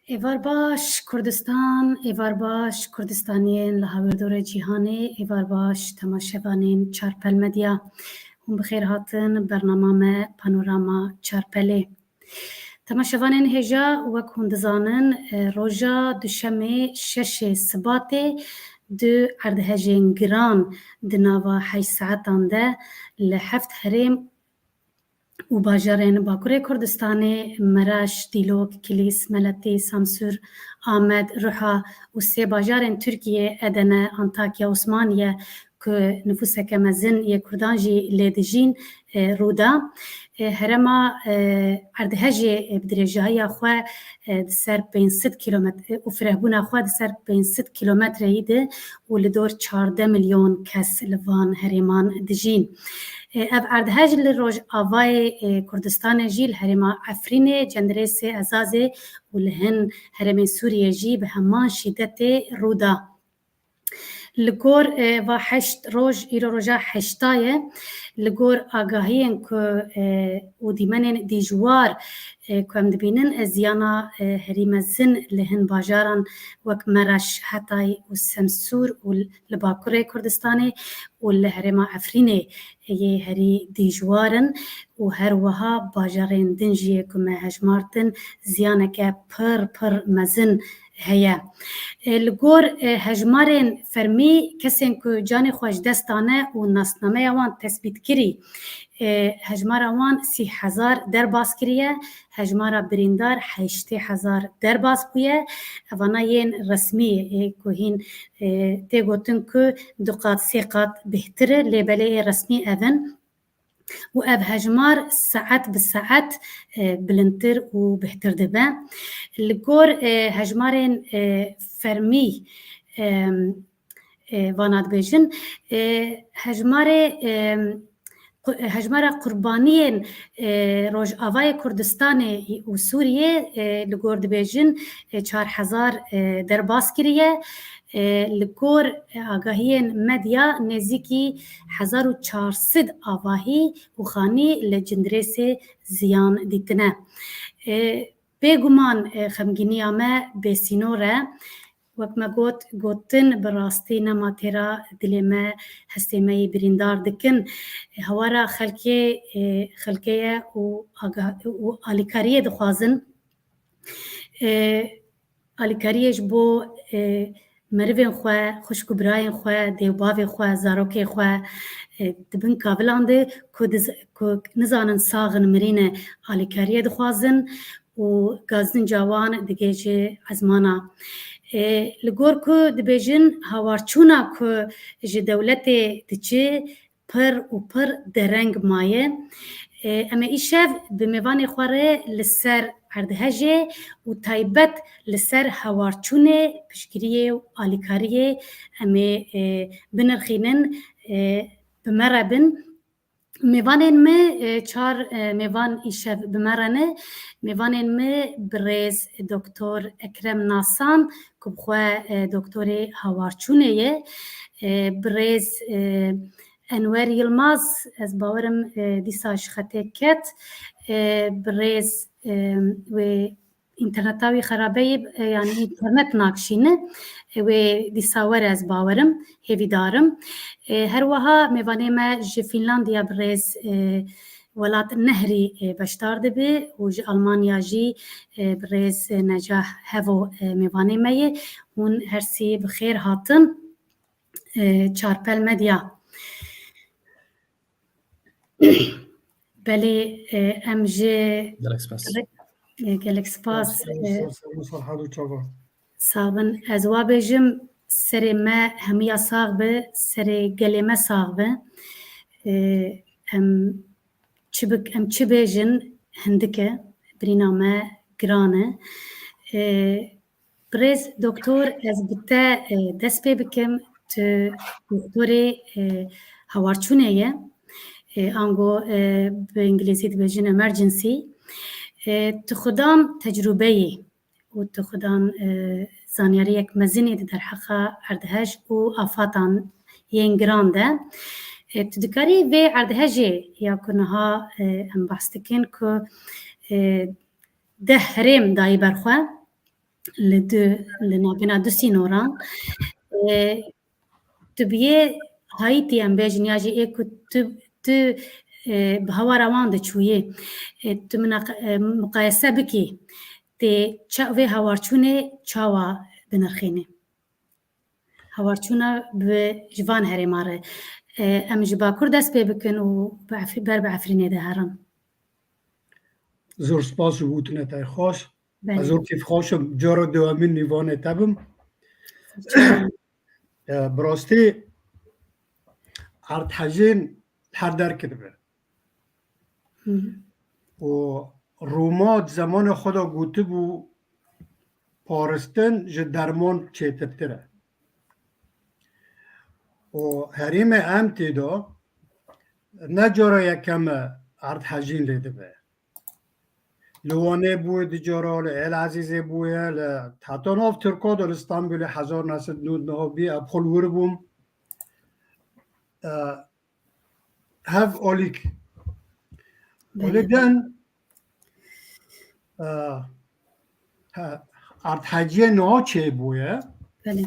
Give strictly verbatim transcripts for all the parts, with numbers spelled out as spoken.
Êvar baş Kurdistan, êvar baş Kurdistaniyên li hawirdorê cîhanê, êvar baş temaşevanên Çarpel Medya. Hûn bi xêr hatin bernama me Panorama Çarpelê. Temaşevanên hêja, wek hûn dizanin, e, roja Duşemê şeşê Sibatê du erdhejên giran di nava heşt saetan de li heft herêm û bajarên Bakurê Kurdistanê, Meraş, Dîlok, Kilîs, Meletî, Samsûr, Amed, Ruha û sê bajarên Tirkiyê, Edene, Antakya, Osmaniye, ku nifûseke mezin yê Kurdan jî lê dijîn, e, rû da. E, herêma, e, erdhejê, e, bi dirêjahiya xwe, e, di ser pênc sed kilometre, e, û firehbûna xwe di ser pênc sed kilometreyî de û li dor çardeh milyon kes li van herêman dijîn. E, ev erdhej li rojavayê, e, Kurdistanê jî li herêma Efrînê, Cendirêsê, Ezazê û li hin herêmên Sûriyê jî bi heman şîdetê rû da. Li gor, e, va heşt roj, îro roja heşta ye. Li gor agahiyên ku, e, û dîmenên dijwar, e, ku em dibînin, e, ziyana, e, herî mezin li hin bajaran wek Meraş, Hetay û Semsûr û li Bakurê Kurdistanê û li herêma Efrînê yê herî dijwar in û her wiha bajarên din jî yê ku me hejmartin ziyaneke pir, pir mezin heye. E, li gor, e, hejmarên fermî kesên ku canê xwe ji dest dane û nasnameya wan tesbît kirî, e, hejmara wan sî hezar derbas kiriye, hejmara birîndar heştê hezar derbas bûye. Evana yên resmî, e, ku hîn, e, tê gotin ku du qat, sê qat bêhtir e, lê belê ê resmî ev in. Û ev hejmar saet bi saet, e, bilindtir û bêhtir dibe. Li gor, e, hejmarên, e, fermî, e, e, vana dibêjin, e, hejmarê, e, qu-, hejmara qurbaniyên, e, Rojavayê Kurdistanê û Sûriyê, e, li gor dibêjin, e, çar hezar, e, derbas kiriye. E, li gor, e, agahiyên medya nêzîkî hezar û çar sed avahî û xanî li Cindirêsê ziyan dîtine. E, bêguman, e, xemgîniya me bêsînor e. Wek me got, gotin bi rastî nema têra dilê me, hestê me yê birîndar dikin. E, hewara xelkê, e, xelkê ye û aga-, û alîkariyê dixwazin. E, alîkariyê ji bo, e, merivên xwe, xwişk û birayên xwe, dê û bavê xwe, zarokê xwe, e, di bin kavilan de ku diz-, ku nizanin sax in, mirî ne, alîkariyê dixwazin û gazinca wan digihêje ezmana. E, li gor ku dibêjin hawarçûna ku ji dewletê diçe, pir û pir dereng maye. E, em ê îşev bi mêvanê xwe re li ser erdhejê û taybet li ser hawarçûnê, piştgiriyê û alîkariyê em ê, e, binirxînin, e, bi me re bin. Mêvanên me, e, çar, e, mêvan îşev bi me re ne. Mêvanên me birêz Doktor Ekrem Nasan, ku bi xwe, e, doktorê hawarçûnê ye. E, birêz, e, Enwer Yilmaz, ez bawerim, e, dîsa ji xetê ket. E, birêz, e, wê înterneta wî xerabe ye, e, yanî înternet nakişîne. E, wê dîsa were, ez bawerim, hêvîdar im. E, her wiha mêvanê me ji Fînlandiya birêz, e, Welat Nehrî, e, beşdar dibe û ji Almanya jî, e, birêz, e, Necah Hevo, e, mêvanê me ye. Hûn her sî bi xêr hatin. E, Çarpel Medya. Belê, e, em ji Gelek spas. E, gelek spas. Sağ olun, e, sağ olun, sağ olun, sağ olun, çava. Sax bin. Ez wa bêjim, serê me hemiya sax be, serê gelê me sax be. E, em çi bik-, em çi bêjin, hindik e, birîna me giran e. E, Birêz doktor, ez bi te, e, dest pê bikim. Tu doktorê, e, hawarçûnê ye. E, ango, e, bi îngilîzî dibêjin emergency. E, tu xudan tecrûbe yî û tu xudan, e, zanyariyek mezin î di derheqa erdhej û afatan yên giran de. E, tu dikarî vê erdhejê ya ku niha, e, em behs dikin ku, e, deh herêm dayî ber xwe. li du, li navbêna du sînoran. E, tu biyê Haîtî em bêjin ya jî ê ku tu, tu, e, bi hawara wan diçûyî, e, tu mineq-, e, miqayese bikî, tê ça-, vê hawarçûnê çawa dinirxînî? Hawarçûna bi ji van herêma re. E, em ji Bakur dest pê bikin û bi Efrî-, ber bi Efrînê de herin. Zor spas ji bo tune te xweş. Belê. Ez zor kêfxweş im. Cara dewemîn mêvanê te bim. E, bi rastî erdhejên her derkê dibe. Hı hı. Û Roma di zemanê xwe de gotibû, paristin ji derman çêtirtir e. Û herêmê em tê de ne cara yekem e erdhejîn lê dibe. Li Wanê bûye du cara, li Elezîzê bûye, li heta nav Tirka de li Stenbolê hezar neh sed nod neh bî, ev xwe li wir bûm. E, hev alîk. Belê. Olê den, e, he, erdheciye niha çêbûye. Belê.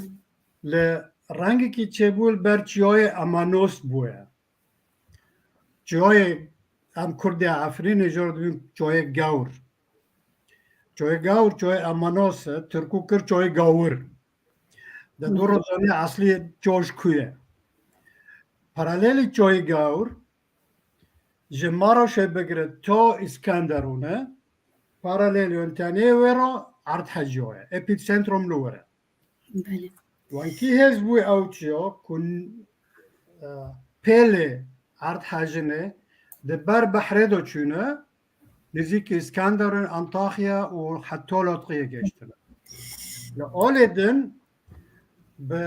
Li rengekî çêbû li ber çiyayê Amanos bûye. Çiyayê em Kurdê Efrînê jor dibîn çiyayê Gewr. Çiyayê Gewr, çiyayê Amanos e, Tirkû kir çiyayê Gawir. De du Hı. rojane eslî çiya ji ku ye. Paralelî çiyayê Gewr, ji Maraşê bigire ta Îskenderûnê, paralelî û tenê wê re erdheciya ye. Epîtsentrum li wir e. Belê. Wekî hêz bû ew çiya ku, e, pêlê erdhejinê di ber behrê de çûne, nêzîkî Îskenderun, Antaxya û heta Lotqiyê gehiştine. Li alê din bi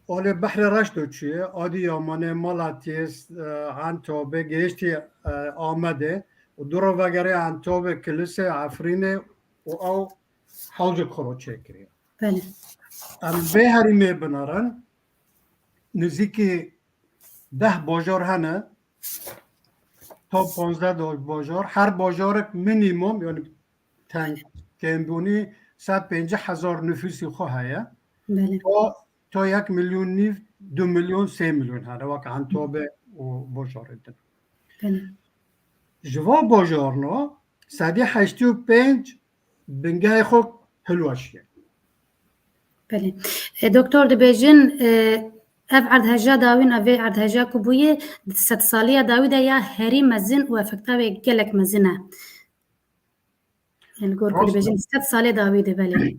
alê behrê reş de çûye, Adîyamanê, Malatiyê, e, Entobê, gehiştî, e, Amedê û dû re vegerê Entobê, Kilisê, Efrînê û ew hewcek xwe çêkiriye. Belê. Em vê herîmê binerin, nizîkî deh bajar hene, ta panzdeh do-, bajar. Her bajarek minîmum, yani teng kêmbûnî sed pêncî hezar nifûsî xwe heye. Belê. Ta, ta yek milyon nîv, du milyon, sê milyon hene, wek Entobê û bajarê din. Belê. Ji va bajarna, sedî heştê û pênc bingehê xwe hilweşiye. Belê. E, doktor dibêjin, e, ev erdheja dawî, ev erdheja ku bûye, di sedsaliya dawî de ya herî mezin û efekta wê gelek mezin e. Yani gor ku Rast e. dibêjin, sed salê dawî de, belê.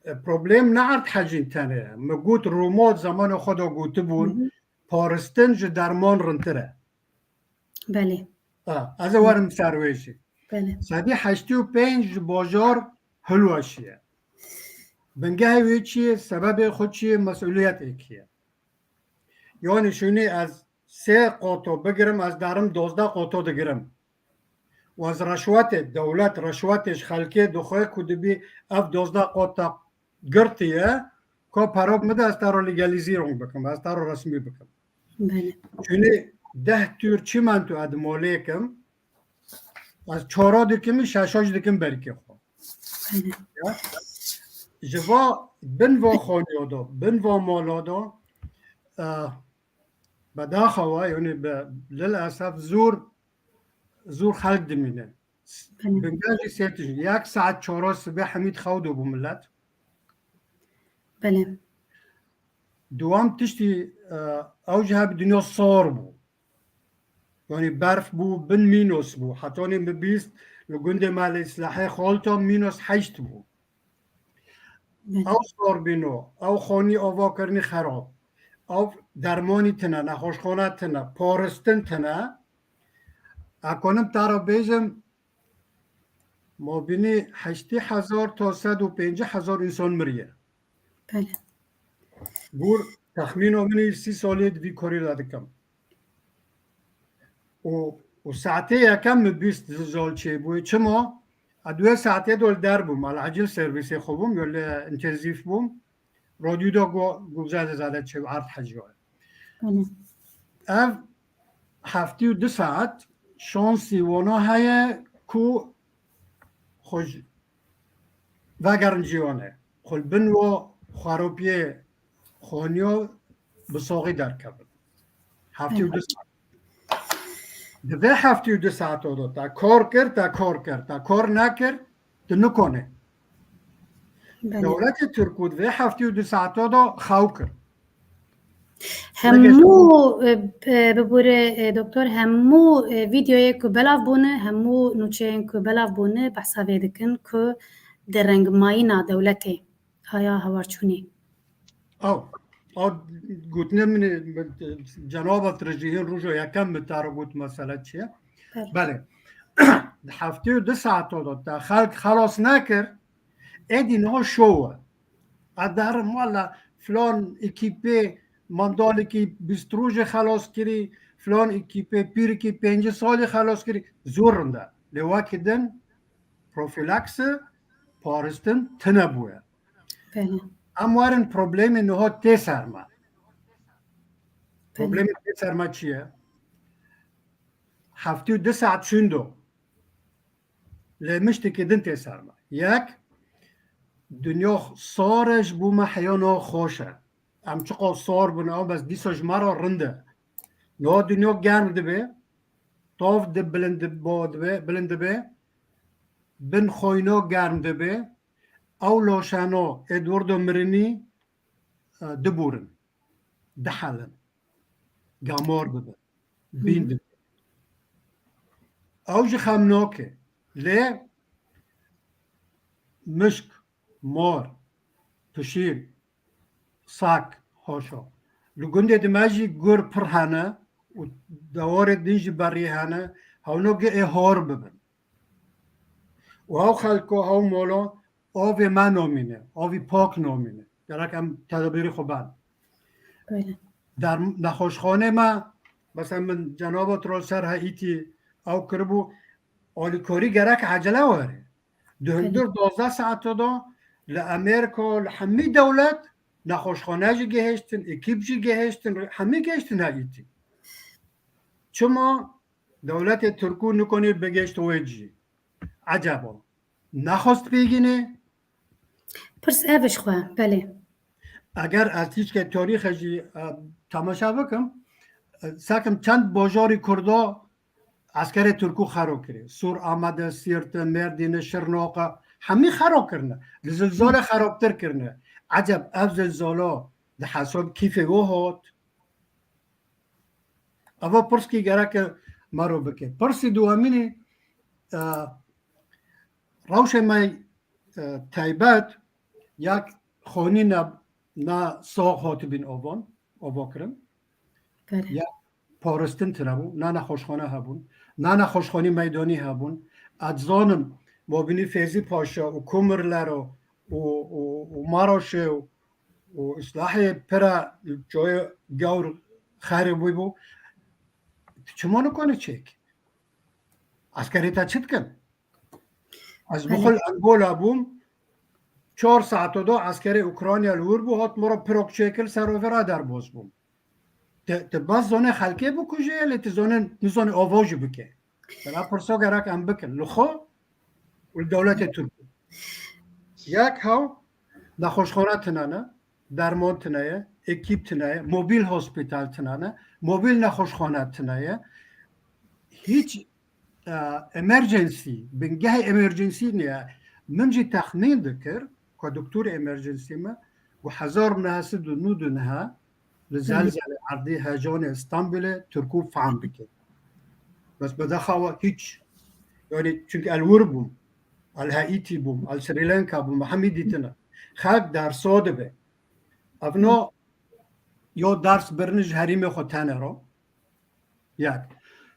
E, problem ne erdhejîn tenê ye. Min got Roma zamanê xwe de gotibûn, Hı hı. paristin ji derman rintir e. Belê. Ha, ez ê werim ser wê jî. Belê. Sedî heştê û pênc ji bajar hilweşiye. Bingehê wê çi ye? Sebebê xwe çi ye? Mesuliyetê kî ye? Yani şûnî ez sê qoto bigirim, ez derim dozdeh qoto digirim. Û ez reşwetê, dewlet reşwetê ji xelkê dixwe ku dibî ev dozdeh qota girtiye, ka pera bide ez te re legalîzîrong bikim, ez te re resmî bikim. Belê. Çûnî deh tûr çimento ez di molê kim, ez çara dikim, şeşa jî dikim berkê xwe. Belê. Ya? Ji va bin va xaniya de, bin va mala de, e, bedaxewa, yani bi lil esef zor, zor xelk dimîne. Belê. Bingehê sê tişt, yek saet çara sibê hemî dixew de bû millet. Belê. Duwam tiştî, e, ew jî heb dinya sar bû. Yani berf bû, bin mînos bû. Hetanî min bîst li gundê me li Îslahê Xalta mînos heşt bû. Belê. Ew sar bîno, ew xanî ava kirinî xerab. Ew dermanî tine, nexweşxane tine, paristin tine. Ez kanim te re bêjim, mabînî heştê hezar ta sed û pêncî hezar însan miriye. Belê. Bûr texmîna min î sî salê di vî karî de dikim. Û, û saetê yekem min bîst zilzal çêbûye. Çima? Ez di wê saetê de li der bûm. Ez li ecil servîsê xwe bûm, ya li întenzîf bûm. Radyo de got, got zade zade çê erdhejiya. Belê. Ev heftê û du saet şansî wana heye ku xwe ji vegerin cîwanê. Xwe li bin wo xweropiyê xoniyo bi soxî derkevin. Heftê û du saet. Di vê heftê û du saeto de te kor kir, te kor kir, te kor nekir, tu nikonê. Belê. Dewletê Tirkû di vê heftê û du saeto de xew kir. Hemû, e, e, bibûre, e, doktor, hemû, e, vîdeoyê ku belav bûne, hemû nûçeyên ku belav bûne, behsa vê dikin ku di rengmayîna dewletê haya hewarçûnê. Ew, ew gotinê min ê, min, e, cenaba tu re jî hîn roja yekem min te re got mesele çi ye? Belê. Belê. Di heftê û du saeto de te xelk xelas nekir, êdî niha şow e. Ez derim wela filan ekîpê mandalekî bîst rojê xelas kirî, filan ekîpê pîrekî pêncî salî xelas kirî. Zor rind e. Lê wekî din profilaksi, paristin tune bûye. Belê. Em werin problemê niha tê ser me. Belê. Problemê tê ser me çi ye? Heftê û du saet çûn do. Lê miştekî din tê ser me. Yek, dinya sar e, ji bo me heya niha xweş e. Em çiqas sar bûn, ew bes dîsa ji me re rind e. Niha dinya germ dibe, tav di bilind dibe, bilind dibe, bin xoyna germ dibe, ew laşeno Eduardo mirinî, e, dibûrin, dihelin, gamar dibin, bîn dibin. Ew jî xem nake. Lê mişk, mar, pişîr, sak, haşa. Li gundê di me jî gur pir hene û dewarê din jî berî hene, hewno gi ê hor bibin. Û ew xelko, ew molo avê me namîne, avî pak namîne. Gerek em tedabîrî xwe ben. Belê. Der nexweşxanê me, mesela min cenaba tu ser Haîtî ew kiribû, alîkarî gerek ecele were. Di hundir duwazdeh saeto de li Amerîka, li hemî dewlet nexweşxane jî gihiştin, ekîp jî gihiştin, hemî gihiştin Haîtî. Çima dewletê Tirkû nikonê bigihişt wê cî? Eceba nexwest pêgînê? Pirs ev ji xwe, belê. Eger ez tîşkê tarîxê jî, e, temaşe bikim, e, sekim çend bajarî Kurda eskerê Tirkû xero kirî. Sûr, Amede, Sîrte, Mêrdîne, Şirnoqa, hemî xero kirine. Li zilzalê xerabtir kirine. Eceb ev zilzala di hesab kîfê we hat? Eva pirskî gereke me ro bike. Pirsî duwemînî, e, rewşê me, e, taybet, yek xanî ne, ne sax hatibîn avan, ava kirin. Belê. Ya paristin tine bû, ne nexweşxane hebûn, ne nexweşxanî meydanî hebûn. Ez zanim, Mobînî Fêzî Paşa û Kumirlero û, û, û Maraşê û, û Îslahê pira coyê gewr xerî bûybû. Tu çima nikane çêk? Eskerê te çi dikin? Ez Belê. Bixul Angola bûm, çar saeto do eskerê Ukrayna li wir bû, hat mora pirok çêkir, serovera derbas bûm. Ti, ti bas zone xelkê bikuje, lê ti zone, nizane ava jî bike. Bela pirso gerek em bikin. Li xwe û li dewletê Tirk. Yek hew, nexweşxane tine ne, derman tine ye, ekîp tine ye, mobil hospital tine ne, mobil nexweşxane tine ye. Hîç, e, emergency, bingehê emergency niye. Min jî texmîn dikir, ku doktor emergency me, ku hezar neh sed û nod û neh li Belê. Zelzele erdî hecanê Stenbolê Tirkû fehm bike. Bes bedaxawa hîç. Yani çünkü el wir bûm, el Haîtî bûm, el Sri Lanka bûm, hemî dîtine. Xelk dersa dibe. Evno yo ders birin ji herîmê xwe tene ro. Yek.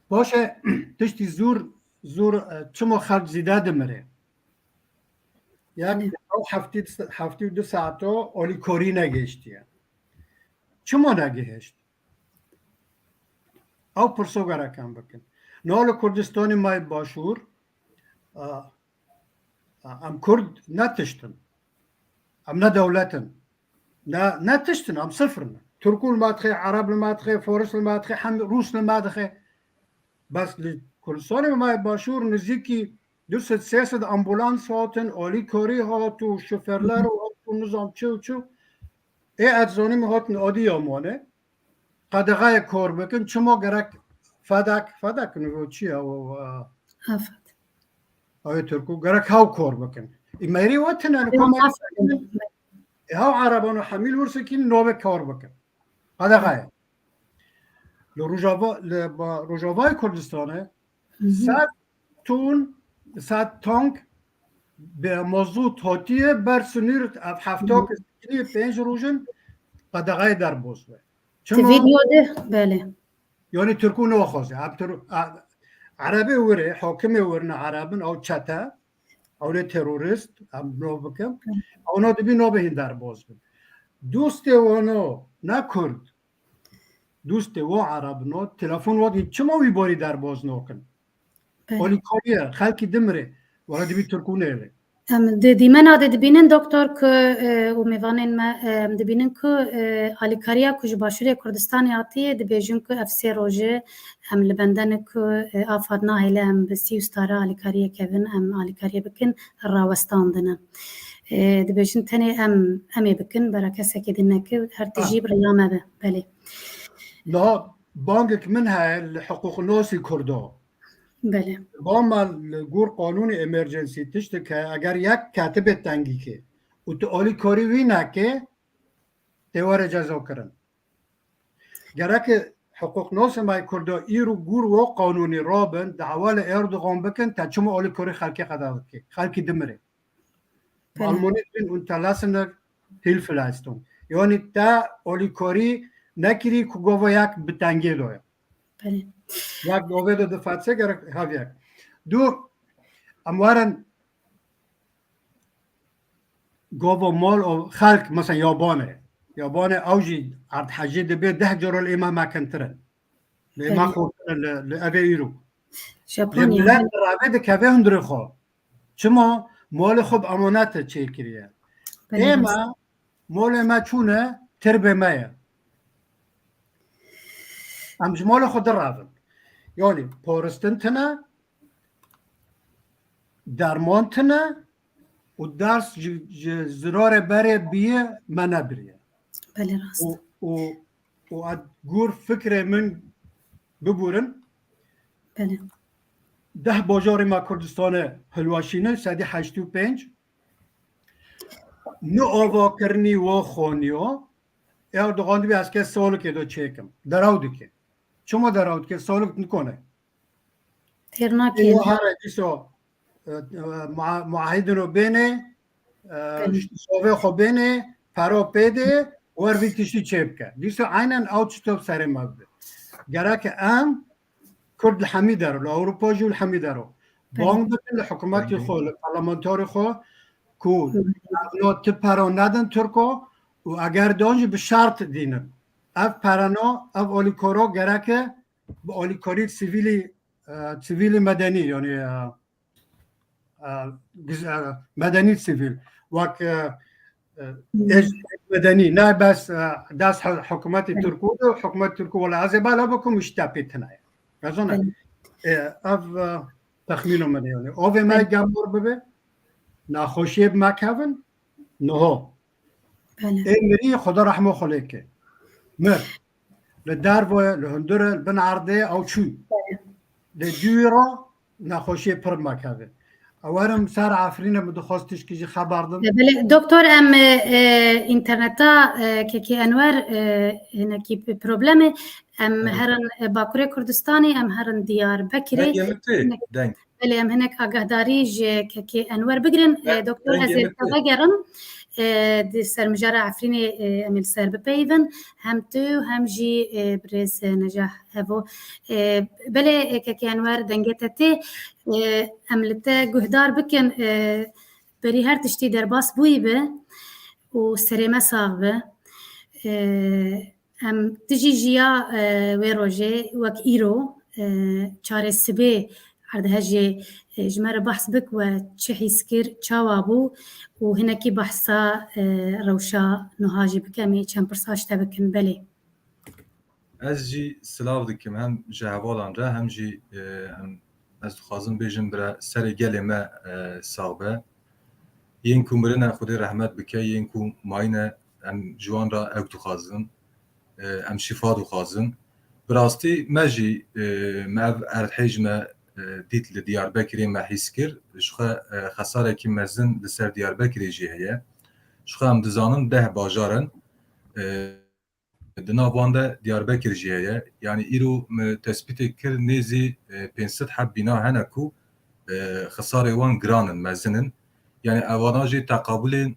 Paşê tiştî zûr, zûr, e, çima xelk zîde dimire? Yek, Belê. Ew heftê, heftê û du saeto alîkarî negihiştiye. Çima negihişt? Ew pirso gerek em bikin. Niha li Kurdistanê me yê Başûr, a, a, em Kurd ne tişt in. Em ne dewlet in. Ne, ne tişt in, em sifir in. Tirkû li me dixe, Ereb li me dixe, Foris li me dixe, hem Rûs li me dixe. Bes li Kurdistanê me yê Başûr nizîkî Du sed sê sed ambulans hatin, alîkarî hat û şoferler û hat û nizam çi û çi. Ê ez zanî min hatin adî ya Wanê. Qedexeyê kar bikin. Çima gerek fedek, fedek nivo çi ye o, e, Afet. Ew ê Tirkû gerek hew kar bikin. Ê merî we tine li Yok, komê afet. Ê hew ereban û hemîl wirsikîn nobê kar bikin. Qedexeyê. Li Rojava, li ba-, Rojavayê Kurdistanê Hı hı. sed ton, sed tank bi mozût hatiye ber sinîr, ev hefta Hı. kesikî pênc roj in qedexeyê derbas be. Ti Çima? Vîdeo de, belê. Yanî Tirkû naxwaze. Em Tir-, a-, Erebê wir ê, hakimê wir ne Ereb in, ew çete, ew ne terorist, em nav bikin. Hı. Ewna dibî nabê hîn derbas bin. Dostê wana ne Kurd, dostê wa Ereb no, telefon wa dî çima wî barî derbas nakin? Belê. Alîkarî ye, xelkî dimire. Wala dibî Tirkû nêlê. Em di dîmena de dibînin doktor ku, e, û mêvanên me, e, em dibînin ku, e, alîkariya ku ji Başûrê Kurdistanê hatiye, dibêjin ku ev sê roje em li bende ne ku, e, afad nahêle em bi sî û stara alîkariyê kevin, em alîkariyê bikin, rawestandine. E, dibêjin tenê em, em ê bikin, bera kesekî din neke, her tijî Ah. bi riya me be. Belê. Niha bangek min heye li hiqûqnasî Kurdo. Belê. Bama li gor qanûnê emergency tiştek heye, eger yek ketibê tengîkê û tu alîkarî wî neke, tê were cezakirin. Gereke hiqûqnasê me Kurda îro gor wa qanûnî rabin, dawa li Erdogan bikin, te çima alîkarî xelkê qeda dikê? Xelkî dimire. Bi Belê. Almanî dibin Unterlassener Hilfeleistung. Yanî te alîkarî nekirî ku gava yek bi tengê daye. Belê. Yek gavê de di fetse gerek hev yek. Du, em werin gava mal û xelk, mesela yabane. Yabane ew jî erdhejê dibe deh cara li ême mekintir in. Lê me Belê. Xortine li, li evê îro. Lê Japonya, milet belê. Rave dikeve hundirê xwe. Çima? Malê xwe bi emanete çêkiriye. Belê, Ême rast. Malê me çûne tirbê me ye. Em ji malê xwe diravin. Yanî paristin tine, derman tine, û ders ji, ji zirarê berê bîye me nebiriye. Belê rast. Û, û, û ez gor fikrê min biborin. Belê. Deh bajarê me Kurdistanê hilweşîne, sedî heştê û pênc. Ni avakirinî wa xoniyo, Erdogan dibê ez kes salikê do çêkim. Deraw dike. Çima deraw dike? Salik nikone. Têr nakê. Ê, here dîso, e, e, mua-, muahidin o bêne, e, Belê. Sovê xwe bêne, pera pê de, wer vî tiştî çê bike. Dîso aynen ew tişto serê me bibe. Gerek em Kurd li hemî dero, li Ewropa jî û li hemî dero. Belê. Bang bikin li hikûmetê Belê. Xwe, li parlamentarê xwe ku Hı. evno ti pera nedin Tirko û eger dan jî bi şert dînin. Ev pereno, ev alîkoro gereke bi alîkarî sivîlî, e, sivîlî medenî, yanî, e, e, giz-, e, medenî sivîl. Wek, e, e, Hmm. êj medenî, ne bes, e, dest hi-, hikûmetê Tirkû de, hikûmet Tirkû wela ez ê bela bikim û ji te pê tine ye. Bezane. Belê. E, ev, e, texmîno min e, yanî. Avê me Belê. Gemar bibe, naxweşiyê bi me kevin, niho. Belê. Ê mirî Xweda rehma xwe lê ke. Mir. Li derve, li hundir e, li bin erdê ew çû. Belê. Lê dûyî re nexweşiyê pir mekeve. Ew werim ser Efrîne, min dixwest tişkî jî xeber dim. Belê, doktor, em, e, e, înterneta, e, Kekê Enwer, e, hinekî p-, problem e. Em Evet. herin, e, Bakurê Kurdistanê, em herin Diyarbekirê. Dengê min tê, Hinek deng. Belê, em hinek agahdarî ji Kekê Enwer bigirin. De-, E, doktor, dengê ez ê min te tê. vegerim. E, di ser mijara Efrînê, e, em ê li ser bipeyivin. Hem tu, hem jî, e, birêz, e, Necah Evo. E, belê, e, Kekê Enwer, dengê te tê. E, em li te guhdar bikin. E, berî her tiştî derbas bûyî bi û serê me sax bi. E, Em dijî jiya, e, wê rojê wek îro, e, çarê sibê erdhejê, e, ji me re behs bik we çi hîs kir, çawa bû û hinekî behsa, e, rewşa nuha jî bike, em ê çend pirsa ji te bikin. Belê. Ez jî silav dikim hem ji hevalan re hem jî, e, em ez dixwazim bêjim bira serê gelê me, e, sax be. Yên ku mirine Xwedê rehmet bike, yên ku mayîne em ji wan re ew dixwazin, e, em şîfa dixwazin. Bi rastî me jî, e, me ev erdhêj me, e, dît li Diyarbekirê me hîs kir. Ji xwe, e, xesarekî mezin li ser Diyarbekirê jî heye. Ji xwe em dizanin deh bajar in. E, Di nav wan de Diyarbekir jî heye. Yanî îro me tespîtê kir nêzî, e, pênc sed heb bîna hene ku, e, xisarê wan giran in, mezin in. Yanî evana jî teqabulên,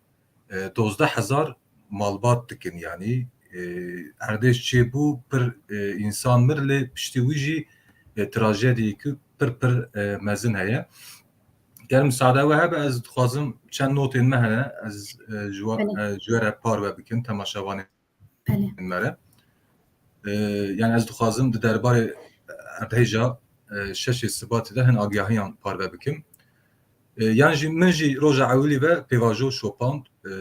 e, dozdeh hezar malbat dikin. Yanî, e, erdêj çêbû, pir, e, însan mir, lê piştî wî jî, e, trajediyekî pir pir, e, mezin heye. Ger misaade we hebe, ez dixwazim çend notên me hene, ez, e, ji we, Belê. e, ji we re parve bikim, temaşevanên Belê. me re. E, yani ez dixwazim di derbarê erdhêja, e, şeşê Sibatê de hin agiyahiyan parve bikim. E, yan jî min jî roja ewilî ve pêvajo şopand, e,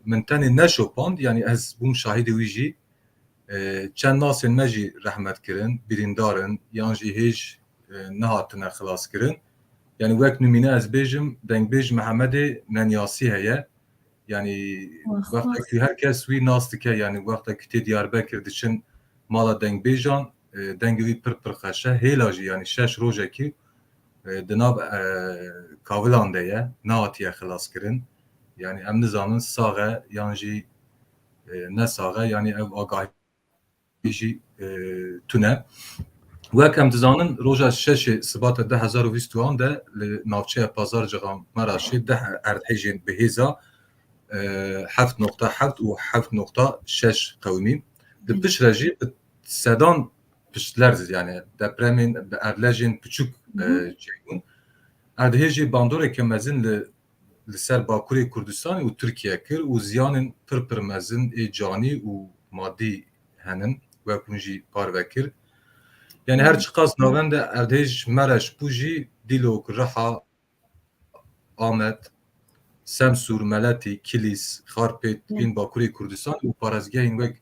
min tenê neşopand, yani ez bûm şahidê wî jî. E, çend nasên me jî rehmet kirin, birîndar in, yan jî hêj, e, nehatine xilas kirin. Yani wek nimîne ez bêjim, dengbêj Mehemedê Nenyasî heye. Yani Wah, wextek wah. ku her kes wî nas dike, yani wextek ku tê Diyarbekir diçin mala dengbêjan, e, dengê wî pir pir xweş e. Hêla jî yani şeş rojekî, e, di nav, e, kavilan de ye, nehatiye xilas kirin. Yani em nizanin sax e yan jî, e, ne sax e, yani ev agahî jî, e, tune. Wek em dizanin, roja şeşê Sibata du hezar û bîst û an de li navçeya Pazarcixan Meraşê deh erdhêjên bi hêza, e, heft noqta heft û heft noqta şeş qewimî. Di Hı. piştre jî bi sedan piştlerz, yani depremên bi erdlejên piçûk, Hı hı. e, çêbûn. Erdhêjê bandoreke mezin li li ser Bakurê Kurdistanê û Tirkiye kir û ziyanên pir pir mezin ê canî û madî henin, wek hûn jî parve kir. Yani her çiqas navenda erdhêj Mereş bû jî Dîlok, Riha, Amed, Semsûr, Meletî, Kilîs, Xarpêt, Hı. ên Bakurê Kurdistanê û parêzgehên wek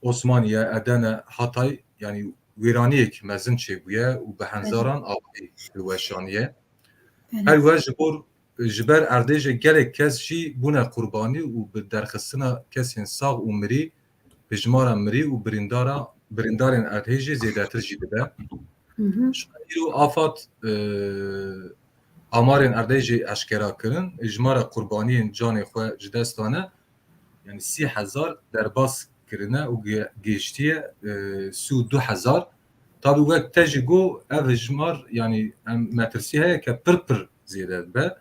Osmaniye, Edene, Hatay, yani wêraniyek mezin çêbûye û bi henzaran avahî hilweşaniye. Belê. Her wiha ji bo, ji ber erdêjê gelek kes jî bûne qurbanî û bi derxistina kesên sax û mirî, hijmara mirî û birîndara, birîndarên erdhêjê zêdetir jî dibe. Hı hı. Ji xwe îro AFAD, e, amarên erdhêjê eşkera kirin, hijmara qurbaniyên canê xwe ji dest dane, yani sî hezar derbas kirine û ge-, gihiştiye, e, sî û du hezar. Tabi wek te jî got, ev hijmar, yani em metirsî heye ke pir pir zêde dibe.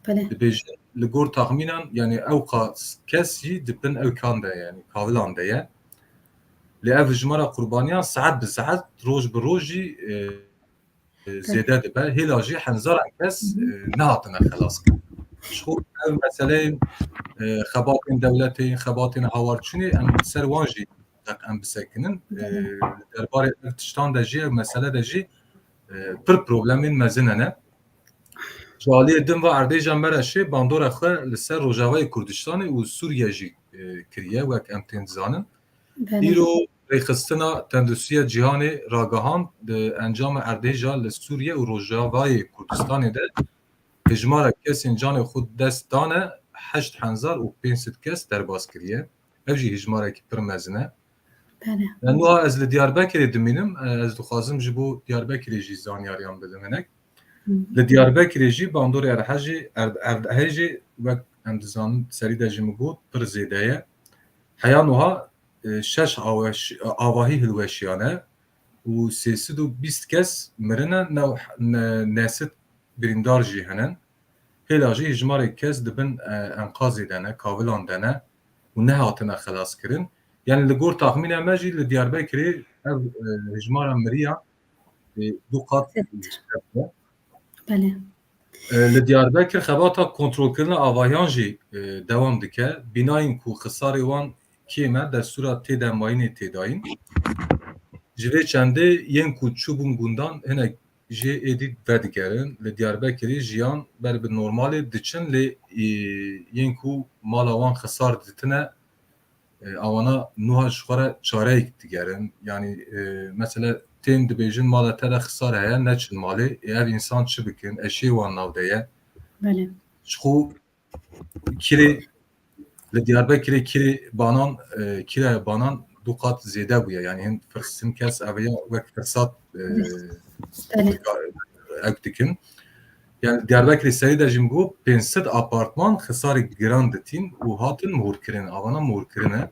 Belê. Dibêjin, li gor taxmînan, yani ew qas kes jî di bin ew kan de, yani kavilan de ye. Lê ev hijmara qurbaniyan saet bi saet, roj bi roj jî, e, e, Tabii. zêde dibe. Hêla jî henzaran kes, Hı hı. e, nehatine xelas kirin. Ji xwe ev meseleyên, e, xebatên dewletê, xebatên hawarçûnê em ser wan jî qet em bisekinin. E, Tabii. li derbarê ev tiştan de jî, ev mesele de jî, e, pir problemên mezin hene. Ji aliyê din ve erdêja Mereşê bandora xwe li ser Rojavayê Kurdistanê û Sûriye jî, e, kiriye, wek em tên dizanin. Belê. Îro Rêxistina Tenduristiya Cîhanê ragihand, di encama erdhêja li Sûriye û Rojavayê Kurdistanê de hijmara kesên canê xwe dest dane heşt hezar û pênc sed kes derbas kiriye. Ev jî hijmarekî pir mezin e. Belê. E, niha ez li Diyarbekirê dimînim. E, ez dixwazim ji bo Diyarbekirê jî zanyariyan bidim hinek. Hı. Li Diyarbekirê jî bandorê erdhejê, erd-, erdhejê, wek em dizanin, serî de jî min got, pir zêde ye. Heya niha, e, şeş aweş-, avahî hilweşiyane û sê sed û bîst kes mirine, new-, ne-, neh sed birîndar jî hene. Hêla jî hijmarê kes di bin, e, enqazê de ne, kavilan de ne û nehatine xelas kirin. Yani li gor taxmîna me jî li Diyarbekirê ev, e, hijmara miriyan, e, du qat Zêdetir. zêdetir e. Belê. E, li Diyarbekir xebata kontrolkirina avahiyan jî, e, dewam dike. Bînayên ku xisarê wan kêm e, destûra têdemayînê têdayîn. Ji vê çendê yên ku çûbûn gundan hinek jê êdî vedigerin. Li Diyarbekirê jiyan ber bi normalê diçin, lê, e, yên ku mala wan xisar ditine, e, awana nuha ji xwe re çareyek digerin. Yani, e, mesela tên dibêjin mala te de xisar heye, neçin malê. Ê, ev însan çi bikin? Eşê wan nav de ye. Belê. Ji xwe kîrê li Diyarbekirê kîrê banan, e, kîraya banan du qat zêde bûye. Yani hin firs-, hin kes ev ya wek firsat, e, Belê. ew dikin. Yani Diyarbekirê serî de jî min got pênc sed apartman xisarê giran ditîn û hatin muhurkirin. Avana muhurkirine.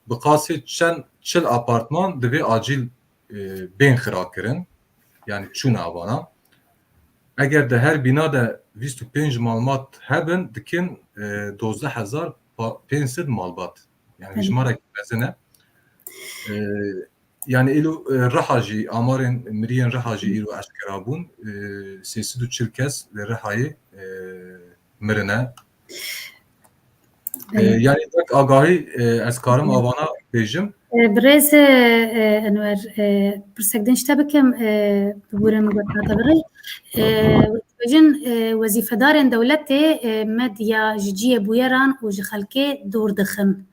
Bi qasê çend çil apartman divê acîl, e, bên xirakirin. Yani çûne avana. Eger di her bîna de bîst û pênc malmat hebin, dikin, e, dozdeh hezar pa-, pênc sed malbat. Yani Belê. Hejmarek mezin e. E, yani îlo, e, Riha jî, amarên miriyên Riha jî îro eşkera bûn. E, sê sed û çil kes li Rihayê, e, mirine. E, Belê. Yani wek agahî, e, ez karim Belê. Avana bêjim. E, Birêz, e, Enwer, e, pirsek din ji te bikim, e, bibûre min gotina te birê. E, dibêjin, e, wezîfedarên dewletê, e, medya ji cihê bûyeran û ji xelkê dûr dixin.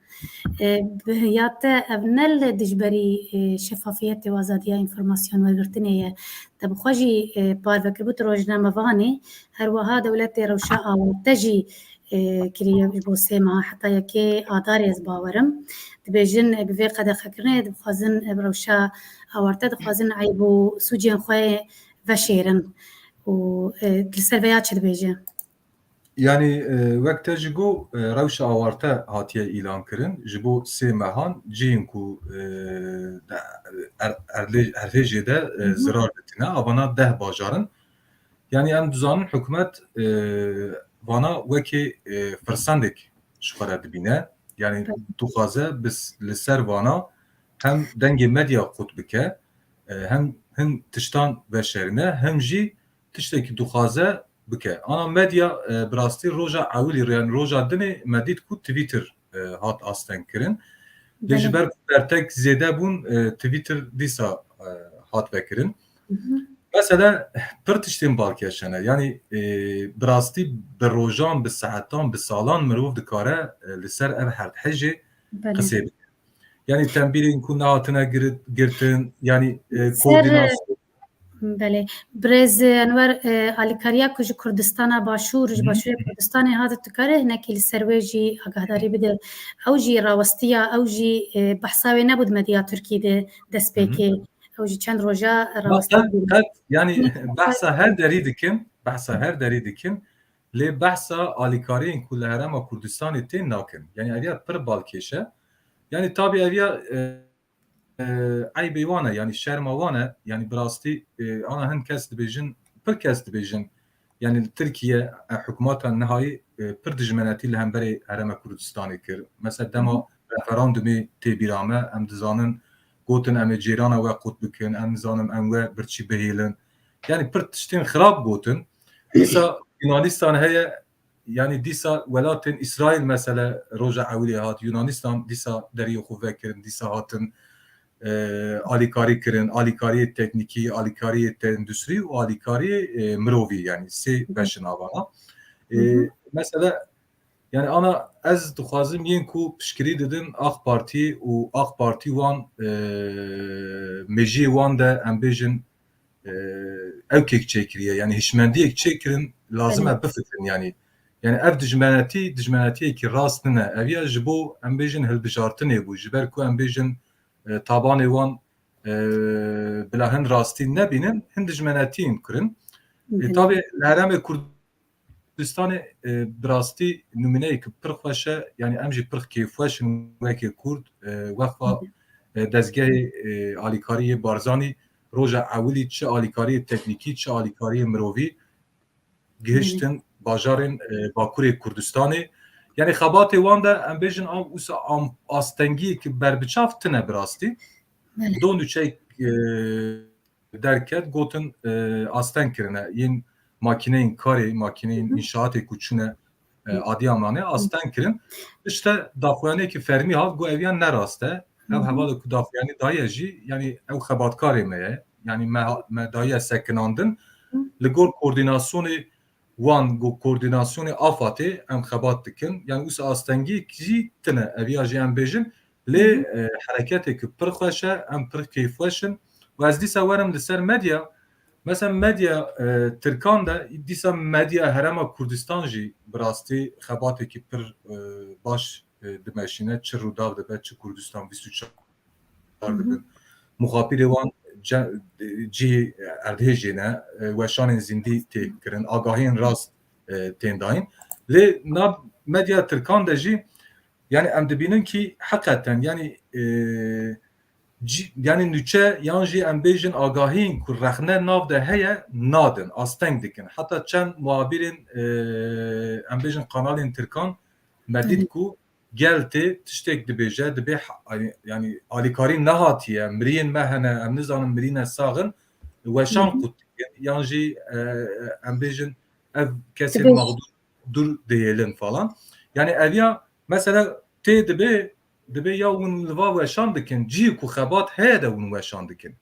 E, bi ya te ev ne li dijberî, e, şefafiyetê û azadiya înformasyon wergirtinê ye. Te bi xwe jî, e, parve kiribû, tu rojnamevan î. Her wiha dewletê rewşa awarte jî, e, kiriye ji bo sê meha heta yekê Adarê, ez bawer im. Dibêjin, e, bi vê qedexekirinê dixwazin, e, bi rewşa awarte dixwazin eyb û sûcên xwe veşêrin. Û, e, li ser vêya çi dibêje? Yani, e, wek te jî got, e, rewşa awarte hatiye îlan kirin. Ji bo sê mehan cihên ku, e, de, er-, erdê-, erdhêjê de, e, Hı hı. zirar ditine, avana deh bajar in. Yani em dizanin hikûmet, e, vana wekî, e, firsendek ji xwe re dibîne. Yani Tabii. dixwaze bi s-, li ser vana hem dengê medya qut bike, e, hem hin tiştan veşerîne, hem jî tiştekî dixwaze bike. Ana medya, e, bi rastî roja ewilî, yani roja dinê me dît ku Twitter, e, hat asteng kirin. Lê ji Belê. ber ku bertek zêde bûn, e, Twitter dîsa, e, hat vekirin. Hı hı. Mesela pir tiştên balkêş hene. Yani, e, bi rastî bi rojan, bi saetan, bi salan mirov dikare, e, li ser ev erdhejê Belê. qisê bike. Yani tembîrên ku nehatine girit-, girtin, yani, e, Ser koordinasyon. Belê. Birêz Enwer, e, alîkariya ku ji Kurdistana Başûr, ji Hı hı. Başûrê Kurdistanê hat, tu karî hinekî li ser wê jî agahdarî bide. Ew jî rawestiya, ew jî, e, behsa wê nebû di medya Tirkî de destpêkê. Hı hı. Ew jî çend roja Qet, rawestî bû. qet, yani Hı. behsa her derî dikin, behsa her derî dikin. Lê behsa alîkariyên ku li Herêma Kurdistanê tên nakin. Yani ev ya pir balkêş e. Yani tabî ev ya, e, e, eybê wan e, yani şerma wan e, yani bi rastî, e, ana hin kes dibêjin, pir kes dibêjin, yani li Tirkiye, e, hikûmeta nihayî, e, pir dijmenetî li hemberê Herêma Kurdistanê kir. Mesela dema referandumê tê bîra me, em dizanin, gotin em ê cêrana we qut bikin, em nizanim em we birçî bihêlin. Yani pir tiştên xirab gotin. Dîsa Yunanistan heye, yani dîsa welatên Îsraîl mesela roja ewilê hat, Yunanistan dîsa deriyê xwe vekirin, dîsa hatin, e, alîkarî kirin, alîkariyê teknîkî, alîkariyê te-, endûstrî û alîkariyê, e, mirovî, yani sê Hı hı. beşin avana. E, Hı hı. Mesela, yani ana ez dixwazim yên ku piştgirî didin AK Partî û AK Partî wan, e, mejiyê wan de em bêjin, e, ew kêk çêkiriye, yani hişmendiyek çêkirin, lazim Belê. e bifikirin yani. Yani ev dijmenetî, dijmenetiyekî rast nine. Ev ya ji bo em bêjin hilbijartinê bû. Ji ber ku em bêjin, e, tabanê wan, e, bila hin rastî nebînin, hin dijmenetiyên kirin. E, Belê. Tabî li Herêmê Kurdistanê, e, bi rastî nimûneyek pir xweş e. Yani em jî pir kêfxweş in wekî Kurd. E, wexta, Hı hı. e, dezgehê, e, alîkariyê Barzanî roja ewilî çi alîkariyê teknîkî, çi alîkariyê mirovî gihiştin Belê. bajarên, e, Bakurê Kurdistanê. Yani xebatê wan de em bêjin am, wisa am, astengiyek berbiçav tine bi rastî. Belê. Don û çek, e, derket, gotin, e, asteng kirine. Yên makîneyên karê, makîneyên Hı hı. înşaatê ku çûne, e, Hı. Adiyamanê asteng kirin. İşte daxuyaniyekî fermî hat, got ev ya ne rast e. Ev Hı hı. hevalê ku daxuyanî daye jî, yani ew xebatkarê me ye. Yani me, me daye sekinandin. Hı. Li gor koordînasyonê wan, got koordînasyonê AFADê em xebat dikin. Yani wisa astengiyek jî tine, ev ya jî em bêjin. Lê, Hı hı. e, hereketeke pir xweş e, em pir kêfxweş in. Û ez dîsa werim li ser medya, mesela medya, e, Tirkan de, dîsa medya Herêma Kurdistan jî bi rastî xebatekî pir, e, baş, e, dimeşîne, çi rûdaw dibe, çi Kurdistan bîst û çar dibin. Muxabirê wan ce-, cihê erdhêjê ne, e, weşanên zîndî tê kirin, agahiyên rast, e, tên dayîn. Lê na medya Tirkan de jî, yani em dibînin kî heqeten, yani, e, cî-, yani nûçe yan jî em bêjin agahiyên ku rexne nav de heye, nadin, asteng dikin. Heta çend muhabirên, e, em bêjin kanalên Tirkan me dît ku gel tê tiştek dibêje, dibê ha-, yani, yani alîkarî nehatiye, miriyên me hene, em nizanin mirî ne sax in, weşan qut dikin, yan jî, e, em bêjin ev kesên mexdûr dûr dihêlin falan. Yani ev ya mesela tê dibê, dibê ya hûn li va weşan dikin, cihê ku xebat heye de hûn weşan dikin.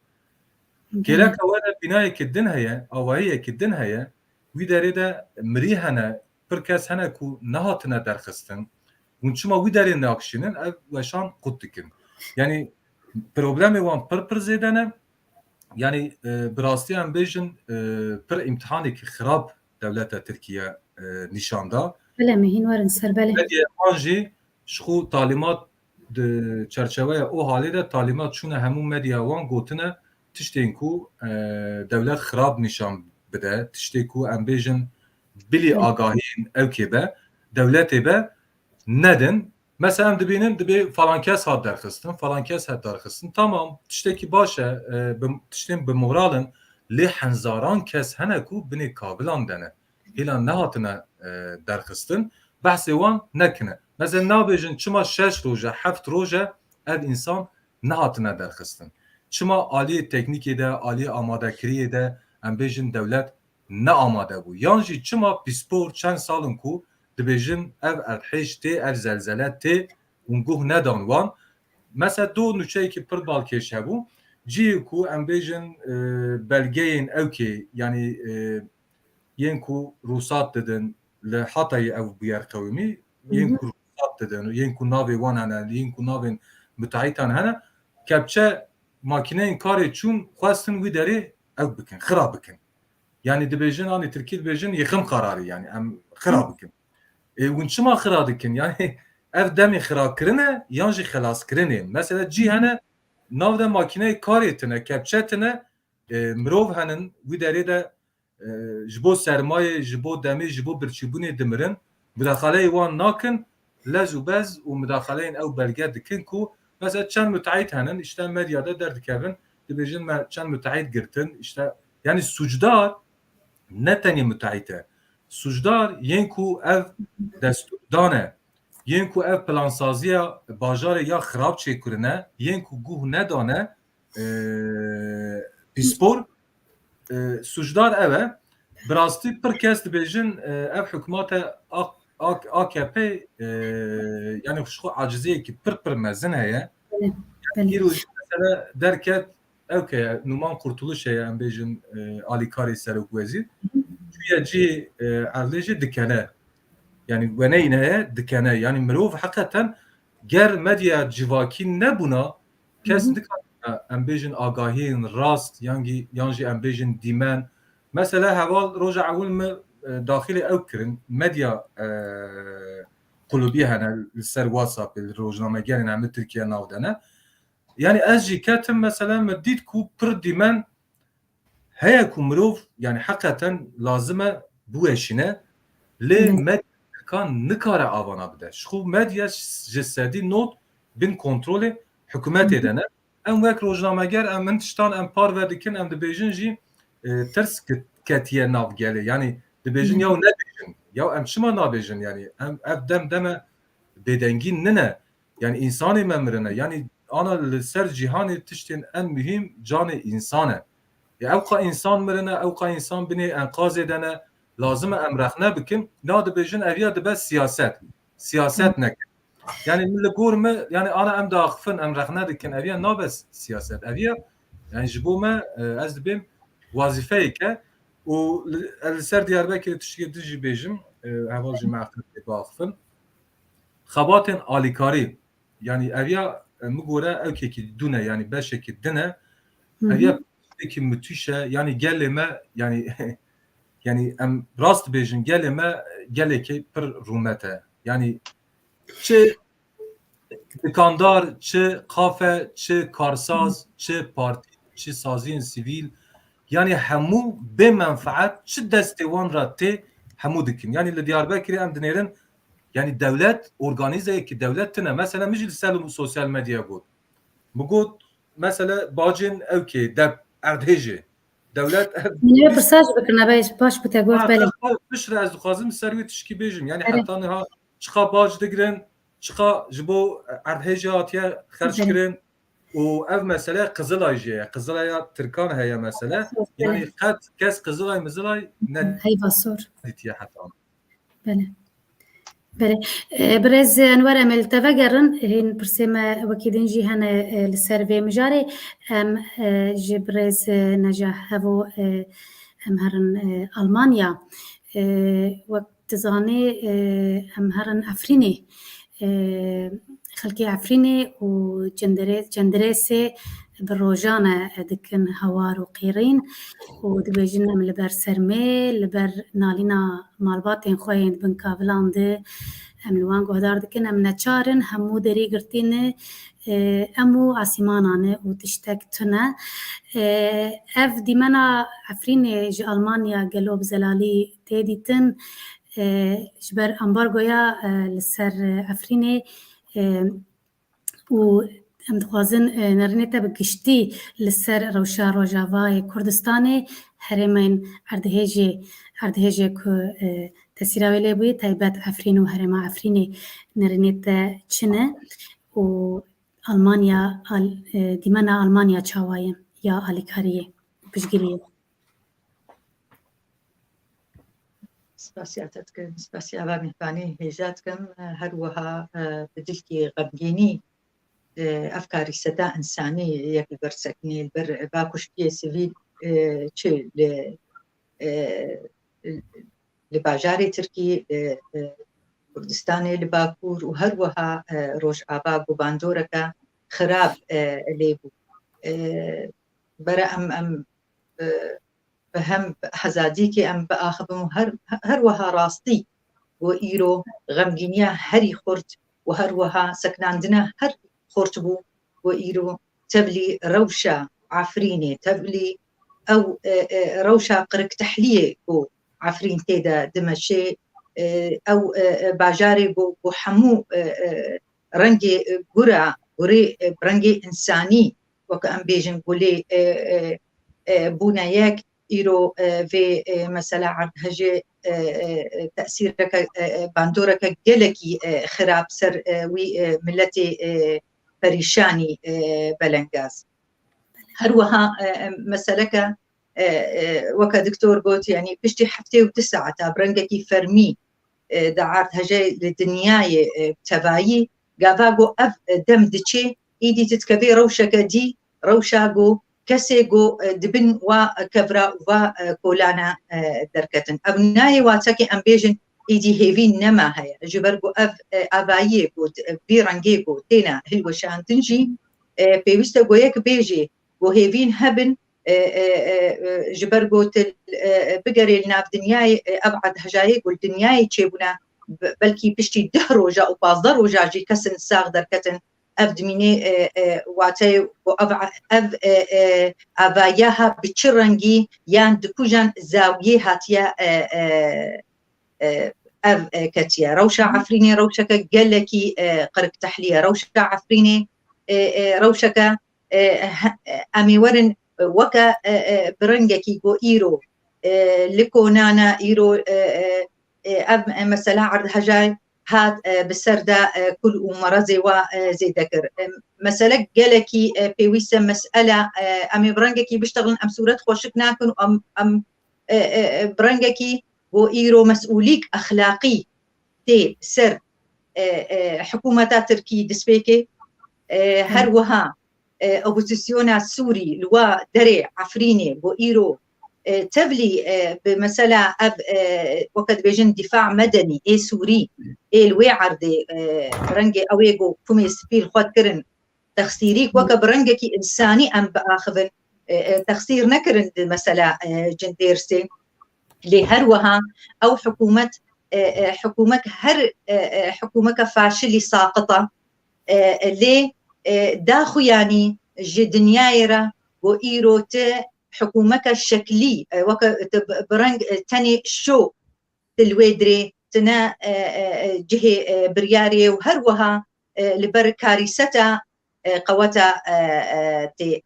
Kêleka we de bînayekî din heye, avahiyekî din heye, wî derê de mirî hene, pir kes hene ku nehatine derxistin. Hûn çima wî derê neakşînin, ev weşan qut dikin. Yani problemê wan pir pir zêde ne. Yani, e, bi rastî em bêjin, e, pir îmtihanekî xirab dewleta Tirkiye, e, nîşan da. Belê, me hîn werin ser, belê. Medyaya wan jî ji xwe talîmat di çerçeveya o halê de talîmat çûne hemû medya wan gotine tiştên ku, e, dewlet xirab nîşan bide, tiştê ku em bêjin bilî agahiyên ewkê be, dewletê be, nedin. Mesela em dibînin, dibê falan kes hat derxistin, falan kes hat derxistin. Tamam, tiştekî baş e, e, bi, tiştên bi moral in, lê henzaran kes hene ku binê kavilan de ne. Hêlan nehatine, e, derxistin. Behsê wan nekine. Mesela nabêjin çima şeş roj e, heft roj e, ev însan nehatine derxistin. Çima aliyê teknîkê de, aliyê amadekiriyê de, em bêjin dewlet ne amade bû. Yan jî çima pispor çend sal in ku dibêjin ev erdhêj tê, ev zelzele tê, hûn guh nedan wan. Mesela do nûçeyekî pir balkêş hebû. Cihê ku em bêjin, e, belgeyên ewkê, yanî, e, yên ku rûsat didin li Hatayê ew bûyer qewimî, yên ku rûsat didin, yên ku navê wan hene, yên ku navên müteahîtan hene, kepçe makîneyên karê çûn, xwestin wî derê ew bikin, xira bikin. Yani dibêjin, anî tirkî dibêjin, yıkım kararı, yani em xira bikin. E, hûn çima xira dikin? Yani ev demê xirakirin e, yan jî xelaskirin e. Mesela cî hene, nav de makîneyê karê tine, kepçe tine, e, mirov henin, wî derê de, e, ji bo sermayê, ji bo demê, ji bo birçîbûnê dimirin, mudaxaleyê wan nakin, lez û bez û mudaxaleyên ew belge dikin ku, mesela çend müteahhit henin, işte medyada derdikevin, dibêjin me çend müteahhit girtin, işte, yani sucdar ne tenê müteahhit e. Sucdar yên ku ev destûr dane, yên ku ev plansaziya bajarê ya xirab çêkirine, yên ku guh nedane, e, pispor, e, sucdar ev e. Bi rastî pir kes dibêjin, e, ev hikûmete A-, A-, A K P, e, yani ji xwe aciziyekî pir pir mezin heye. Belê, belê. Îro jî mesela derket, ew ke Numan Kurtuluş heye, em bêjin, e, alîkarê serokwezîr. Çûye cihê, e, erdê jî dikene. Yani weneyî ne heye, dikene. Yani mirov heqeten ger medya civakî nebûna, kes nikare, em bêjin, agahiyên rast, yan jî, yan jî em bêjin dîmen. Mesela heval roja ewil min, e, daxilê ew kirin, medya, e, kulubî hene li ser WhatsAppê, li rojnamegerên hemî Tirkiye nav de ne. Yani ez jî ketim, mesela min dît ku pir dîmen heye ku mirov, yani heqeten lazim e biweşîne, lê medya Tirkan nikare avana bide. Ji xwe medya ji sedî nod bin kontrolê hikûmetê de ne. Em wek rojnameger, em hin tiştan em parve dikin, em dibêjin jî, e, tirs ke-, ketiye nav gelê. Yani dibêjin ya nebêjin. Ya em çima nabêjin yani? Em, ev dem deme bêdengî nine. Yani însanê me mirine. Yani ana li ser cîhanê tiştên en muhîm canê însan e. Ya ew qa însan mirine, ew qa însan binê enqazê de ne. Lazim e em rexne bikin. Na dibêjin ev ya dibe siyaset. Siyaset nekin. Yani min li gor me, yani ana em diaxifin, em rexne dikin. Ev ya nabe siyaset. Ev ya, yani ji bo me, e, ez dibêm wazîfeyek e. Û li, ez li ser Diyarbekirê tiştekê din jî bêjim, e, heval jî me aqil tê biaxifin. Xebatên alîkarî, yani ev ya, e, min gore ewkekî dû ne, yani beşekî din e. Hı hı. Ev ya tiştekî müthiş e. Yani gelê me, yani yani em rast bêjin, gelê me gelekî pir rûmet e. Yani çi dikandar, çi kafe, çi karsaz, çi partî, çi saziyên sivîl, yani hemû bê menfaet, çi destê wan re tê, hemû dikin. Yani li Diyarbekirê em dinêrin, yani dewlet, organîzeyekî dewlet tine. Mesela min jî li ser sosyal medya got. Min got, mesela bacên ewkê, dep, erdhêjê. Dewlet ev Min ê pirsaj bikin, nebe baş bû te got, Ha, belê. Piştre ez dixwazim ser wê tişkî bêjim. Yani Belê. Heta niha çiqa bac digirin, çiqa ji bo erdhêjê hatiye xerc Belê. Kirin û ev mesele Qizilay jî ye. Qizilaya Tirkan heye mesele. Belê. Yani qet kes Qizilay Mizilay ne Heyva sor. Dîtiye heta. Belê. Belê. E, birêz Enwer, em ê li te vegerin. Hîn pirsê me wekî din jî hene, e, li ser vê mijarê. Em, e, ji birêz, e, Neca Hevo, e, em herin, e, Almanya. E, wek dizanî, e, em herin Efrînê. E, xelkê Efrînê û Cendirê-, Cendirêsê bi rojan e dikin hawar û qîrîn û dibêjin, em li ber sermê, li ber nalîna malbatên xwe yên di bin kavilan de, em li wan guhdar dikin, em neçar in, hemû derî girtî ne, e, em û asîmana ne û tiştek tune. E, ev dîmena Efrînê ji Almanya gelo bi zelalî tê dîtin, e, ji ber ambargoya, e, li ser Efrînê, e, û em dixwazin, e, nerînê te bi giştî li ser rewşa Rojavayê Kurdistanê, herêmên erdhêjê, erdhêjê ku, e, tesîra wê lê bûye, taybet Efrîn û herêma Efrînê nerînê te çi ne û Almanya, Al-, e, dîmena Almanya çawa ye ya alîkariyê, piştgiriyê? Spasiya te dikim, spasiya va mêhvanê hêja dikim. Her wiha, e, bi dilkî xemgînî, e, ev karîseta însanî yek li ber sekinê, li ber va kuştiyê sivîl, e, çi li, e, li bajarê Tirkî, li, e, Kurdistanê li Bakur û her wiha, e, Rojava ku bandoreke xirab, e, lê bû. E, bere em, em, e, bi hem hezadîkê em biaxivin û her, her wiha rastî ku îro xemgîniya herî xurt û her wiha sekinandina her xurt bû ku îro tevlî rewşa Efrînê, tevlî ew, e, e, rewşa qiriktehliyê ku Efrîn tê de dimeşê, e, ew, e, e, bajarê ku, ku hemû, e, e, rengê, e, gura, gurê, e, rengê însanî, wek em bêjin, gulê, e, e, e, bûne yek, îro, e, vê, e, mesela erdhejê, e, e, e, tesîreke, e, e, bandoreke gelekî, e, xirab ser, e, wî, e, miletê, e, perîşanî, e, belengaz. Her wiha, e, e, meseleke, e, e, weke doktor got, yanî piştî heftê û du saeta bi rengekî fermî, e, di erdhejê li dinyayê, e, tevayî, gava ku ev, e, dem diçê, îdî tu dikevê rewşeke dî, rewşa ku kesê ku, e, di bin wa kevra û va, e, kolana, e, derketin. Ev nayê watekê em bêjin, îdî hêvî nema heye. Ji ber ku ev, e, avayiyê ku di, e, vî rengê ku têne hilweşandin jî, e, pêwîst e ku yek bêjê ku hêvîn hebin, e, e, e, e, ji ber ku tu, e, e, bigerê li nav dinyayê, e, ev erdhejayê ku li dinyayê çêbûne, be-, belkî piştî deh roja û pazdeh roja jî kesin sax derketin. Ev dimînê, e, e, wateyê ku ev, ev, e, e, avayiya ha bi çi rengî yan di kujan zawiyê hatiye, e, e, e, ev, e, ketiye. Rewşa Efrînê rewşeke gelekî, e, qiriktehlî ye. Rewşa Efrînê, e, e, rewşeke, e, he-, e, em ê werin, e, weke, e, e, bi rengekî ku îro, e, li konana îro, e, e, e, ev, e, mesela erdhejay hat, e, bi ser de, e, kul û merezê wa, e, zêde kir. E, mesele gelekî, e, pêwîst e, mesele, e, em ê bi rengekî biştexilin, em sûret xweşik nakin û em, em, e, e, e, bi rengekî ku îro mesûlîk exlaqî tê ser, e, e, hikûmeta Tirkî destpêkê, e, her Hı. wiha, e, opozîsyona Sûrî li wa derê Efrînê ku îro, e, tevlî, e, bi mesela ev, e, weke dibêjin dîfa medenî ê Sûrî ê li wê erdê, e, rengê ew ê ku kumê spî li xwe dikirin, texsîrîk weke bi rengekî însanî em biaxivin. e, e, texsîr nekirin di mesela, e, Cindêrsê. Lê her wiha ew hikûmet, e, e, hikûmek her, e, e, hikûmeke faşilî saqit e. E, e, lê, e, daxuyanî ji dinyayê re ku îro ti hikûmeke şeklî, e, weke ti bi, bi reng, e, tenê şo ti li wê dirê tine, e, e, e, cihê, e, biryarê û her wiha, e, li ber karîseta, e, qeweta, e, e, tê.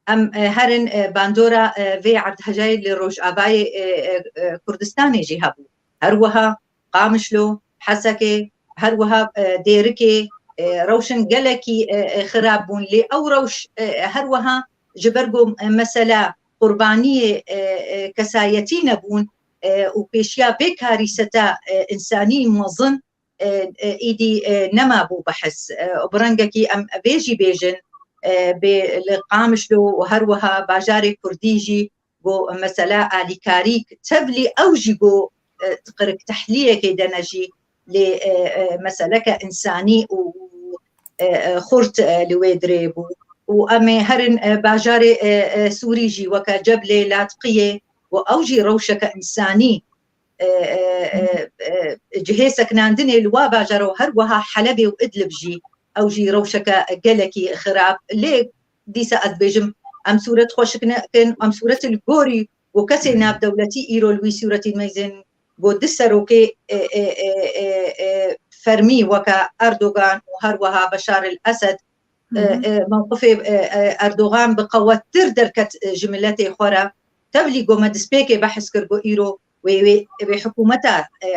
Em, e, herin, e, bandora, e, vê erdhejayê li Rojavayê, e, e, e, Kurdistanê jî hebû. Her wiha Qamişlo, Hesekê, her wiha, e, Dêrikê, e, rewşin gelekî, e, e, xirab bûn. Lê ew rewş, e, her wiha ji ber ku, e, mesela qurbaniyê, e, e, kesayetî nebûn, e, û pêşiya vê karîseta, e, însanî mezin, e, e, îdî, e, nema bû behs. E, bi rengekî em vê jî bêjin, e, bê li Qamişlo û her wiha bajarê Kurdî jî ku mesela alîkarî tevlî ew jî ku, e, qiriktehliyekê de ne jî lê, e, e, meseleke însanî û, û, e, e, xurt, e, li wê dirê bû. Û em ê herin, e, bajarê, e, e, Sûrî jî weke Ceblê, Latqiyê û ew jî rewşeke însanî, e, e, e, e, cihê sekinandinê li wa bajaro her wiha Helebê û Idlib jî ew jî rewşeke gelekî xirab. Lê dîsa ez dibêjim, em sûret xweşik nekin, em sûret li gorî û kesê navdewletî îro li wî sûretî meyzên ku di serokê, e, e, e, e, e, fermî weke Erdogan û her wiha Beşar el Esed, e, Hı hı. e, mewqifê, e, e, Erdogan bi qewettir derket, e, ji miletê xwe re. Tevlî ku me destpêkê behs kir ku îro wê, wê, wê hikûmeta, e,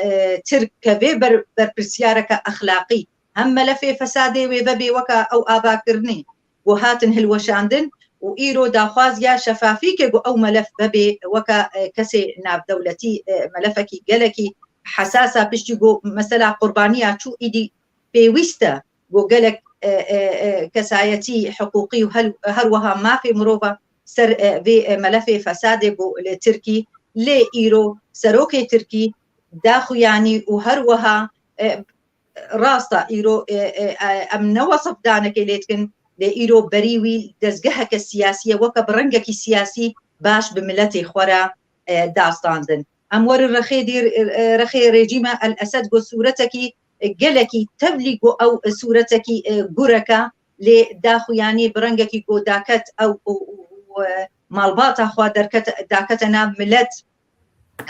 e, Tirk kevê ber, berpirsiyareke exlaqî. Hem melefê fesadê wê vebê weke ew avakirinê ku hatin hilweşandin û îro daxwaz ya şefafîkê ku ew melef vebê weke, e, kesê navdewletî, e, melefekî gelekî hesas e, piştî ku mesela qurbaniya çû îdî pêwîst e ku gelek, e, e, e, kesayetî, hiqûqî û hel-, her wiha mafê mirova ser, e, vê, e, melefê fesadê bû li Tirkî. Lê îro serokê Tirkî daxuyanî û her wiha, e, rast e, îro, e, e, e, em ne wesifdanekê lê dikin, lê îro berî wî dezgeheke siyasî ye, weke bi rengekî siyasî baş bi miletê xwe re, e, dastandin. Em werin rexê dîr, e, rexê rejîma El Esed ku sûretekî, e, gelekî tevlî ku ew, e, sûretekî, e, gureke, lê daxuyanî bi rengekî ku daket ew û, û, û, e, malbata xwe derket, dakete nav milet,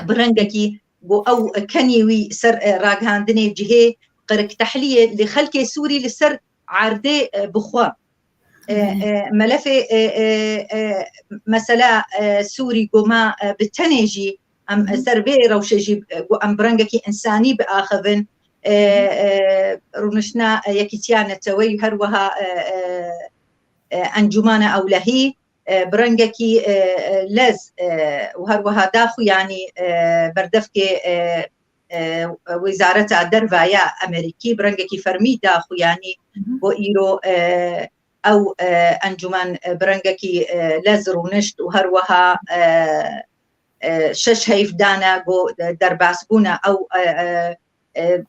bi rengekî ku ew kenî wî ser, e, ragihandinê cihê qiriktehliyê li xelkê Sûrî li ser erdê, e, bixwe. E, e, melefê, e, e, e, mesela, e, Sûrî ku me, e, bi tenê jî em, Hı hı. ser vê rewşê jî, e, ku em bi rengekî însanî biaxivin, e, e, rûniştina, e, Yekîtiya Neteweyî her wiha, e, e, e, Encûmana Ewlehî, e, bi rengekî, e, e, lez, e, û her wiha daxuyanî, e, berdevkê, e, e, Wezareta Derve ya Amerîkî bi rengekî fermî daxuyanî Hı hı. ku îro, e, ew, e, encûmen, e, bi rengekî, e, lez rûnişt û her wiha, e, e, şeş heyf dane ku, e, derbasbûna ew, e, e, e,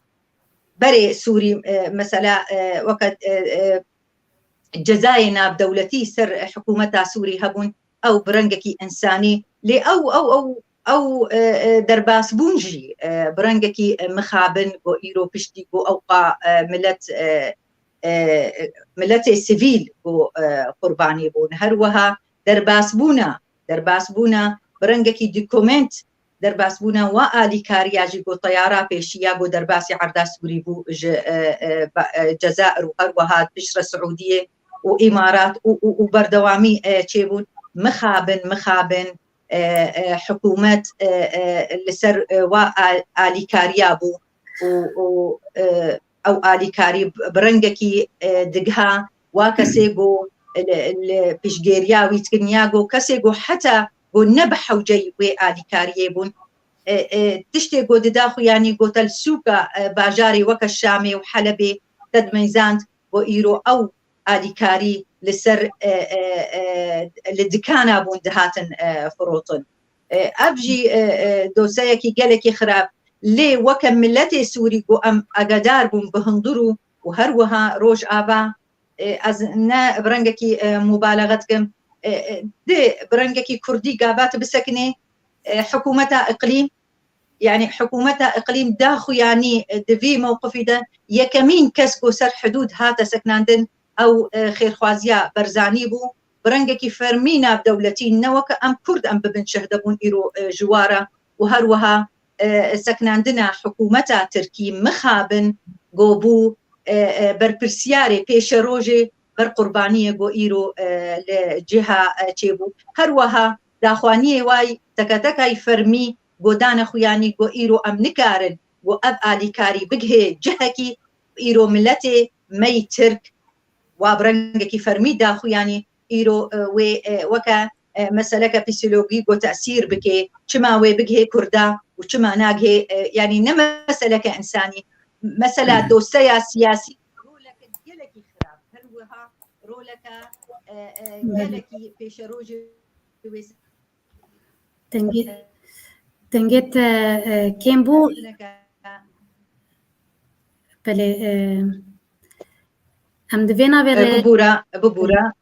berê Sûrî, e, mesela, e, weke, e, e, cezayê navdewletî ser hikûmeta Sûrî hebûn, ew bi rengekî însanî, lê ew, ew, ew, ew, e, e, derbasbûn jî, e, bi rengekî, e, mixabin ku îro piştî ku ew qa, e, milet, e, e, miletê sivîl ku, e, qurbanî bûn. Her wiha derbasbûna, derbasbûna bi rengekî dokument, derbasbûna wa alîkariya jî ku teyara pêşiya ku derbasî erda Sûrî bû ji, e, e, ba-, e, Cezair û her wiha piştre Siûdiyê û Îmarat û, û, û berdewamî, e, çêbûn. Mixabin, mixabin, e, e, hikûmet, e, e, li ser, e, wa a-, alîkariya bû û, û, e, ew alîkarî bi rengekî, e, digiha wa kesê ku li, li piştgêriya wî dikin ya ku kesê ku heta ku ne bi hewceyî wê alîkariyê bûn. E, e, tiştê ku dida xwe yanî gote li sûka, e, bajarê weke Şamê û Helebê te dimeyzand ku îro ew alîkarî li ser, e, e, e, li dikana bûn dihatin, e, firotin. E, ev jî, e, e, dosyayekî gelekî xirab. Lê weke miletê Sûrî ku em agedar bûn bi hundir û, û her wiha Rojava, e, ez ne bi rengekî, e, mubalexe dikim, e, e, di bi rengekî kurdî gava tu bisekinê, e, hikûmeta iqlîm, yanî hikûmeta iqlîm daxuyanî, e, di vî mewqifî de yekemîn kes ku ser hidûd hate sekinandin, ew, e, xêrxwaziya Berzanî bû. Bi rengekî fermî navdewletî ne weke em kurd em bibin şehde bûn îro, e, ji wa re û her wiha, e, sekinandina hikûmeta tirkî mixabin go bû, e, e, berpirsiyarê pêşerojê ber qurbaniyê go îro, e, li cêha, e, çêbû. Her wiha daxwaniyê way teketeka yî fermî go dane xuyanî go îro em nikarin go ev alîkarî bigihê cihekî îro miletê me yî tirk wa bi rengekî fermî daxuyanî îro, e, wê, e, weke, e, meseleke psîkologî go tesîr bike, çima wê bigihê kurda û çima nagihê, e, yanî ne meseleke însanî, mesela doseya siyasî roleke gelekî xirab, her wiha roleke, e, e, gelekî pêşerojê wê. Dengê, dengê te, e, kêm bû. Belê, e, em di vê navê E, re bibûra, bibûra.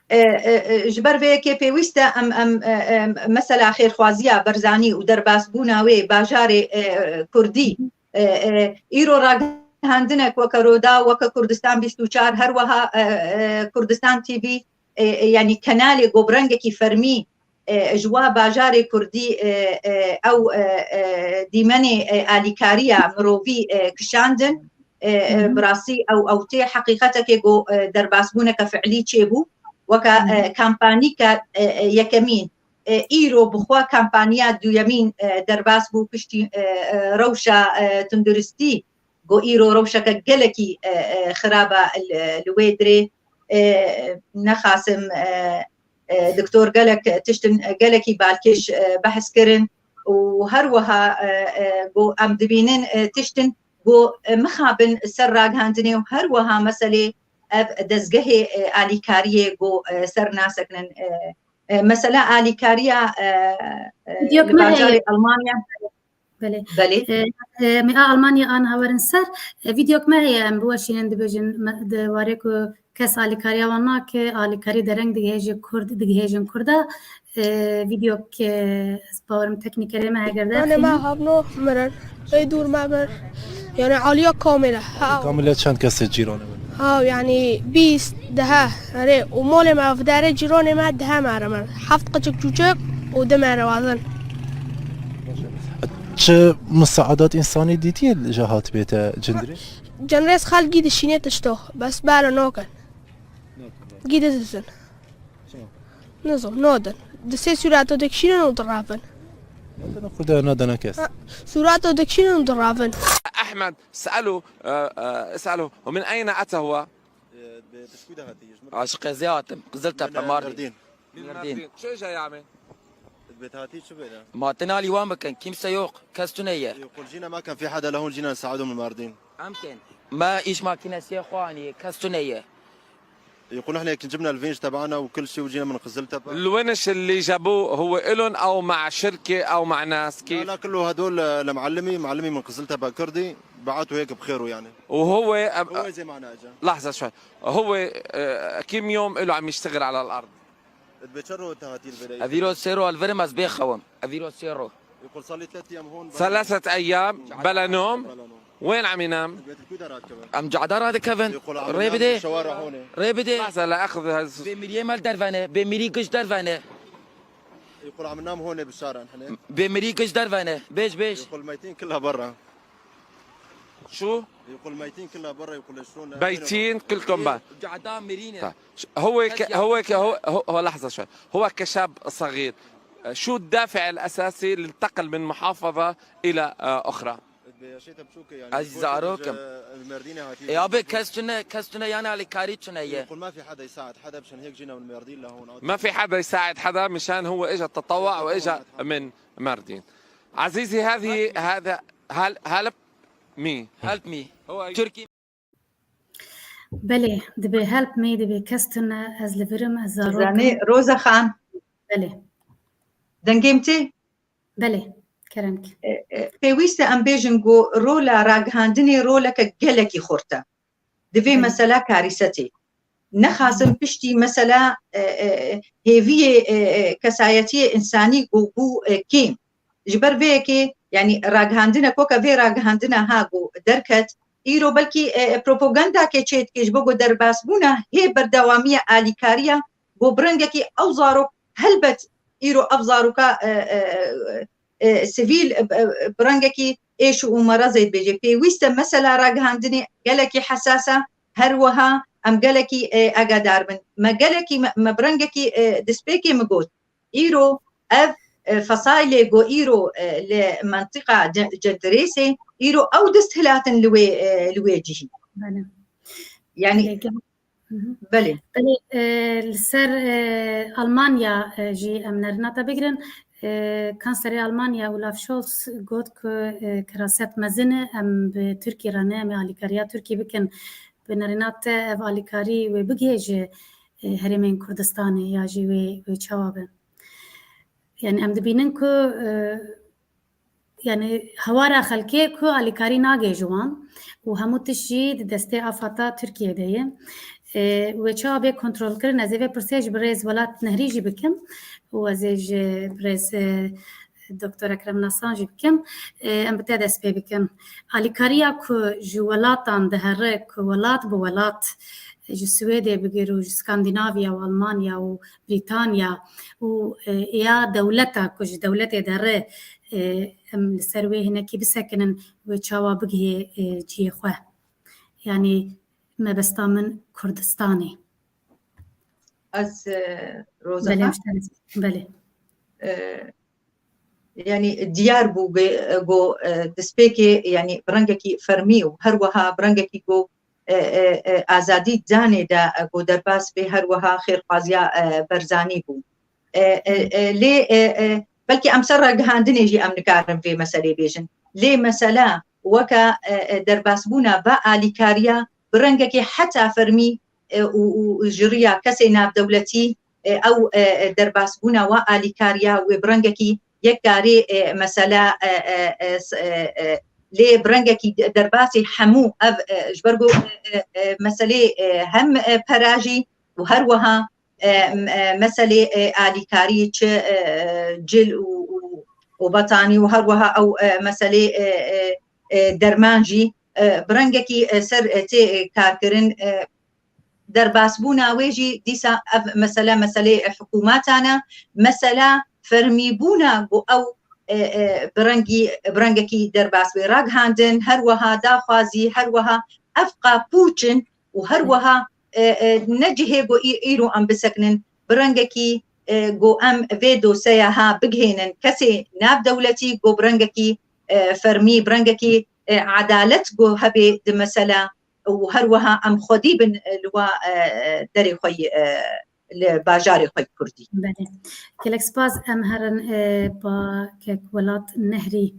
E, e, e, ji ber vê yekê pêwîst e em, em, e, e, mesela xêrxwaziya Berzanî û derbasbûna wê bajarê, e, kurdî, e, e, îro ragihandinek weke Roda, weke Kurdistan bîst û çar, her wiha, e, e, Kurdistan T V, e, e, yanî kenalê go bi rengekî fermî, e, ji wa bajarê kurdî, e, e, ew, e, e, dîmenê, e, alîkariya mirovî, e, kişandin. E, e, bi rastî ew, ew tê heqîqetekê go, e, derbasbûneke fiilî çêbû. Weke, e, kampanîka, e, e, yekemîn, e, îro bi xwe kampaniya duyemîn, e, derbas bû piştî, e, e, rewşa, e, tunduristî. Go îro rewşeke gelekî, e, e, xirab e li, li wê dirê, e, nexasim, e, e, doktor gelek tiştin, e, gelekî balkêş, e, behs kirin û her wiha, e, e, go em dibînin, e, tiştin go, e, mixabin ser ragihandinê û her wiha meselê ev dezgehê, e, alîkariyê go, e, ser nasekinin, e, e, mesela alîkariya, e, e, Diyok li me heye. Bajarê Almanya. Belê. Belê. E, e, me a Almanya an hawerin ser. E, vîdeok me heye, em biweşînin, dibêjin, me, di warê ku kes alîkariya wan nake, alîkarî dereng digihêjin Kurd, digihêjin Kurda. E, vîdeok, e, ez bawerim teknîkerê me heger de Anê me xînî. Havno mirin. Ey dûr me bir. Yani aliya kamile. Ha. Kamile çend kesê cîranê min? Ha, yani bîst, dehe. Erê, û molê me, ev derê cîranê me dehe mere min. Heft qicik çûçik û du mere wazin. Çi musaedat însanî dîtiye ji hatibê te cindirê? Cinrêz xelkî dişînê tişto, bes bere nokin. Gî dizizin. Çima? Nizam, nodin. Di sê sûreto dikişînin û direvin. Nodin, Kurda nadana kes. Ha, sûreto dikişînin û direvin. أحمد، اسأله، آه، آه، اسأله، ومن أين أتى هو؟ Ee, bi-, bi çi de hatî? Ji Aşık Ezi hatim. Kızıltepe, Mardin. Mardin. Mardin. Mardin. Çi îşe yame? Bi hatî çi bêne? Ma tenalî wan bikin. Kimse yok. Kes tune ye. يقول جينا ما كان في حدا لهون، جينا نساعدهم المعارضين. Em ken. Ma iş makinesi xwe anî. Kes tune ye. يقول نحن هيك جبنا الفينج تبعنا وكل شيء وجينا من قزلتبة. الونش اللي جابوه هو إلهم أو مع شركة أو مع ناس؟ لا، كيف؟ لا، كله هدول لمعلمي، معلمي من قزلتبة كردي، بعته هيك بخيره يعني. وهو أب-، هو زي معنا إجا. لحظة شوي. هو، آه، كم يوم إله عم يشتغل على الأرض؟ Divê çend roj te hatî li vêrê? Evîro sê ro li vir im, ez bêxew im. Evîro sê ro. يقول صار لي ثلاث أيام هون. ثلاثة أيام بلا نوم. بلا نوم. وين عم ينام؟ Divê tu li ku de radikevin? Em cada radikevin. يقول عم ينام بالشوارع هون. Rê bide. Rê bide. لحظة، لا أخذ هز- Bê miriyê me li derve ne. Bê mirî giş derve ne. يقول عم ننام هون بالشارع نحن. Bê mirî giş derve ne. Bêj, bêj. يقول ميتين كلها برا. شو؟ يقول ميتين كلها برا، يقول شلون؟ ميتين كلكم برا. Cada mirî ne. طيب. ش-، هو ك-، هو ك-، هو، هو، هو، لحظة شوي. هو كشاب صغير، شو الدافع الأساسي لانتقل من محافظة إلى، آه، أخرى؟ Divê çi te biçûke yani. Ez zarok im. Ê abi, kes tune, kes tune, yan alîkarî tune ye. يقول ما في حدا يساعد حدا، مشان هيك جينا من ميردين لهون. ما في حدا يساعد حدا، مشان هو إجا تطوع وإجا من مردين. عزيزي، هذه، هذا، هل-، help me. Help me. هو Türkiye. Belê, divê help me, divê kes tune, ez li vir im, ez zarok im. Zanî, Roza Xan. Belê. Dengê min tê? Belê, kerem ki. E, e, pêwîst e em bêjin ku rola ragihandinê roleke gelekî xurt e. Divê Belê. Mesela karîse tê. nexasim piştî mesela, e, e, hêviyê, e, e, kesayetiyê însanî ku bû, e, kêm. Ji ber vê yekê, yanî ragihandine, koka vê ragihandina ha ku derket, îro belkî, e, e, propagandakê çêdike ji bo ku derbasbûna hê berdewamiya alîkariya ku bi rengekî ew zarok, helbet îro ev zaroka, e, e, e, e, sivîl, e, e, bi rengekî êş û merezê dibêje. Pêwîst e mesela ragihandinê gelekî hesas e, her wiha em gelekî, e, agadar bin. Me gelekî, me, me bi rengekî, e, destpêkê min got, îro ev, e, fesaîlê ku îro, e, li mentiqa Ce-, Cendirêsê, îro ew dest hilatin li wê, e, li wê cihî. Belê. Yanî, Peki. Hı hı. Belê. Belê, e, li ser, e, Almanya, e, jî em nerina te bigirin. E, Kanserê Almanya Olaf Scholz got ku, e, keraset mezin e, em bi Tirkî re ne, em ê alîkariya Tirkî bikin. Bi nerina te ev alîkarî wê bigihê ji, e, herêmên Kurdistanê ya jî wê, wê çawa be? Yani em dibînin ku, e, yani hawara xelkê ku alîkarî nagê ji wan û hemû tişt jî di destê afata Tirkiyê de ye. E, wê çawa bê kontrolkirin? Ez ê vê pirsê ji birêz Welat Nehrî jî bikim û ez ê ji birêz, e, Doktor Ekrem Nasan jî bikim. E, em bi te dest pê bikin. Alîkariya ku ji welatan dihere, ku welat bi welat, ji Swêdê bigir û ji Skandinavya û Almanya û Brîtanya û, e, ya dewleta ku ji dewletê dere, e, em li ser wê hinekî bisekinin, wê çawa bigihê, e, cihê xwe. Yanî mebesta min Kurdistanê. Ez, e, Roza Belê, Xan. Belê. E, yanî diyar bû ge-, go, e, destpêkê, yanî bi rengekî fermî û her wiha bi rengekî go, e, e, e, azadî canê de, e, go derbas bê her wiha xêrxwaziya, e, Berzanî bû. E, e, e, lê, e, e, belkî em ser ragihandinê jî em nikarin vê meselê bêjin. Lê mesela weke, e, e, derbasbûna va alîkariya bi rengekî heta fermî, e, û, û ji riya kesê navdewletî, e, ew, e, e, derbasbûna wa alîkariya wê bi rengekî yek karê, e, mesela, e, e, e, s-, e, e, lê bi rengekî de-, derbasî hemû ev, e, ji ber ku, e, e, e, meselê, e, hem, e, pera jî û her wiha, e, m-, e, meselê, e, alîkarî çi, e, cil û, û, û betanî û her wiha ew, e, meselê, e, e, e, derman jî, e, bi rengekî, e, ser, e, tê, e, karkirin, e, derbasbûna wê jî dîsa ev mesele, meselê, e, hikûmatan e, mesela fermîbûna ku ew, e, e, bi rengî, bi rengekî derbas bê ragihandin, her wiha daxwazî, her wiha ev qapûçin û her wiha, e, e, ne cihê ku î-, îro em bisekinin, bi rengekî, e, ku em vê doseya ha bigihênin kesê navdewletî ku bi rengekî, e, fermî, bi rengekî, e, edalet ku hebê di mesela û her wiha em xwedî bin, e, li wa, e, e, derê xwe yî, e, li bajarê xwe yî kurdî. Belê. Gelek spas, em herin, e, ba kek Welat Nehrî,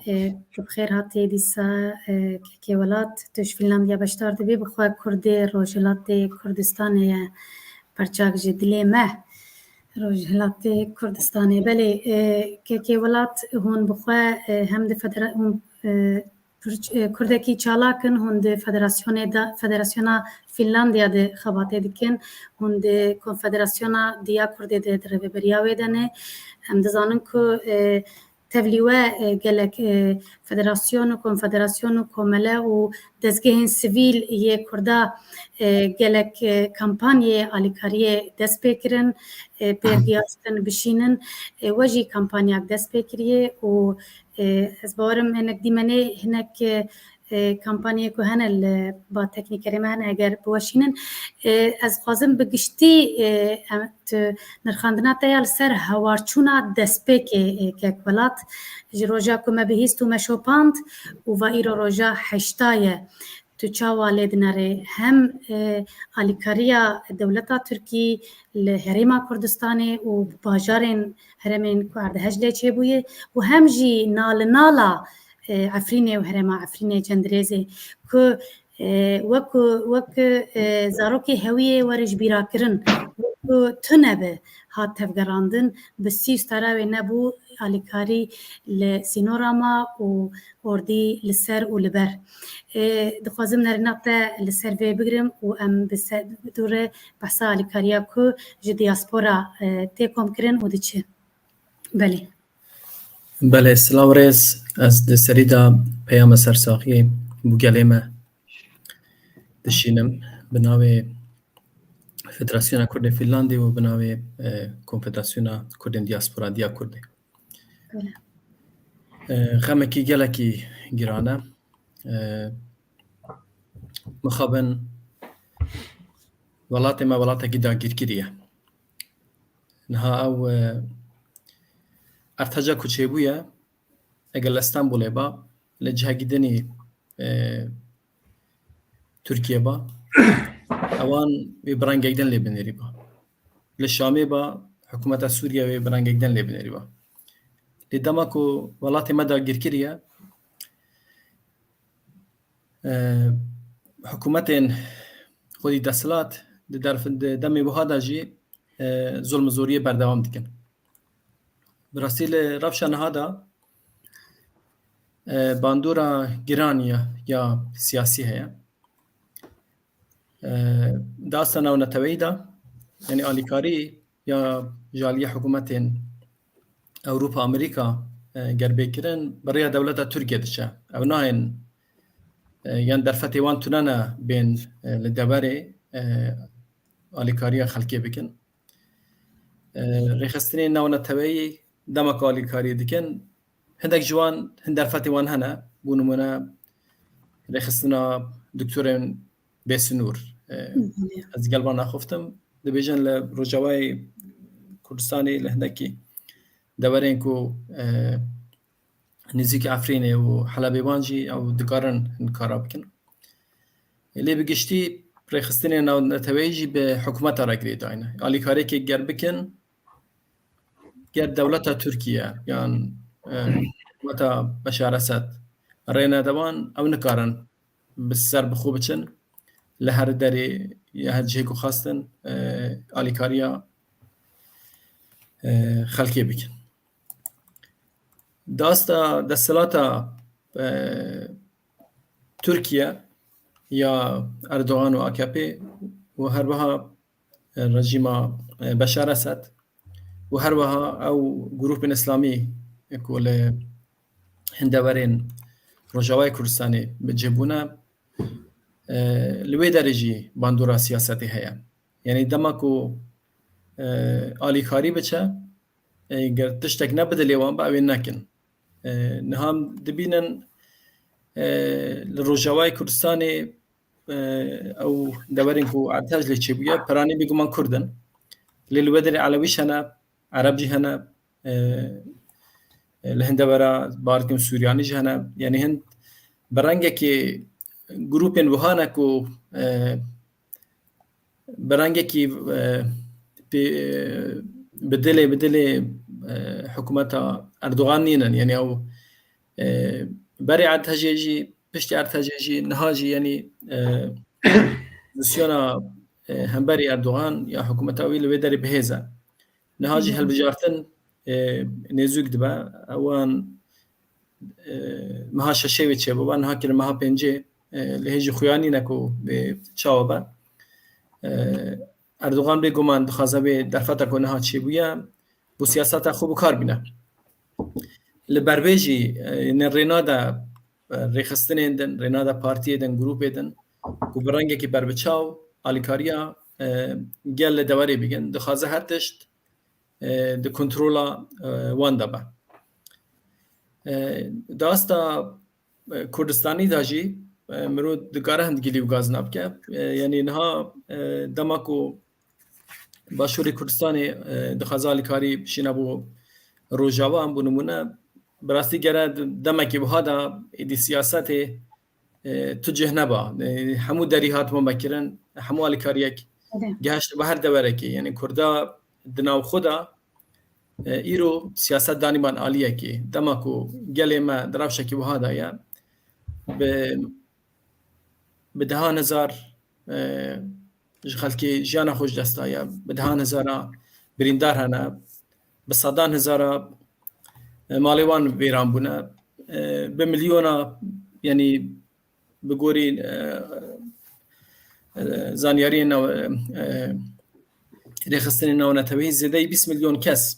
e, tu bi xêr hatî dîsa, e, kekê Welat, tu ji Fînlandiya beşdar dibî, bi xwe Kurdê Rojhilatê Kurdistanê ye, perçak ji dilê me. Rojhilatê Kurdistanê. Belê, e, kekê Welat, hûn bi xwe, e, hem di federa-, hûn, e, Kurd-, e, Kurdekî çalak in, hûn di federasyonê de, Federasyona Fînlandiya de xebatê dikin, hûn di Konfederasyona Diya Kurdê de di rêveberiya wê de ne. Em dizanin ku, e, tevlî we, e, gelek, e, federasyon û konfederasyon û komele û dezgehên sivîl yê Kurda, e, gelek, e, kampanyê alîkariyê dest pê kirin, e, pê gihaştin bişînin. E, we jî kampanyak dest pê kiriye û, e, ez bawerim hinek dîmenê hinek, e, e, kampanyê ku hene li ba teknîkerê me hene, eger biweşînin. E, ez xwazim bi giştî, e, em, tu nirxandina te ya li ser hewarçûna destpêkê, e, kek Welat, ji roja ku me bihîst û me şopand û va îro roja heşta ye. Tu çawa lê dinere hem, e, alîkariya dewleta Tirkî li Herêma Kurdistanê û bajarên herêmên ku erdhej lê çêbûye û hem jî nal li nala, e, Efrînê û herêma Efrînê Cendirêzê ku, e, wek, wek, e, zarokê hewiyê were ji bîra kirin. ku tune be hat tevgerandin, bi sî û star wê nebû, alîkarî li sînora ma û ordî li ser û li ber. E, dixwazim nerîna te li ser vê bigrim û em bi ser dûre behsa alîkariya ku ji diaspora, e, tê komkirin û diçe. Belê. Belê, silav rêz. Ez di serî de peyama sersaxiyê bo gelê me dişînim. Bi navê Federasyona Kurdên Fînlandê û bi navê, e, Konfederasyona Kurdên Diaspora Diya Kurdê. Belê. E, xemekî gelekî giran e. E, mixabin welatê me welatekî dagîrkirî ye. Niha ew, e, erdheca ku çêbûye, eger li Stenbolê ba, li cihekî dinî, e, Tirkiye ba, ewan wê bi rengek din lê binêrî ba. Li Şamê ba, hikûmeta Sûriye wê bi rengek din lê binêrî ba. Lê dema ku welatê me dagîrkirî ye, e, hikûmetên xwedî desthilat di derf-, di demê wiha de jî, e, zulm û zoriyê berdewam dikin. Bi rastî li rewşa niha de, e, bandora giran ya, ya siyasî heye. E, di asta navneteweyî de, yanî alîkarî ya ji aliyê hikûmetên Ewropa, Amerîka, e, ger bê kirin, bi rêya dewleta Tirkiye diçe. Ew nayên, e, yan derfetê wan tune ne bên, e, li deverê, e, alîkariya xelkê bikin. E, rêxistinên navneteweyî dema ku alîkariyê dikin, hindek ji wan, hin derfetê wan hene, bo nimûne rêxistina doktorên bêsinûr. E, Hı hı. Ez gel van naxiftim. Dibêjin li Rojavayê Kurdistanê li hindekî deverên ku, e, nêzîkî Efrînê û Helebê wan jî ew dikarin hin kara bikin. Lê bi giştî rêxistinên navneteweyî jî bi hikûmeta re girêdayî ne. Alîkariyekê ger bikin, ger dewleta Tirkiye yan, e, hikûmeta Beşar Esed rê nede wan, ew nikarin bi ser bi xwe biçin, li her derê ya her cihê ku xwestin, e, alîkariya, e, xelkê bikin. Di asta desthilata, e, Tirkiye ya Erdogan û A K P û her wiha, e, rejîma, e, Beşar Esed û her wiha ew grûpên îslamî ku li hin deverên Rojavayê Kurdistanê bi cih bûne, e, li wê derê jî bandora siyasetê heye. Yanî dema ku, e, alîkarî biçe, e, ger tiştek ne bi dilê wan be, ew ê nekin. E, niha em dibînin, e, li Rojavayê Kurdistanê, e, ew deverên ku erdhej lê çêbûye, piranî bêguman Kurd in. Lê li wê derê Elewî jî hene, Ereb jî hene, e, e, li hin devera bar dikim Suryanî jî hene. Yanî hin bi rengekî grûpên wiha ne ku, e, bi rengekî, e, pê, e, bi dilê, bi dilê, e, hikûmeta Erdogan nînin. Yanî ew, e, berê erdhejê jî, piştî erdhejê jî, niha jî, yanî, e, pozisyona, e, hemberî Erdogan ya hikûmeta wî li wê derê bi hêz e. Niha jî Hı hı. hilbijartin, e, nêzûk dibe. Ewan, e, meha şeşê wê çêbûba, niha kirin meha pêncê, e, lê hê jî xuya nîne ku bê çawa be. E, Erdogan bêguman dixwaze vê derfeta ku niha çêbûye, bo siyaseta xwe bi kar bîne. Li ber vê jî, e, ne rêna de, e, rêxistinên din, rêna de partiyê din, grûpê din ku bi rengekî berbiçaw alîkariya, e, gel li deverê bikin, dixwaze her tişt, e, di kontrola, e, wan de be. E, di asta, e, Kurdistanî de jî, e, mirov dikare hindgilî û gazina bike. E, yanî niha, e, dema ku Başûrê Kurdistanê, e, dixwaze alîkarî bişîne bo Rojava, bo nimûne, bi rastî gere demekî wiha de êdî siyasetê, e, tu cih neba. E, hemû derî hatibû vekirin, hemû alîkariyek Evet. gihişt bi her deverekê. Yanî Kurda di nav xwe de, e, îro siyaset danîban aliyekê. Dema ku gelê me di rewşekî wiha de ye, bi, bi dehan hezar, e, ji xelkê jiyana xwe ji dest daye. Bi dehan hezara birîndar hene, bi sedan hezara, e, malê wan vêran bûne. E, bi milyona, yanî bi gorî, e, e, zanyariyên nav-, e, rêxistinên navneteweyî zêdeyî bîst milyon kes,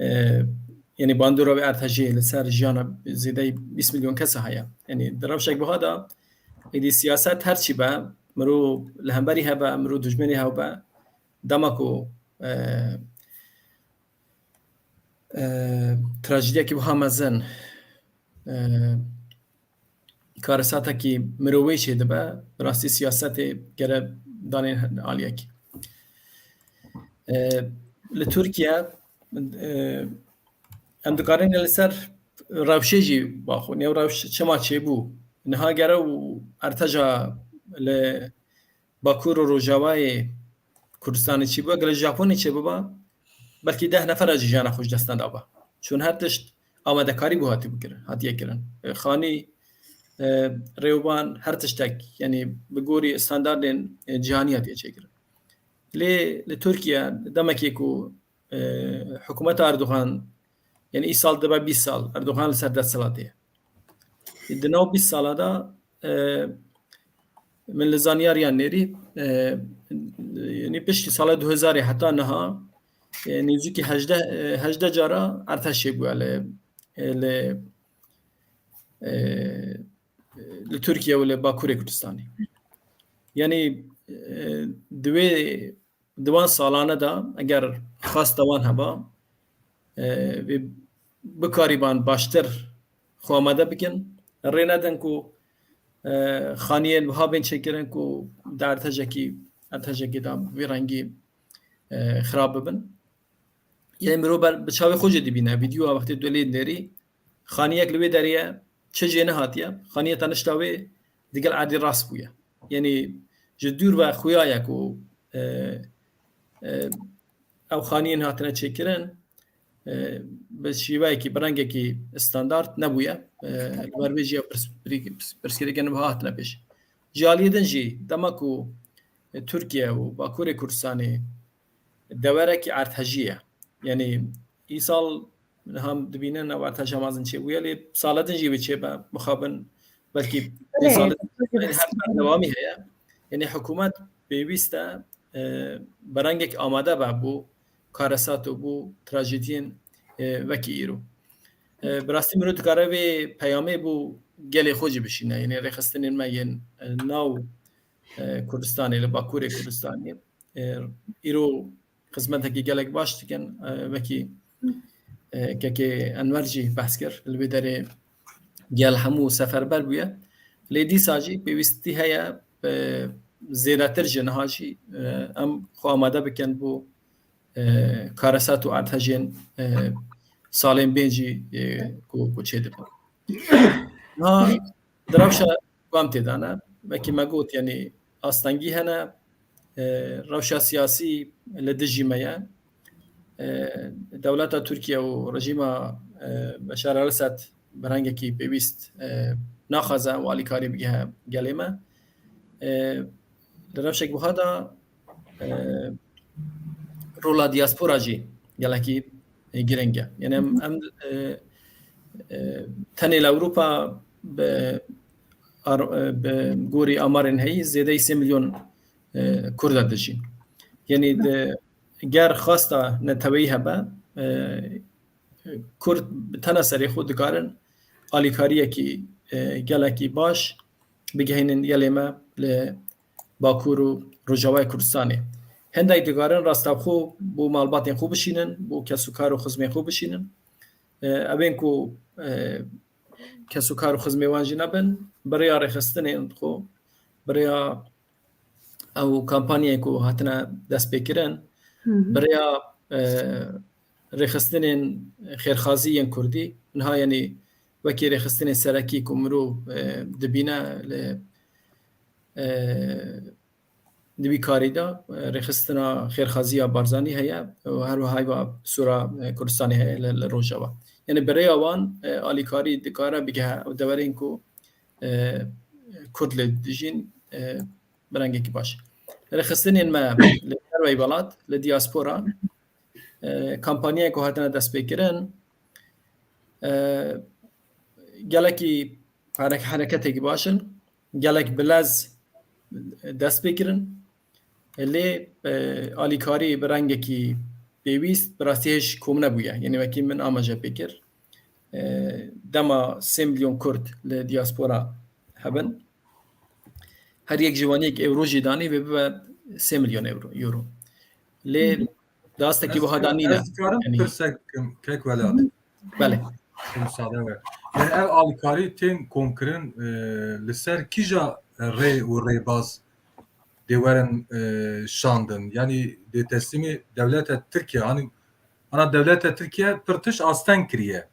e, yanî bandora wê erdhejê li ser jiyana zêdeyî bîst milyon kesa heye. Yanî di rewşek buha de êdî siyaset her çi be, mirov li hemberî hebe, mirov dijminê hew be, dema ku, e, e, trajediyekî buha mezin, e, karesatekî mirovî çêdibe, bi rastî siyasetê gere danên aliyekî. E, li Tirkiye, e, em dikarin li ser rewşê jî baxwin. Ew rewş çima çêbû? Niha gere û erteca li Bakur û Rojavayê Kurdistanê çêbû, eger li Japonê çêbiba, belkî deh nefera jî jiyana xwe ji dest nedaba. Çûn her tişt amadekarî bû hatî bikirin, hatiye kirin. E, xanî, e, rêwban, her tiştek, yanî bi gorî standardên, e, cîhanî hatiye çêkirin. Lê li Tirkiye demekê ku, e, hikûmeta Erdogan, yanî îsal dibe bîst sal, Erdogan li ser desthilatê ye. Di nav bîst sala de, e, min li zanyariyan nêrî, e, yanî piştî sala du hezarê heta niha, e, nêzîkî hejdeh, e, hejdeh cara erteş çêbûye li, e, li, e, li Tirkiye û li Bakurê Kurdistanê. Yanî, e, di wê, di wan salane de eger xwesta wan heba, e, wê bikarîban baştir xwe amade bikin. Rê nedin ku, e, xaniyên wiha bên çêkirin ku di ertejekî, ertejekê de vî rengî, e, xirab bibin. Yê mirov ber-, bi çavê xwe jî dibîne. Vîdyoya wextê tu lê dinêrî, xaniyek li wê derê ye, çi jê nehatiye, xaniya tenişta wê digel erdê rast bûye. Yanî ji dûr ve xuya ye ku, e, e, ew xaniyên hatine çêkirin, e, bi şîveyekî, bi rengekî standard nebûye. E, li ber vê jî ev pirs-, pirs-, pirsgirêkên wiha hatine pêş. Ji aliyê din jî, dema ku, e, Tirkiye û Bakurê Kurdistanê deverekî erdhejî ye. Yanî îsal niha dibînin ev erdheja mezin çêbûye, lê sala din jî wê çêbe, mixabin belkî Belê, salê din her berdewamî heye. Yanî hikûmet pêwîst e, e, bi rengekî amade be bo karesat û bo trajediyên, e, wekî îro. E, bi rastî mirov dikare vê peyamê bo gelê xwe jî bişîne. Yanî rêxistinên me yên, e, nav, e, Kurdistanê, li Bakurê Kurdistanê, e, îro xizmetekî gelek baş dikin. E, wekî, e, kekê Enwer jî behs kir, li wê derê gel hemû seferber bûye. Lê dîsa jî pêwîstî heye, e, zêdetir ji niha jî, e, em xwe amade bikin bo, e, karesat û erdhejên, e, salên bên jî, e, ku, ku çêdibin. Niha di rewşa ku em tê de ne, wekî me got, yanî astengî hene, e, rewşa siyasî li dijî me ye. E, dewleta Tirkiye û rejîma, e, Beşar el-Esed bi rengekî pêwîst, e, naxwaze û alîkarî bigihe gelê me. E, li rewşek wiha de, e, rola diaspora jî gelekî, e, girîng e. Yanî em, em, e, e, tenê li Ewropa bi ar-, e, bi gorî amarên heyî zêdeyî sê milyon, e, Kurd e dijîn. Yanî di, ger xwesta neteweyî hebe, e, Kurd bi tena serê xwe dikarin alîkariyekî, e, gelekî baş bigihînin gelê me li Bakur û Rojavayê Kurdistanê. Hindek dikarin rastewxo bo malbatên xwe bişînin, bo kes û kar û xizmên xwe bişînin. E, evên ku, e, kes û kar û xizmê wan jî nebin, bi rêya rêxistinên xwe, bi rêya ew kampanyayên ku hatine destpêkirin, Hı hı. bi rêya, e, rêxistinên xêrxazî yên Kurdî, niha yanî wekî rêxistinên serekî ku mirov, e, dibîne li, e, di vî karî de, e, rêxistina xêrxazî ya Barzanî heye û her wiha heyva Sûra, e, Kurdistanê heye li, li Rojava. Yanî bi rêya wan, e, alîkarî dikare bigihe ew deverên ku, e, Kurd lê dijîn, e, bi rengekî baş. rêxistinên me li derveyî welat, li diaspora, e, kampanyayê ku hatine destpêkirin, e, gelekî herek-, hereketekî baş in, gelek bi lez dest pê kirin. Lê, e, alîkarî bi rengekî pêwîst bi rastî hêj kom nebûye. Yanî wekî min amaje pê kir. E, dema sê milyon Kurd li diaspora hebin, her yek ji wan yek euro jî danî vê bibe sê milyon euro, euro. Lê dastekî wiha da nîne. Ez dikarim Yanî pirsek bikim, kek Welat? Belê. Bi misade we. Yanî ev alîkarî tên komkirin, e, li ser kîja rê û rêbaz dê werin, e, şandin? Yanî dê teslîmê dewleta Tirkiye, hanî ana dewleta Tirkiye pir tişt asteng kiriye.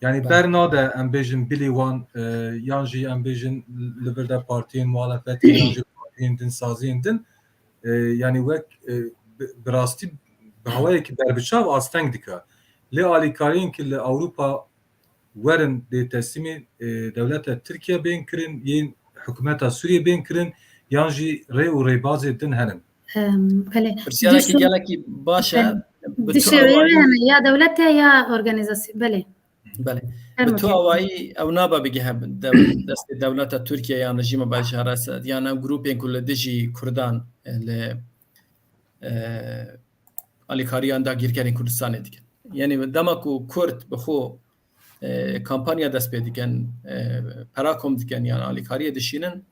Yanî Belê. ber nade em bêjin bilî wan, e, yan jî em bêjin li vir de partiyên muhalefetê yan jî partiyên din, saziyên din, e, yanî wek, e, bi, bi rastî bi hawayekî berbiçav asteng dike. Lê alîkariyên ki li Ewropa werin dê teslîmê, e, dewleta Tirkiye bên kirin, yên hikûmeta Sûriyê bên kirin, yan jî rê û rêbazê din henin? Em, belê. Pirsiyarekî Du şew-, gelekî baş e. em, Bi du tu şêweyê awayî hene, ya dewlet e ya organîzasyon. Belê. Belê. Her Bi tu mukim. awayî ew nabe bigihe dew-, destê dewleta Tirkiye yan rejîma Beşar Esed, yan ew grûpên ku li dijî Kurdan, e, li, e, alîkariyan dagîrkerên Kurdistanê dikin. Yanî dema ku Kurd bi xwe, e, kampanya dest pê dikin, e, pera kom dikin yan alîkariyê dişînin,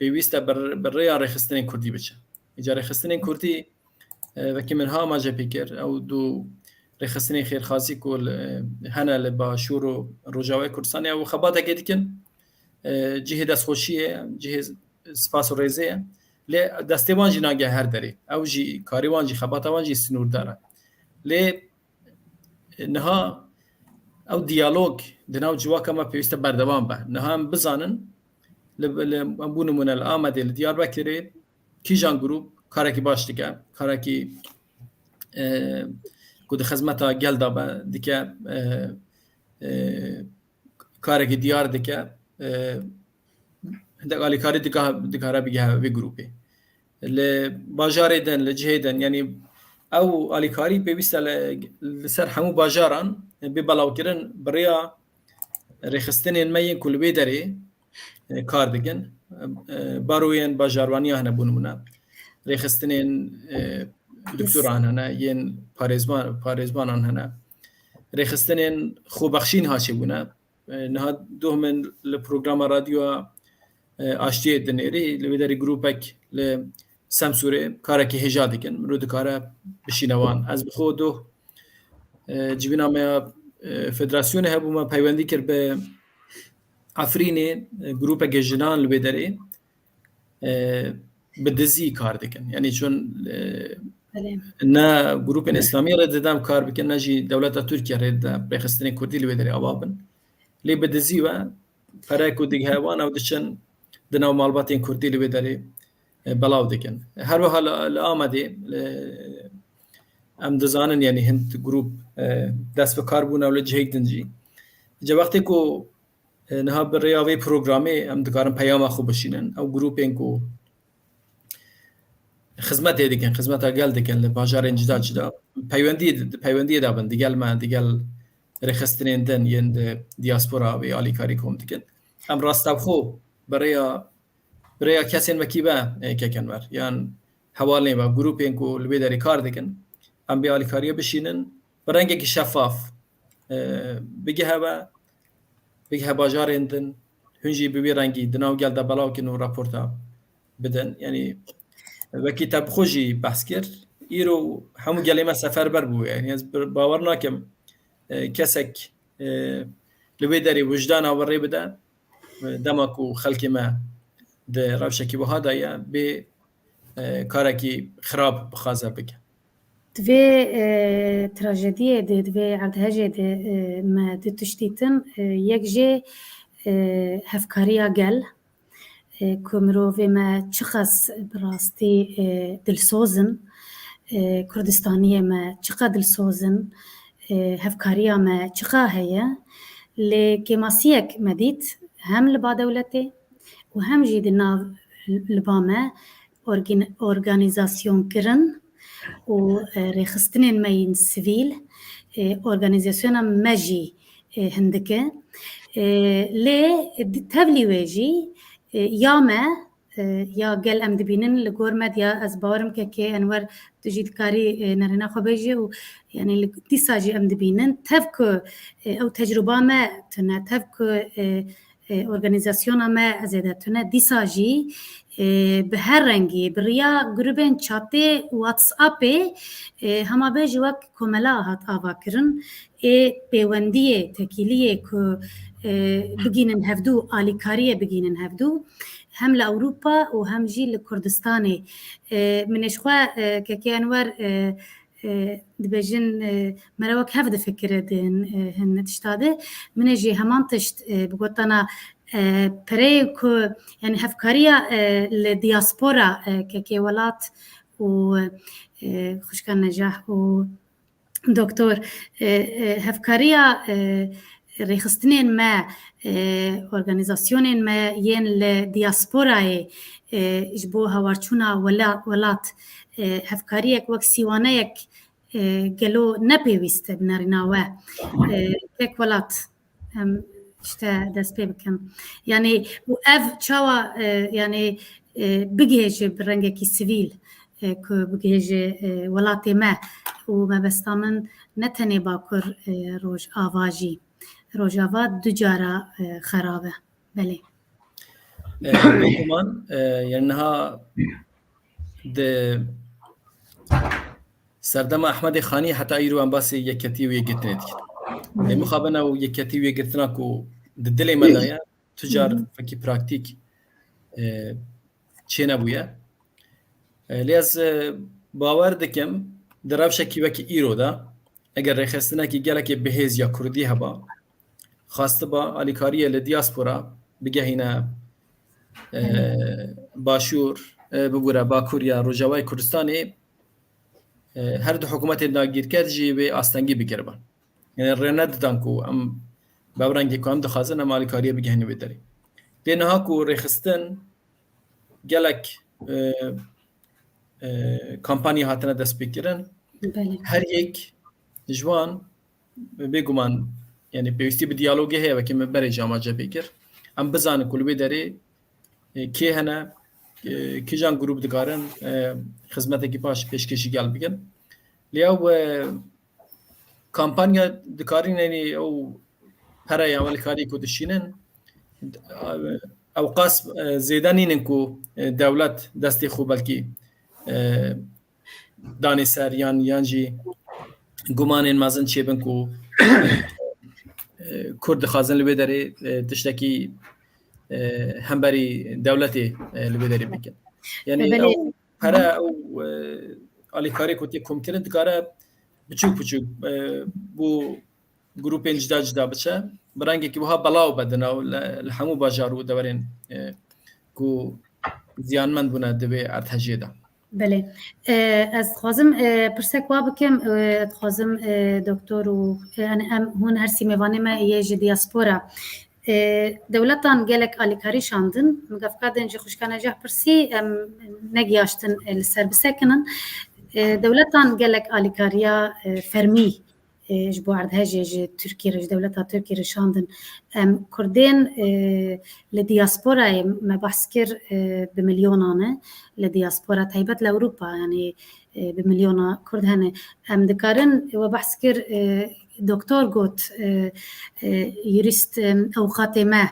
pêwîst e bi, bi rêya rêxistinên Kurdî biçe. Îca rêxistinên Kurdî, e, wekî min ha amaje pê kir, ew du rêxistinên xêrxazî ku li, hene li Başûr û Rojavayê Kurdistanê, ew xebatekê dikin, e, cihê destxweşiyê ye, cihê spas û rêzê ye. Lê destê wan jî nage her derê. Ew jî, karê wan jî, xebata wan jî sinûrdar e. Lê niha ew diyalog di nav civaka me pêwîste berdewam be. Niha em bizanin, li, li, em bû nimûne li Amedê, li Diyarbekirê, kîjan grûp karekî baş dike, karekî, e, ku di xizmeta gel de be dike, e, e, karekî diyar dike, e, hindek alîkarî dika-, dikare bigihe vê grûpê. Li bajarê din, li cihê din, yanî ew alîkarî pêwîst e li, li ser hemû bajaran bê belavkirin, bi rêya rêxistinên me yên ku li wê derê, e, kar dikin. E, baroyên bajarwaniya hene, bû nimûne. Rêxistinên, e, doktoran hene, yên parêzban-, parêzbanan hene. Rêxistinên xwebexşîn haçê bûne. E, niha doh min li programa radyoya, e, Aştiyê dinêrî, li wê derê grûpek li Semsûrê karekî hêja dikin. Mirov dikare bişîne wan. Ez bi xwe doh, e, civîna me ya, e, federasyonê hebû, me peywendî kir bi Efrînê, e, grûpeke jinan li wê derê, e, bi dizî kar dikin. Yanî çûn, e, Belê. ne grûpên Îslamî rê didem kar bikin, ne jî dewleta Tirkiye rê dide rêxistinên Kurdî li wê derê ava bin. Lê bi dizî ve pere ku digihe wan, ew diçin di nav malbatên Kurdî li wê derê, e, belav dikin. Her wiha li, li Amedê, li, em dizanin, yanî hind grûp, e, dest bi kar bûne û li cihek din jî. Ji wextê ku, e, niha bi rêya vê programê em dikarin peyama xwe bişînin, ew grûpên ku xizmetê dikin, xizmeta gel dikin li bajarên cida cida, peywendî, peywendiyê de bin digel me, digel rêxistinên din yên di diaspora wê alîkarî kom dikin. Em rastevxwe bi rêya, bi rêya kesên wekî we, e, kekin wer. Yan hevalên we, grûpên ku li wê derê kar dikin, em bê alîkariyê bişînin, bi rengekî şefaf, e, bigihe we, bigihe bajarên din, hûn jî bi wî rengî di nav gel de belav kin û raporta bidin. Yanî wekî te bi xwe jî behs kir, îro hemû gelê me seferber bû. Yanî ez bir-, bawer nakim, e, kesek, e, li wê derê wijdana we rê bide, e, dema ku xelkê me di rewşekî wiha de ye, bê, e, karekî xirab bixwaze bike. Di vê, e, trajediyê de, di vê erdhejê de, e, me du tişt dîtin. E, yek jê, e, hevkariya gel, e, ku mirovê me çiqas bi rastî, e, dilsoz in, e, Kurdistaniyê me çiqa dilsoz in, e, hevkariya me çiqa heye. Lê kêmasiyek me dît, hem li ba dewletê û hem jî di nav li ba me orgin- organîzasyonkirin û e, rêxistinên me yên sivîl, e, organîzasyona me jî e, hindik e. E, lê di- tevlî wê jî e, ya me e, ya gel em dibînin li gor me diya, ez bawerim ke kê Enwer tu jî dikarî e, nerêna xwe bêjî û yanî li dîsa jî em dibînin. Tev ku e, ew tecrûba me tune, tev ku e, e, organîzasyona me zêde tune, dîsa jî e, bi her rengî, bi riya grûbên çatê WhatsAppê e, hema bê jî wek komela hat avakirin, ê pêwendiyê, tekîliyê ku e, bigînin hevdû, alîkariyê bigînin hevdû, hem li Ewropa û hem jî li Kurdistanê. E, min ê ji xwe e, kekê Enwer e, e, dibêjin e, mere wek hev difikire di hin, e, hin tişta de. Min ê jî heman tişt e, bi gotana e, pereyê ku, yani hevkariya e, li diaspora e, kekê welat û e, xwişka Necah û Doktor, e, e, hevkariya e, rêxistinên me, e, organîzasyonên me yên li diasporayê e, ji bo hewarçûna wela- welat e, hevkariyek wek sîwaneyek e, gelo ne pêwîst e bi nerîna we? E, kek welat em işte dest pê bikin. Yani û ev çawa e, yani e, bigihêje bi rengekî sivîl e, ku bigihêje e, welatê me û mebesta min ne tenê Bakur e, Rojava jî. Rojava du cara e, xerab e. Belê. E, bêguman e, yani niha di serdema Ehmedê Xanî heta îro em basê yeketî û yekgirtinê dikin. Lê mixabin ew yeketî û yekgirtina ku di dilê me de ye, tu car fekî praktîk e, çênebûye. E, lê ez e, bawer dikim di rewşekî wekî îro de eger rêxistinekî gelekê bihêz ya kurdî heba, xastiba alîkariyê li diaspora bigehîne e, başûr, e, bibûre bakur ya Rojavayê Kurdistanê, e, her du hikûmetên dagîrker jî wê astengî bigiribin. Yani rê nedidan ku em bi ew rengê ku em dixwazin em alîkariyê bigihînin wê derê. Lê niha ku rêxistin gelek e, e, kampanya hatine destpêkirin. Belê. Her yek ji wan bêguman yani pêwîstî bi diyalogê heye, wekî min berê jî amaje pê kir. Em bizanin ku li wê derê e, kê hene, e, kîjan grûp dikarin e, xizmetekî baş pêşkêşî gel bikin. Lê ew e, kampanya dikarîn, yani ew pere ya alîkarî ku dişînin, ew qas e, zêde nînin ku e, dewlet destê xwe belkî e, danê ser yan, yan jî gumanên mezin çêbin ku e, Kurd dixwazin li wê derê e, tiştekî e, hemberî dewletê e, li wê derê bikin. Yani Belê. ew pere, ew e, alîkarî ku tê komkirin dikare biçûk biçûk e, bo grûpên cida cida biçe. Bi rengekî wiha belav be di nav li, li hemû bajar û deverên e, ku ziyanmend bûne di vê erdhejê de. Belê. E, ez dixwazim e, pirsek wa bikim. E, dixwazim e, doktor û e, yani em hûn her sî mêvanê me yê ji diaspora. E, dewletan gelek alîkarî şandin. Min gavka din ji xwişka Necah pirsî, em negiyaştin e, li ser bisekinin. E, dewletan gelek alîkariya e, fermî e, ji bo erdhejê ji Tirkiyê re, ji dewleta Tirkiyê re şandin. Em Kurdên e, li diasporayê me behs kir e, bi milyonan e. Li diaspora taybet li Ewropa, yani e, bi milyona Kurd hene. Em dikarin, we behs kir, e, doktor got, e, e, yurîst, e, ewqatê me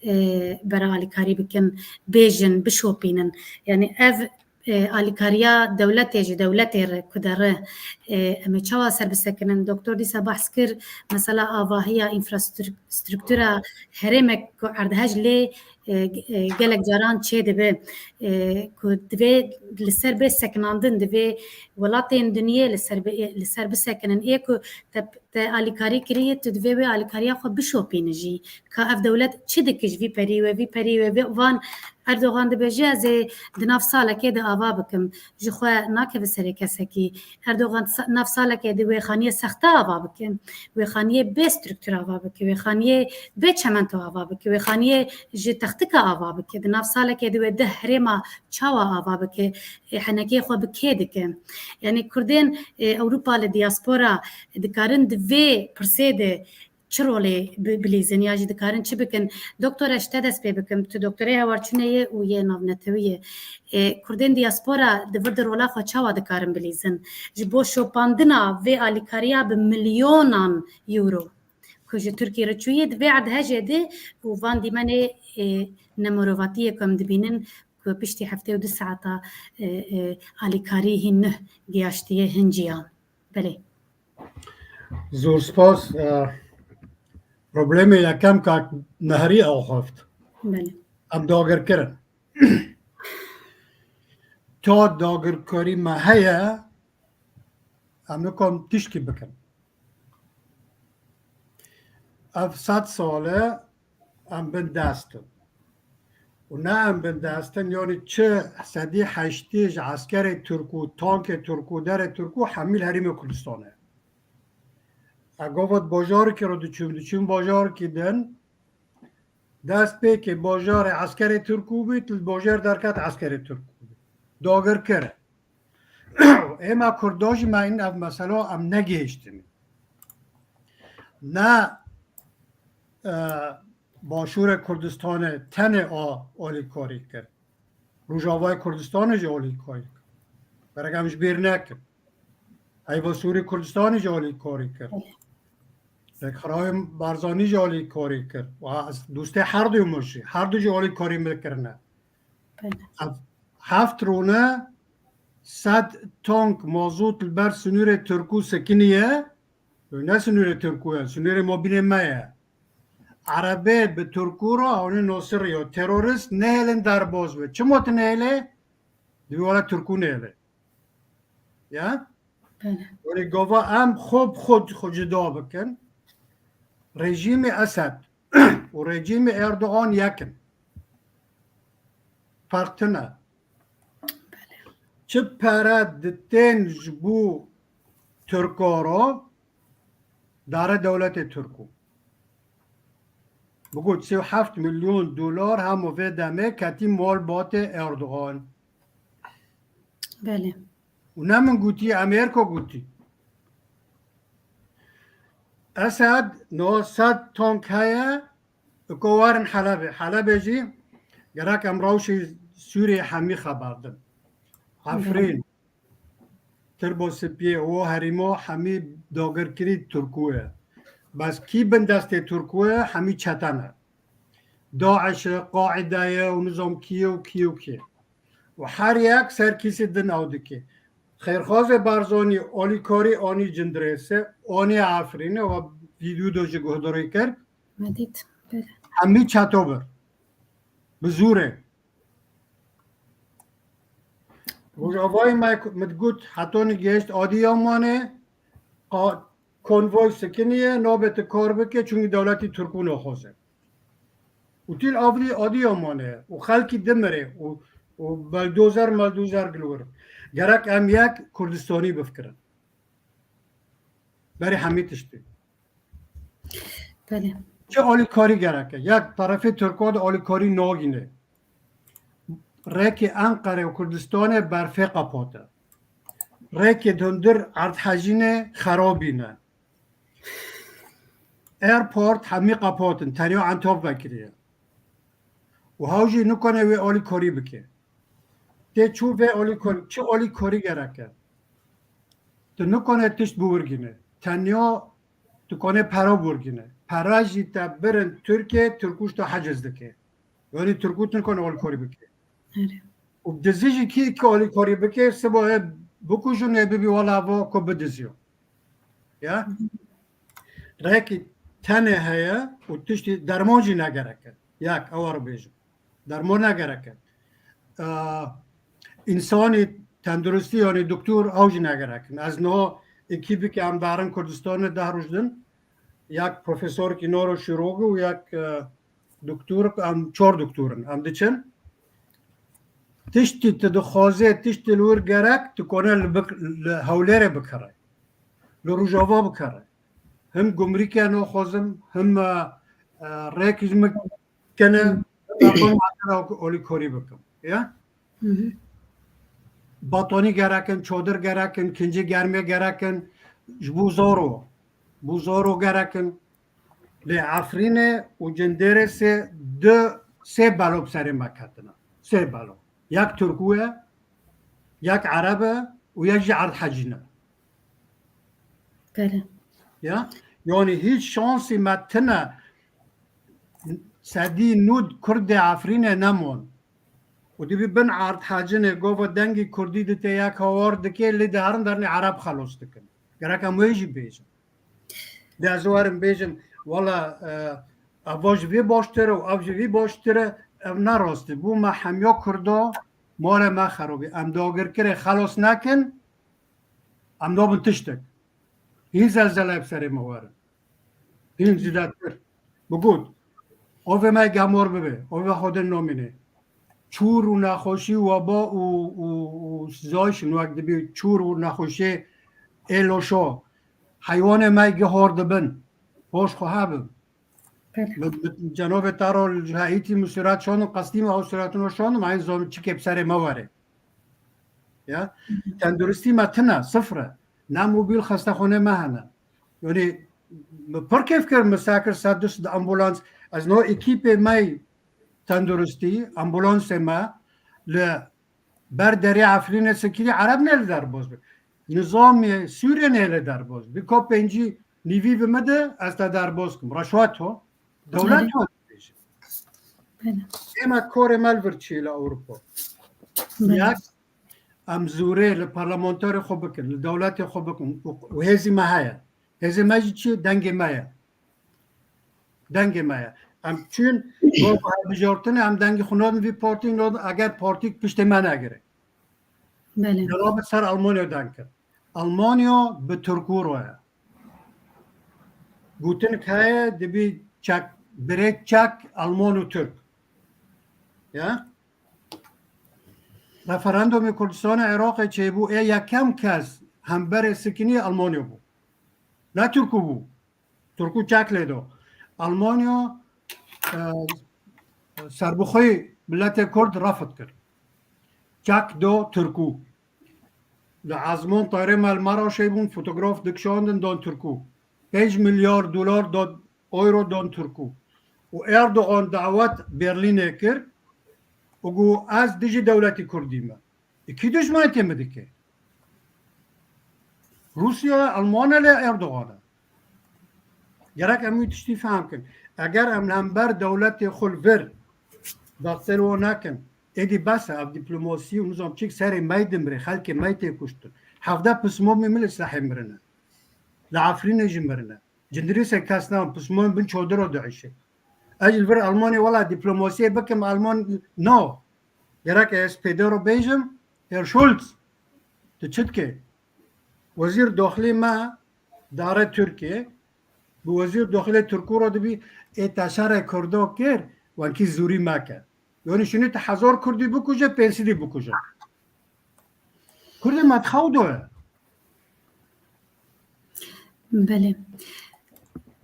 e, bera alîkarî bikin, bêjin, bişopînin. Yani ev e, alîkariya dewletê ji dewletê re ku dere, e, em ê çawa ser bisekinin? Doktor dîsa behs kir, mesela avahiya înfrastruk-, struktura herêmek ku erdhej lê e, e, gelek caran çêdibe, e, ku divê li ser bê sekinandin, divê welatên dinyê li ser bê, li ser bisekinin. Ê ku te, te alîkarî kiriye, tu divê wê alîkariya xwe bişopîne jî. Ka ev dewlet çi dike ji vî perî we, vî perî we, vê, van Erdogan dibêje, ez ê di nav salekê de ava bikim. Ji xwe nakeve serê kesekî. Erdogan sa-, nav salekê di wêxaniyê sexte ava bike. Wêxaniyê bê struktur ava bike. Wêxaniyê bê çemento ava bike. Wêxaniyê ji textika ava bike. Di nav salekê di wê deh herêma çawa ava bike? Ê, henekê xwe bi kê dike? Yanî Kurdên, ê, Ewropa li diaspora dikarin di vê pirsê de çi rolê bi-, bilîzin ya jî dikarin çi bikin? Doktor, ez ji te dest pê bikim. Tu doktorê hewarçûnê yê û yê navnetewî yê. Ê, Kurdên diaspora di vir de rola xwe çawa dikarin bilîzin? Ji bo şopandina vê alîkariya bi milyonan euro ku ji Tirkiyê re çûyê di vê erdhejê de û van dîmenê, ê, nemirovatiyê ku em dibînin ku piştî heftê û du saeta, ê, ê, alîkarî hîn nuh giyaştiye hin ciyan. Belê. Zor spas. E, problemê yekem kak Nehrî axaft. Belê. Em dagir kirin. Ta dagirkarî me heye, em nikan tişkî bikin. Ev sed sal e em bin dest in. Û ne em bin dest in, yanî çi sedî heştê ji eskerê Tirk û tankê Tirk û derê Tirk û hemî li Herêmê Kurdistanê. Ez gava di bajarekî re diçûm, diçûm bajarekî din, dest pê ke bajarê eskerê Tirk û bî, li bajar derket eskerê Tirk û bî. Dagir kir. Êma Kurda jî me in ev mesela em negihiştin. Ne, e, Başûrê Kurdistanê tenê a alîkarî kir. Rojavayê Kurdistanê jî alîkarî kir. Berek em ji bîr nekin. Heyva Sûrî Kurdistanê jî alîkarî kir. Rêkxirayê Barzanî jî alîkarî kir. Wa ez dostê her du min jî, her du jî alîkarî min kirine. Belê. Ev heft rûne sed tank mazot li ber sinûrê Tirkû sekiniye. Ne sinûrê Tirkû ye, sinûrê mabînê me ye. Erebê bi Tirkû re hûnê nosiriyo. Terorist nehêlin derbas be. Çima tu nehêlê? Divê wele Tirkû nehêlê. Ya? Belê. Were gava em xwe bi xwe, xwe cida bikin. Rejîmê Esed û rejîmê Erdogan yek in. Ferq tune. Belê. Çi pere ditên ji bo Tirka re dare dewletê Tirkû. Bigot sê û heft milyon dolar hema vê demê ketî malbatê Erdogan. Belê. Û ne min gotî, Amerîka gotî. Esed niha sed tank heye, ku werin Helebê. Helebê jî gerek em rewşê Sûriyê hemî xeber din. Efrîn, Tirbo Sipiyê û herîmo hemî dagirkirî Tirkû ye. Bes kî bin destê Tirkû ye, hemî çete ne. DAIŞ e, Qaîde ye û nizam kî ye û kî ye û kî ye. Û her yek ser kîsê din ew dike. Xêrxazê Barzanî alîkarî anî Cindirêsê, anî Efrînê, we vîdeo de jî guhdarî kir. Me dît, belê. Hemî çeto bir. Bi zûrê. Rojavayê me min got, hetanî gehişt Adiyamanê, qa-, konvoy sikiniye, nabe tu kar bike, çunkî dewletî Tirkû naxwaze. Û tîl avlî Adiyamanê û xelkî dimire û, û beldozer meldozer gilwir. Gerek em yek Kurdistanî bifikirin. Berê hemî tiştî. Belê. Çi alîkarî gerek e? Yek, terefê Tirka de alîkarî nagîne. Rêkê Enqere û Kurdistanê berfê qepate. Rêkê di hundir erdhejînê xerabîne. Airport hemî qepatin, tenya Entebbe kiriye. Û hew jî nikane wê alîkarî bike. Tê çû vê alîkarî, çi alîkarî gerek e? Tu nikane tişt biwirgîne. Tenya tu kane pera biwirgîne. Pera jî te birin Tirkiye, Tirkû ji te heciz dike. Yanî Tirkû tu nikane alîkarî bike. Erê. Û dizî jî kî, kî alîkarî bike, siba wê bikujin, ê bibî wela va ku bidiziyo. Ya? Rêkî tenê heye û tiştî derman jî negereke. Yek, ew re bêjim. Derman negereke. Ee, însanî tenduristî, yanî doktor, ew jî negerekin. Ez niha ekîbik em darin Kurdistanê deh roj din, yek profesorkî noro şîrogî û yek, e, doktor, em çar doktor in. Em diçin. Tiştî tu dixwazê, tiştî li wir gerek, tu kone li bik-, li Hewlêrê bikere. Li Rojava bikere. Him gumrîkê naxwazim, him, e, e, rêk ji min kene, him alîkorî bikim. Ya? Batonî gerekin, çodir gerekin, kincî germê gerekin, ji bo zor o. Bo zor o gerekin. Lê Efrînê û Cindirêsê du, sê belo bi serê me ketine. Sê belo. Yek Tirkû ye, yek Ereb e û yek jî erdhecî ne. Bele. Ya? Yanî hîç şansî me tine. Sedî nod Kurdê Efrînê nemon. Û dibî bin erdhecinê gova dengî Kurdî dite, yek hawar dike, lê di herin dernê Ereb xelos dikin. Gerek em wê jî bêjin. De ez werim bêjim, wela, e, eva ji vê baştir e û ev ji vê baştir e, ev ne rast e. Bo me hemiya Kurda malê me xerabî. Em dagirkirê xelas nekin, em nabin tiştek. Hîn zelzeleyê bi serê me werin. Hîn zêdetir. Bigot, ovê me gemor bibe, ovê xwe din nomîne. Çûr û nexweşî, weba û, û, û sizayişin wek dibî çûr û nexweşiyê ê loşo. Heywanê me gihor dibin. Hoş xwe hebin. Bele. Bi, bi, cenabê te re ji heyîtî min sûret şandin, qestî me ew sûretino şandin, me hên zon çikê bi serê me were. Ya? Tenduristî me tine, sifir e. Ne mobîl xestexanê me hene. Yanî, min pir kêf kir, min sekir sed du sed ambulans. Ez no ekîpê me tenduristî, ambulansê me li ber derê Efrînê sikirî Ereb nê li derbas bi. Nizamê Sûriyê nê li derbas bi. Ko pêncî nîvî bi min de, ez te derbas kim. Reşwet ho. Dewlet ho dibêje. Bele. Ême korê me li vir çî li Ewropa. Bele. Yek, em zûrê li parlamenterê xwe bikin, li dewletê xwe bikin. Û, û hêzî me heye. Hêzê me jî çi? Dengê me ye. Dengê me ye. Em çûn, bo hilbijartinê em dengê xwe nadin vî partî, nadin, eger partîk piştê me negire. Bele. Celabi ser Almanya deng kir. Almanya bi Tirkû re ye. Gotinik heye, dibî çek, birêk çek Alman û Tirk. Ya? Referandumê Kurdistanê Iraqê çêbû, ê yekem kes hemberê sikinî Almanya bû. Ne Tirkû bû. Tirkû çek lê do. Almanya, e, serbixweyî miletê Kurd refet kir. Çek do Tirkû. Li ezman tayarê me li me re çêbûn, fotograf dikişandin, dan Tirkû. Pênc milyar dolar dan, euro dan Tirkû. Û Erdogan dawet Berlînê kir û got, ez dijî dewletî Kurdî me. Kî dijminetê min dike? Rûsya, Almanya lê Erdogan e. Gerek em wî tiştî fehm kin. Eger em li hember dewletê xwe li vir destê wan nekin, êdî bes e, ev dîplomasî û nizam çik serê me dimire, xelkê me tê kuştin. Hevdeh pismamê min li silahê mirine. Li Efrînê jî mirine. Cindirîsê kes nan, pismamê bin çodira diişe. Ez li vir Almanya wela dîplomasiyê bikim, Alman, no. Gerek ez pêde re bêjim, Herr Schulz, tu çi dikê? Wezîr Daxilî me dare Tirkiye, bi Wezîr Daxilê Tirkû re dibî, ê te şerê Kurdo kir, wenkî zûrî meke. Yanî şinî tu hezar Kurdî bikuje, pênc sedî bikuje. Kurdê me di xew de ye. Belê.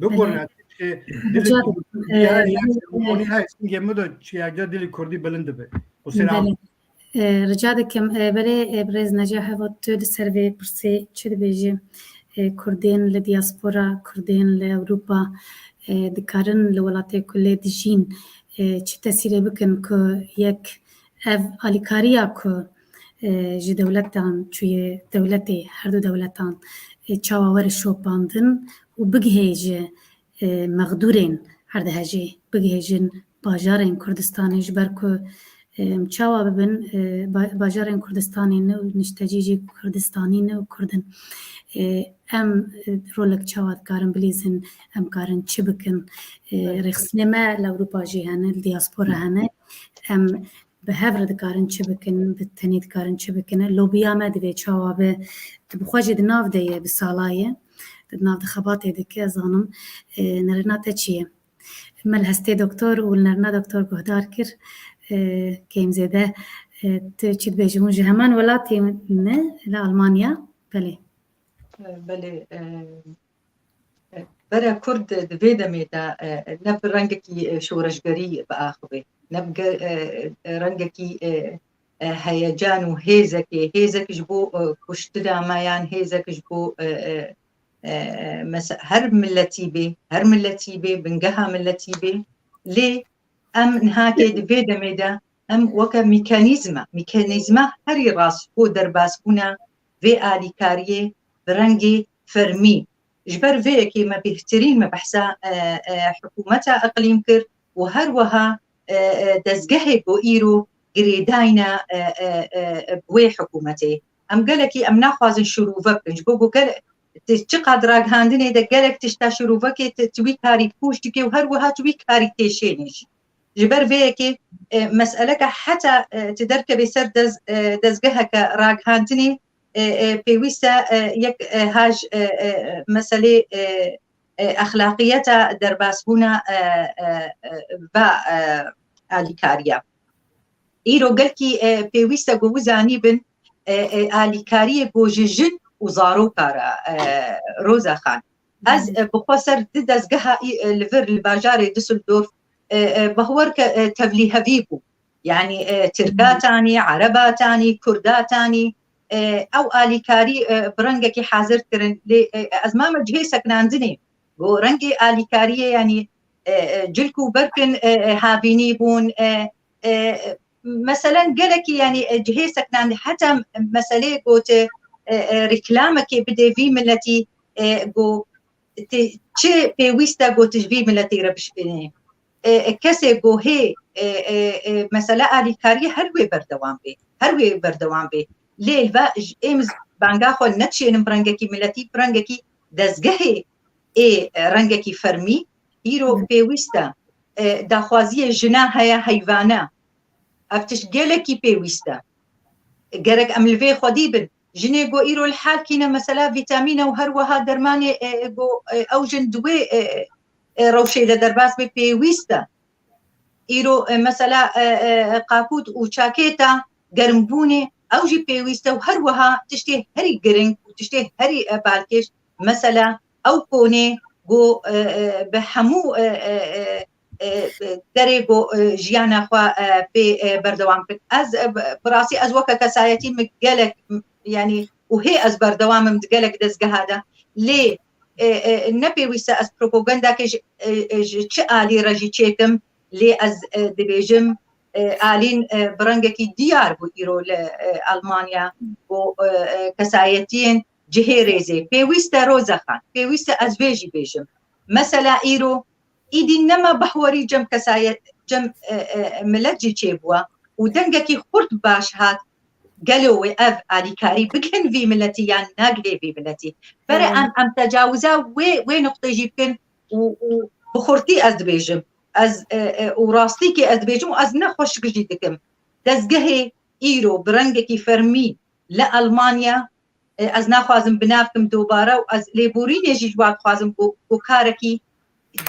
Bibûne, Belê. Çi, dilê Rica Kurdî dikim, heye, e, singê min de çi yekca dilê Kurdî bilind dibe. Qusura Belê. E, rica dikim, e, belê, e, birêz Neca Hevat, tu li ser vê pirsê çi dibêjî? E, Kurdên li diaspora, Kurdên li Ewropa, e, dikarin li welatê ku lê dijîn, e, çi tesîrê bikin ku yek ev alîkariya ku, e, ji dewletan çûye dewletê, her du dewletan, e, çawa were şopandin û bigihê ji, e, mexdûrên erdhejê, bigihê jin bajarên Kurdistanê, ji ber ku, e, em çawa bibin, e, ba-, bajarên Kurdistanê ne û niştecî jî Kurdistanî ne û Kurd in. E, em, e, rolek çawa dikarin bilîzin, em karin çi bikin? E, Evet. Rêxistinê me li Ewropa jî hene, li diaspora hene. Em bi hev re dikarin çi bikin, bi tenê dikarin çi bikin? Lobiya me divê çawa be? Tu bi xwe jî di nav de ye, bi sala ye. Tu di nav de xebatê dike, ez zanim. E, nerina te çi ye? Me li hestê doktor û li nerina doktor guhdar kir. E, kêm zêde, E, tu çi dibêjî? Hûn ji heman welatê ne, li Almanya? Belê. Belê, e, e, bere Kurd di vê demê de, e, ne bi rengekî, e, şoreşgerî biaxive, ne bi ge-, e, e, rengekî, e, e, heyecan û hêzekê, hêzek ji bo, e, kuştina me yan hêzek ji bo, e, e, e, mese-, her miletî bê, her miletî bê, bingeha miletî bê. Lê em nihakê di vê demê de em weke mîkanîzma, mîkanîzma herî rast bo derbasbûna vê alîkariyê bi rengê fermî. Ji ber vê yekê me bêhtirîn me behsa, e, e, hikûmeta iqlîm kir û her wiha, e, e, dezgehê ku îro girêdayne, e, e, e, bi wê hikûmetê. Em gelekî em naxwazin şirove bikin. Ji bo ku gel-, ti çiqad ragihandinê de gelek tişta şirovekê ti, ti wî karî pûç dike û her wiha ti wî karî têşênê jî. Ji ber vê yekê, e, meseleke heta, e, ti derkevê ser dez-, e, dezgeheke ragihandinê, e, e, pêwîst e, e, yek, e, haj, e, e, meselê, e, e, exlaqiyeta derbasbûna, e, e, e, va, e, alîkariya. Îro gelkî, e, pêwîst e ku wî zanîbin, e, e, alîkariyê ku ji jin û zaroka re, e, Roza Xan. Ez, e, bi xwe ser di dezgeha î, e, li vir li bajarê Düsseldorf, e, e, bahwer ke, e, tevlîhevî bû. Yanî, e, Tirka tanî, Ereba tanî, Kurda tanî, e, ew alîkarî, e, bi rengekî hazir kirin. Lê, e, ez mame cihê seknandinê. Go rengê alîkariyê, yanî, e, e, cilk û berkin, e, e, havînî bûn, e, e, meselen gelekî, yanî, e, cihê seknandî, heta meseleyê gote, e, e, reklamekê bidê vî miletî, e, go ti çi pêwîst e, go ti ji vî miletî re bişkînî. E, e, kesê go hê, e, e, e, mesela alîkariyê her wê berdewam bê. Her wê berdewam bê. Lê li va j-, êm z-, banga xwe nedişênin bi rengekî miletî, bi rengekî dezgehê ê, e, rengekî fermî. Îro pêwîst e. E, daxwaziyê jina heye heyvane. Ev tişt gelekî pêwîst e. Gerek em li vê xwedî bin. Jinê go îro li hal kîne mesela vîtamîne û her wiha dermanê, e, e, go, e, ew jin di wê, e, e, rewşê de derbas bê pêwîst e. Îro, e, mesela, e, e, qakût û çakêta germbûnê ew jî pêwîst e û her wiha tiştê herî giring û tiştê herî, e, balkêş, mesela ew konê ku, e, e, bi hemû, e, e, e, e, e, derê ku, e, jiyana xwe, e, pê, e, berdewam kir. Ez, e, bi, bi rastî ez weke kesayetî min gelek, m-, yanî û hê ez berdewam im di gelek dezgeha de. Lê, e, e, ne pêwîst e ez propagandakê ji, e, e, ji çi alî re jî çêkim, lê ez, e, dibêjim, e, alîn, e, bi rengekî diyar bû îro li, e, Almanya û, e, e, kesayetiyên cihê rêzê. Pêwîst e Roza Xan, pêwîst e ez vê jî bêjim. Mesela îro îdî nema bahwerî cem kesayet, cem, e, e, milet jî çêbûwa û dengekî xurt baş hat, gelo wê ev alîkarî bikin vî miletî yan nagihê vî miletî. Bere em, em tecawiza wê, wê nuqtê jî bikin û, û bi xurtî ez dibêjim. Ez, e, e, û rastîkê ez dibêjim û ez ne xweşik jî dikim. Dezgehê îro bi rengekî fermî li Almanya, e, ez naxwazim bi nav kim dobare û ez lêborînê jî ji wan dixwazim ku, ku karekî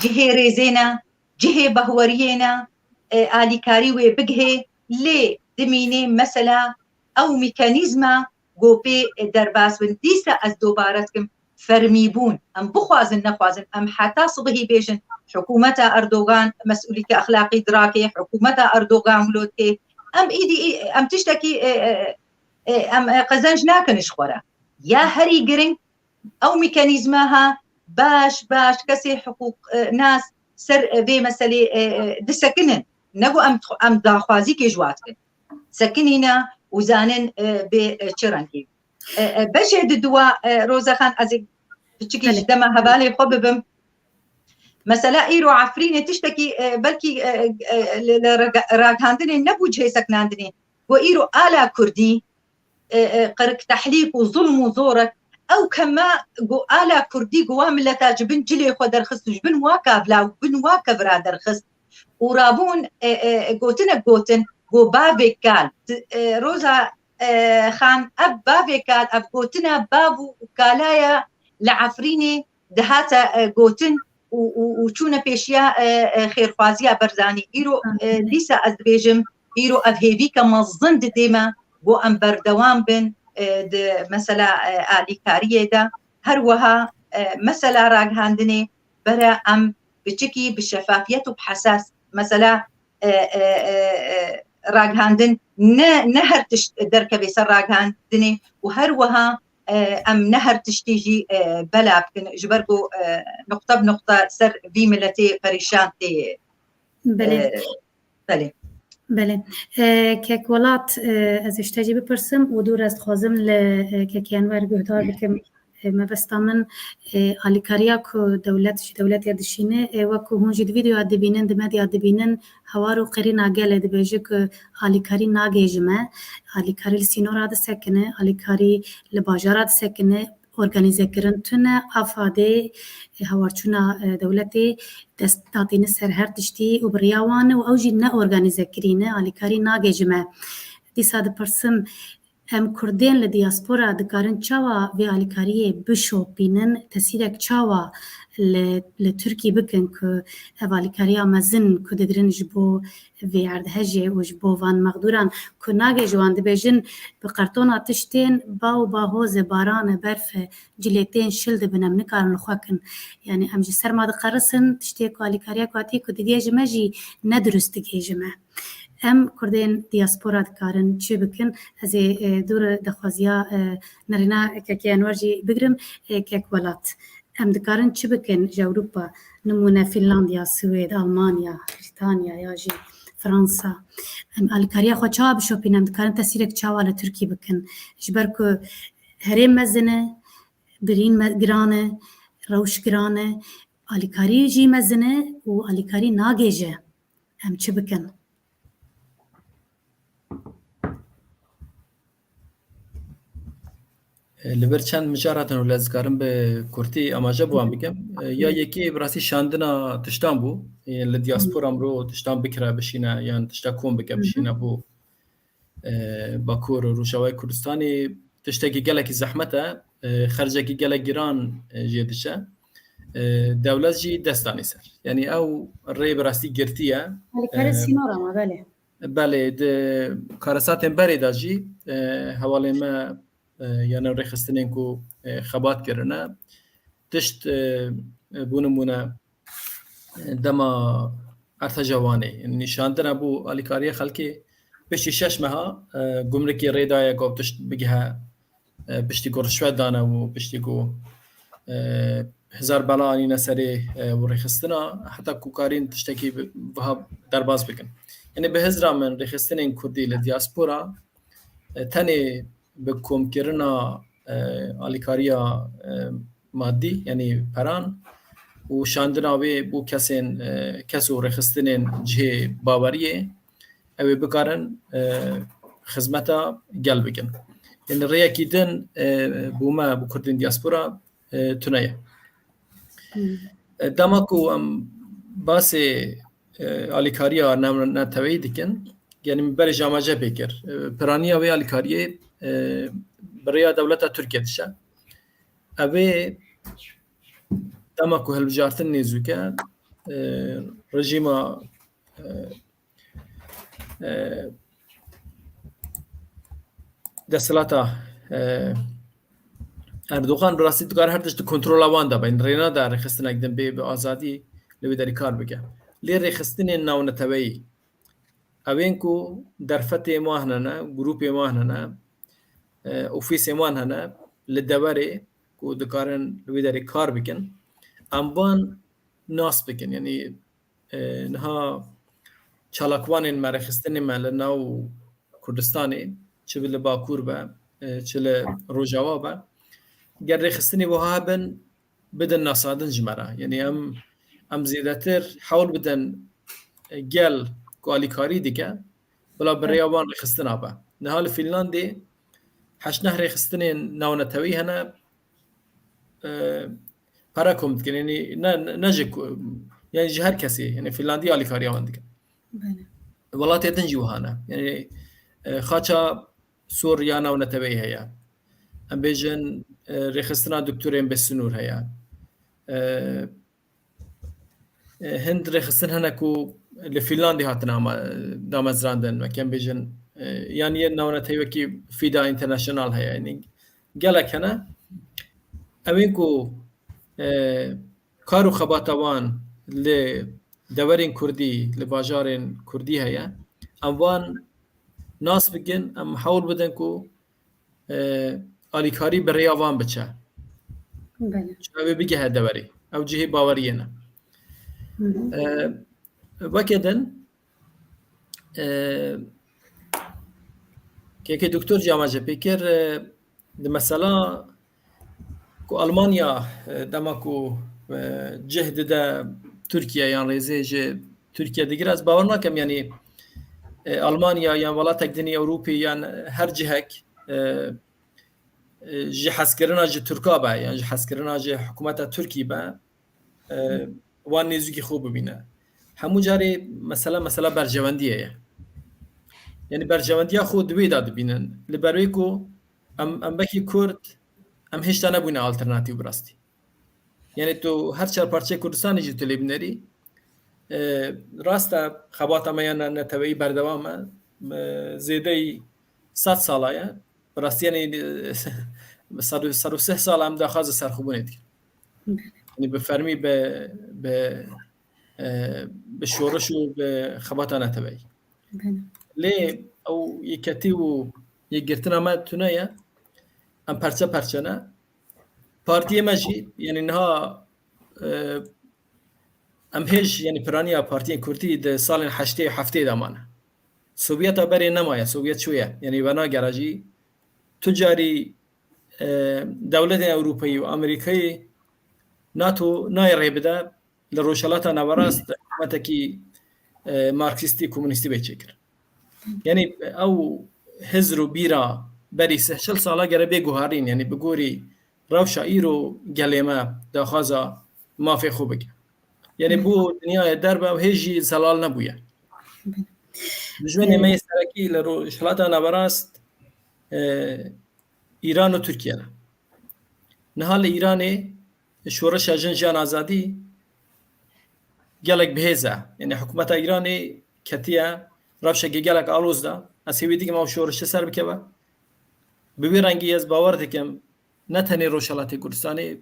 cihê rêzê ne, cihê bahweriyê ne, e, alîkarî wê bigihê, lê dimînê mesela ew mîkanîzma ku pê, e, derbas bin. Dîsa ez dobare dikim, fermîbûn. Em bixwazin nexwazin, em heta sibihî bêjin, hikûmeta Erdogan mesûlîke exlaqî dirake, hikûmeta Erdogan wilo dike. Em îdî, em tiştekî, e, e, e, em, e, qezenc nakin ji xwe re. Ya herî giring ew mîkanîzma ha baş, baş kesê hiqûq, e, nas ser, e, vê meselê, e, e, disekinin. Ne ku em, em daxwazîkê ji wan dikin. Sekinîne û zanin, e, bê, e, çi rengî. E, e, beşê di dua, e, Roza Xan, ez ê piçikî ji dema hevalê xwe bibim. Mesela îro Efrînê tiştekî, e, belkî, e, e, li, li rega-, ragihandinê nebû cihê seknandinê. Ku îro ala Kurdî, e, e, qiriktehlîk û zulm û zorek, ew keme ku ala Kurdî ku wa mileta ji bin cilê xwe derxist û ji bin wa kavla û bin wa kevira derxist û rabûn, e, e, gotinek gotin ku bavê kal, e, Roza, e, Xan, ev bavê kal, ev gotina bav û kalaya li Efrînê dihate, e, gotin û, û, û çûne pêşiya, e, e, xêrxwaziya Barzanî. Îro, e, dîsa ez dibêjim, Îro ev hêvîke mezin didê me, ku em berdewam bin, e, di mesela, e, alîkariyê de. Her wiha, e, mesela ragihandinê bere em biçikî bi şefafiyet û bi hesas, mesela, e, e, e, e, ragihandin ne, ne her tişt derkevê ser ragihandinê û her wiha, e, em ne her tiştî jî, e, bela bikin, ji ber ku, e, nuqte bi nuqte ser vî miletê perîşan tê. Belê. E, belê. Belê. E, kek Welat, e, ez ê ji te jî bipirsim û dû re ez dixwazim li, e, kek Enwer guhdar bikim. E, mebesta min, e, alîkariya ku dewlet ji dewletê dişîne, e, wek ku hûn jî di vîdeoya dibînin, di medya dibînin, hewar û qirîna gelê dibêje ku alîkarî nagê ji me, alîkarî li sînora disekine, alîkarî li bajara disekine, organîzekirin tune, afadê, e, hawarçûna, e, dewletê dest datîne ser her tiştî û bi riya wan e û ew jî ne organîzekirî ne, alîkarî nagê ji me. Dîsa dipirsim, em Kurdên li diaspora dikarin çawa vê alîkariyê bişopînin, tesîrek çawa li, li Tirkî bikin ku ev alîkariya mezin ku digirin ji bo vê erdhejê û ji bo van mexdûran ku nagê ji wan dibêjin bi qertona tiştên ba û ba hozê baran e, berf e, cilê tên şil dibin, em nikarin li xwe kin. Yanî em ji serma diqerisin, tiştê ku alîkariya ku hatî ku digê ji me jî ne dirust digê ji me. Em Kurdên diaspora dikarin çi bikin? Ez ê, e, dûr daxwaziya, e, nerîna kekê Enwer jî bigrim, e, kek Welat. Em dikarin çi bikin ji Ewropa? Nimûne Fînlandiya, Swêd, Almanya, Brîtanya ya jî Fransa. Em alîkariya xwe çawa bişopînin? Em dikarin tesîrek çawa li Tirkî bikin? Ji ber ku herêm mezin e, birîn me-, giran e, rewş giran e, alîkarî jî mezin e û alîkarî nagêje. Em çi bikin? E, li vir çend mijar hatin û ez dikarim bi kurtî amaje bi wan bikim. E, ya yekê bi rastî şandina tiştan bû. E, li diaspora mirov tiştan bikire bişîne, yan tişta kom bike Hı hı. bişîne bo, e, Bakur û Rojavayê Kurdistanê. Tiştekî gelekî zehmet e, e, xercekî gelek giran, e, jê diçe. E, dewlet jî dest danî ser. Yanî ew rê bi rastî girtiye. Alîkarê E, sînora me, belê. Belê, di karesatên berê de jî, e, hevalên me, e, ya navnêrxistinên ku, e, xebat kirine, tişt, e, e, bû nimûne, e, dema Erteca Wanê, yanî nîşandina bû alîkariya xelkê piştî şeş meha, e, gumrikê rê daye ku tişt bigihe, e, piştî ku rişwet dane û piştî ku, e, hezar bela anîne serê, e, û rêxistina, heta ku karîn tiştekî bi-, wiha derbas bikin. Yanî bi hizra min rêxistinên kurdî li diaspora, e, tenê bi komkirina, e, alîkariya, e, madî, yanî peran û şandina wê bo kesên, e, kes û rêxistinên cihê baweriyê, ew ê bikarin, e, xizmeta gel bikin. Yanî rêyekî din, e, bo me, bo kurdên diaspora, e, tune ye. Hmm. E, dema ku em basê, e, alîkariya navneteweyî dikin, yanî min berê jî amaje pê kir. E, piraniya wê alîkariyê, e, bi rêya dewleta Tirkiye diçe. Ev ê dema ku hilbijartin nêzûk e, e, rejîma, e, e, desthilata, e, Erdogan bi rastî dikare her tişt di kontrola wan de be. Rê nade rêxistinek din bê bi azadî li wê derî kar bike. Lê rêxistinên navneteweyî, ew ên ku derfetên wan hene, grûpên wan hene, e, ofîsên wan hene li deverê ku dikarin li wê derê kar bikin, em van nas bikin. Yanî, e, niha çalakvanên me, rêxistinên me li nav Kurdistanê, çi li Bakur be, e, çi li Rojava be, ger rêxistinê wiha hebin, bidin nasadin ji me re. Yanî em, em zêdetir hewl bidin, e, gel ku alîkarî dike, bila bi rêya wan rêxistina be. Niha li Fînlandê heşt neh rêxistinên navnetewî hene, e, pere kom dikin. Yanî ne, ne, ne ji ku, yanî ji her kesê, yanî Fînlandî alîkariya wan dikin. Belê. Welatê din jî wiha ne. Yanî, e, xaça sor ya navneteweyî heye. Em bêjin, e, rêxistina doktorên bêsinûr heye. E, e, hind rêxistin hene ku, li Fînlandî hatine ama damezrandin, weke em bêjin, e, yan yê navneteyî wekî FIDA International heye. Yanî gelek hene. Ew ên ku, e, kar û xebata wan li deverên kurdî, li bajarên kurdî heye, em wan nas bikin, em hewl bidin ku, e, alîkarî bi rêya wan biçe. Belê. Çawa wê bigehe deverê. Ew cihê baweriyê ne. Hı hı. E, weke din, e, kekê doktor jî amaje pê kir, e, di mesela ku Almanya, e, dema ku, e, cih dide Tirkiye yan rêzê ji Tirkiye digire, ez bawer nakim, yanî, e, Almanya yan welatek din ê Ewropê yan her cihek, e, e, ji hezkirina ji Tirka be, yan ji hezkirina ji hikûmeta Tirkî be, e, wan nêzîkî xwe bibîne. Hemû carê mesela, mesela berjewendiyê ye. Yanî berjewendiya xwe di wê de dibînin. Li ber wê ku em, em wekî Kurd, em hêşta nebûne alternatîf bi rastî. Yanî tu her çar parçeyê Kurdistanê jî tu lê binêrî, e, rast e, xebata me ya ne-, neteweyî berdewam e. E, zêdeyî sed sala ye. Bi rastî, yanî, e, sed û, sed û sih sala em daxwaza serxwebûnê dikin. Yanî bi fermî bi, bi, e, bi şoreş û bi xebata neteweyî. Belê. Lê ew yeketî û yekgirtina me tune ye. Em perçe perçe ne. Partiyê me jî, yanî niha, e, em hêj, yanî piraniya partiyên kurdî di salên heştê û heftê de mane. Sovyeta berê nemaye, Sovyet çûye. Yanî venagera jî tu carî, e, dewletên Ewropayî û Amerîkayê, NATO nayê rê bide li Rojhelata Naverast hikûmetekî, e, marksîstî, komunîstî bê çêkir. Yanî ew hizr û bîra berî sih çil sala gere bê guharîn, yanî bi gorî rewşa îro gelê me daxwaza mafê xwe bike. Yanî bû dinyayê derve û hê jî zelal nebûye. Dijminê me yê serekî li Rojhilata Naverast, e, Îran û Tirkiye ne. Niha li Îranê şoreşa Jin Jiyan Azadî gelek bihêz e. Yanî hikûmeta Îranê ketiye rewşekê gelek aloz de. Ez hêvî dikim ew şoreşe ser bikeve. Bi wî rengî ez bawer dikim ne tenê Rojhelatê Kurdistanê,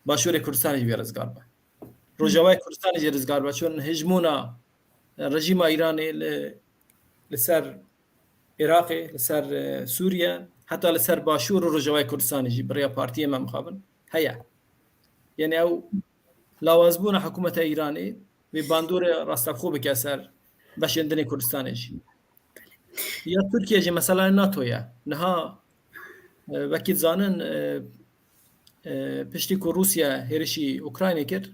Başûrê Kurdistanê jî vê rizgar be. Rojavayê Kurdistanê jî rizgar be. Çun hejmûna, e, rejîma Îranê li, li ser Iraqê, li ser, e, Sûriye, heta li ser Başûr û Rojavayê Kurdistanê jî bi rêya partiyê me mixabin heye. Yanî ew lawazbûna hikûmeta Îranê vê bandorê rastevxwe bike ser beşên din ê Kurdistanê jî. Ya Tirkiye jî mesela NATO ye. Niha, e, wekî dizanin, e, e, piştî ku Rûsya hêrişî Ukraynê kir,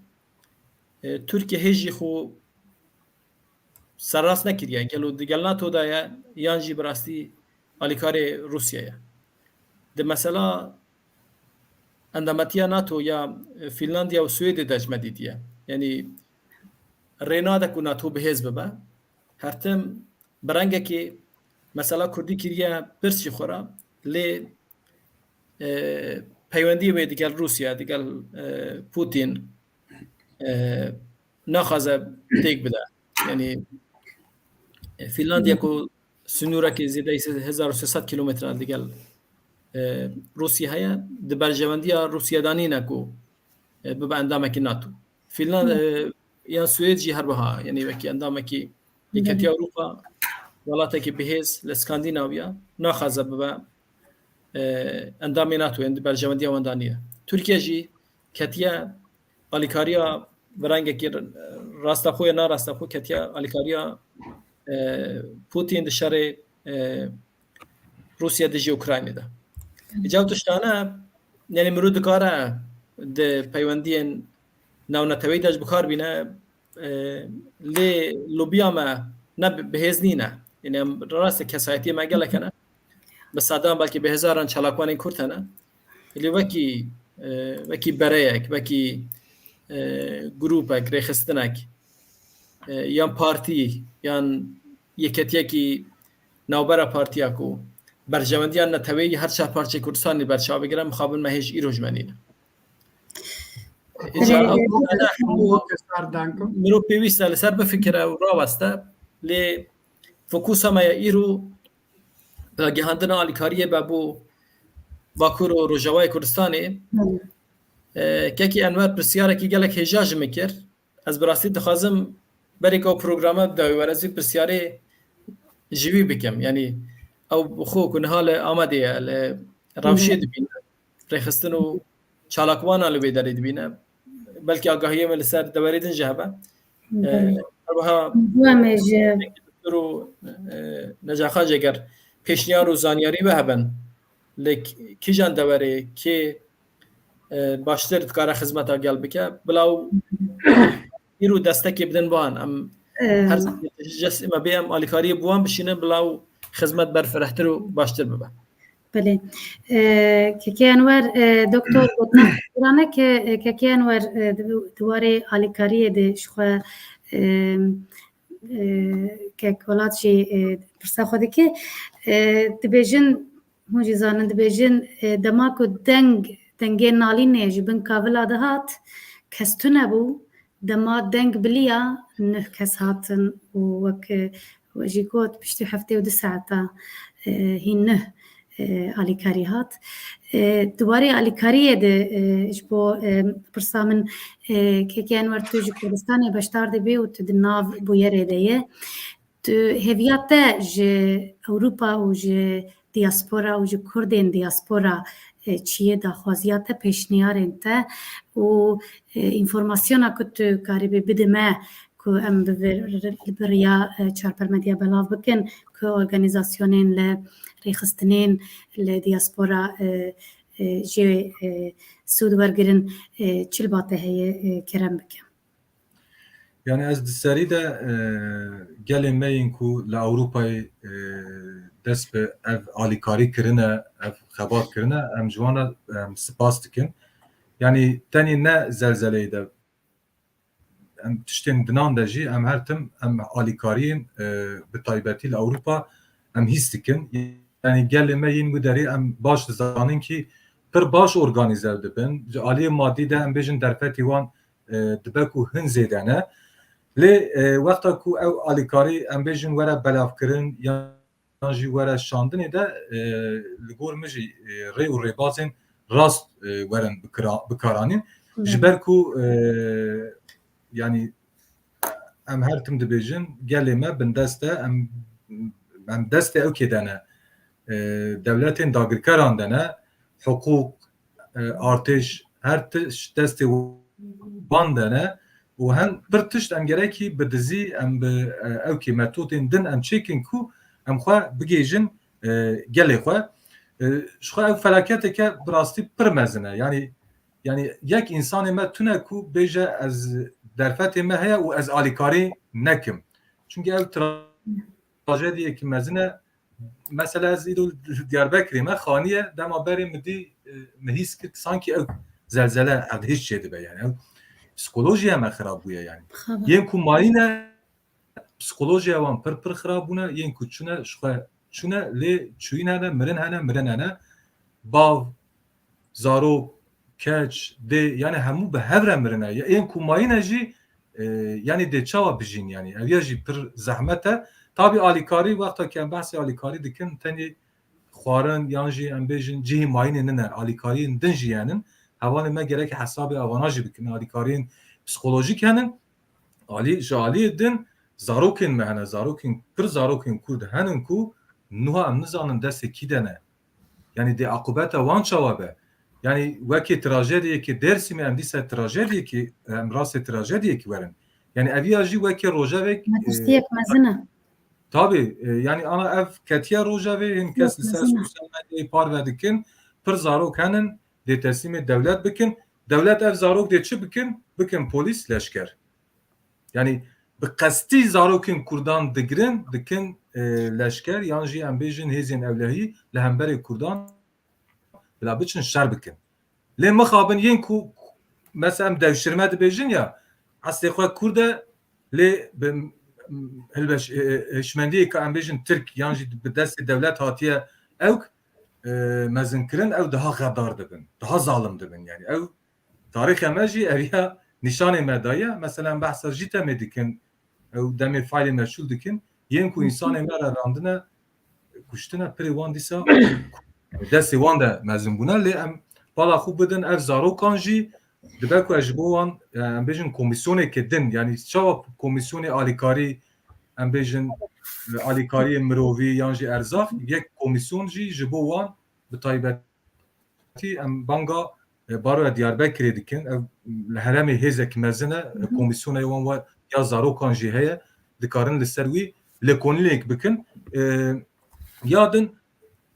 e, Tirkiye hê jî xwe serrast nekiriye. Gelo digel NATO de ye yan jî bi rastî alîkarê Rûsya ye. Di mesela endametiya NATO ya Fînlandiya û Swêdê de ji me dîtiye. Yanî rê nade ku NATO bihêz bibe. Her tim bi rengekê mesela Kurdî kiriye pirs ji xwe re, lê, e, peywendiyê wê digel Rûsya, digel, e, Putin, e, naxwaze têk bide. Yanî, e, Fînlandiya ku sinûrekê zêdeyî hezar û sê sed kîlometre digel, e, Rûsya heye, di berjewendiya Rûsya de nîne ku, e, bibe endamekî NATO. Fînland-, e, yan Swêd jî her wiha, yanî wekî endamekî Yeketiya Ewropa, welatekî bihêz li Skandînavya naxwaze bibe, e, endamê NATO, yanî di berjewendiya wan de nîne. Tirkiye jî ketiye alîkariya bi rengekî rastexwe ya narasteqo ketiye alîkariya, e, Putin di şerê, e, Rûsya dijî Ukraynê de. Îcar tiştane, yanî mirov dikare di peywendiyên navneteweyî de ji bikar bîne, e, lê lobiya me ne bi-, bihêz nîne. Yanî em rast e kesayetiyê me gelek hene. Bi sedan belkî bi hezaran çalakvanên Kurd hene. Lê wekî, e, wekî bereyek, wekî, e, grûpek, rêxistinek, e, yan partî, yan yeketiyekî navbera partiya ku berjewendiya neteweyî her çar parçeyê Kurdistanê li ber çav bigire, mixabin me hêj îro ji me nîne. Îcar ew hemû mirov pêwîst e li ser bifikire û raweste, lê fokusa me ya îro ragihandina alîkariyê be bo Bakur û Rojavayê Kurdistanê. E, Kekî Enwer, pirsiyarekî gelek hêja ji min kir. Ez bi rastî dixwazim berî ku ew programa bidawî were, ez vî pirsyarê ji wî bikim. Yanî ew bi xwe ku niha li Amedê ye, li rewşê dibîne, rêxistin û çalakvanan li wê derê dibîne. Belkî agahiyê me li ser dewerê din jî hebe. Belê. E, her wiha Dua me ji doktor û, e, Necaxa jî eger pêşniyar û zanyarî we hebin, li k-, kîjan dewerê, kê, e, baştir dikare xizmeta gel bike, bila ew îro destekê bidin wan. Em Em, her zaman ji cestê me bê em alîkariyê bi wan bişînin, bila ew xizmet berfirehtir û baştir bibe. Belê. E, Kekê Enwer, e, doktor gotina xwe ne ke, e, Kekê Enwer, e, di, di warê alîkariyê de ji xwe, e, e, Kek Welat jî, e, pirsa xwe dike. E, dibêjin, hûn jî zanin, dibêjin, e, dema ku deng, dengê nalînê ji bin kavila dihat, kes tune bû, dema deng biliya, nuh kes hatin û wek, e, we jî got, piştî heftê û du saeta, e, hîn nuh, e, alîkarî hat. E, di warê alîkariyê de, e, ji bo, e, pirsa min, e, Kekê Enwer, tu ji Kurdistanê beşdar dibî û tu di nav bûyerê de ye. Tu hêviya te ji Ewropa û ji diaspora û ji Kurdên diaspora, e, çi ye, daxwaziya te, pêşniyarên te û, e, înformasyona ku tu karibî bide me ku em bi vir-, bi riya, e, Çarpermediya belav bikin ku organîzasyonên li rêxistinên li diaspora, e, e, jê, e, sûd wergirin, e, çi li ba te heye, e, kerem bike. Yani ez di serî de, e, gelê me yên ku li Ewropayê, e, dest bi ev alîkarî kirine, ev xebat kirine, em ji wan re, em spas dikin. Yani tenê ne zelzeleyê de, em tiştên dinan de jî em her tim em alîkariyên, e, bi taybetî li Ewropa em hîs dikin. Yani gelê me yên wî derê em baş dizanin kî pir baş organîze dibin. Ji aliyê madî de em bêjin derfetî wan, e, dibe ku hin zêde ne. Lê, e, wexta ku ew alîkarî em bêjin were belavkirin yan jî were şandinê de, e, li gor min jî, e, rê û rêbazên rast, e, werin bikira-, bikaranîn. Ji ber ku, e, yani em her tim dibêjin gelê me bindest e, em, em destê ew kê de ne, e, dewletên dagirkeran de ne, hiqûq, e, artêş, her tişt destê wan de ne û hem pir tişt em gerekî bi dizî, em bi, e, ew kê metodên din em çêkin ku em xwe bigêjin, e, gelê xwe. E, ji xwe ew felaketeke bi rastî pir mezin e. Yani, yani yek însanê me tune ku bêje ez derfetê me heye û ez alîkarî nekim. Çünkü ev trajediyekî mezin e. Mesela ez îro li Diyarbekirê me xaniye, dema berê min dî, e, min hîs kir sankî ew zelzele erdhêj çêdibe yani. Ew psikolojiya me xirab bûye yani. Xaba. Yên ku mayîne psikolojiya wan pir pir xirab bûne, yên ku çûne ji xwe çûne lê çûyîn hene, mirin hene, mirin hene. Bav, zarok, keç, dê, yani hemû bi hev re mirine. Ya, yên ku mayîne jî, e, yani dê çawa bijîn yani? Ev ya jî pir zehmet e. Tabî alîkarî, wexta ke em behsê alîkarî dikin, tenê xwarin yan jî em bêjin cihê mayînê nine, alîkariyên din jî yenin. Hevalên me gerek hesabê avana jî bikin. Alîkariyên psikolojîk henin. Alî, ji aliyê din zarokên me hene, zarokên, pir zarokên Kurd henin ku nuha em nizanin destê kî de ne. Yani dê aqûbeta wan çawa be? Yani wekê trajediyekê Dêrsimê em dîsa trajediyekê, em rastê trajediyekê werin. Yani eviya jî wekê rojevek, metirsiyek e, mezin e. Tabii, e, yani ana ev ketiye rojevê, hin kes li ser sosyal medyayê parve dikin, pir zarok henin, dê teslîmê dewlet bikin. Dewlet ev zarok dê çi bikin? Bikin polîs, leşker. Yani bi qestî zarokên Kurdan digirin, dikin, e, leşker yan jî em bêjin hêzên ewlehî li hemberê Kurdan bila biçin şer bikin. Lê mixabin yên ku mesela em devşirme dibêjin ya, eslê xwe Kurd e, lê bi hilbeş, e, e, hişmendiyê ka em bêjin Tirk yan jî bi destê dewlet hatiye ewk, e, mezinkirin, ew daha xedar dibin, daha zalim dibin yani. Ew tarîxê me jî eviya nîşanê me daye. Mesela em behsa Jîtemê dikin, ew demê faîlê meçhûl dikin. Yên ku însanê me re randine, kuştine, pirê wan dîsa destê wan de mezin bûne. Lê em pala xwe bidin ev zarokan jî dibe ku ez ji bo wan, e, em bêjin komîsyoneke din, yanî çawa komîsyonê alîkarî, em bêjin, e, alîkariyê mirovî yan jî erzaq, yek komîsyon jî ji bo wan bi taybet Em banga, e, Baroya Diyarbekirê dikin. Ev li herêmê hêzek mezin e. Hı hı. Komîsyonê wan wa ya zarokan jî heye. Dikarin li ser wî lêkolînêk bikin. E, ya din,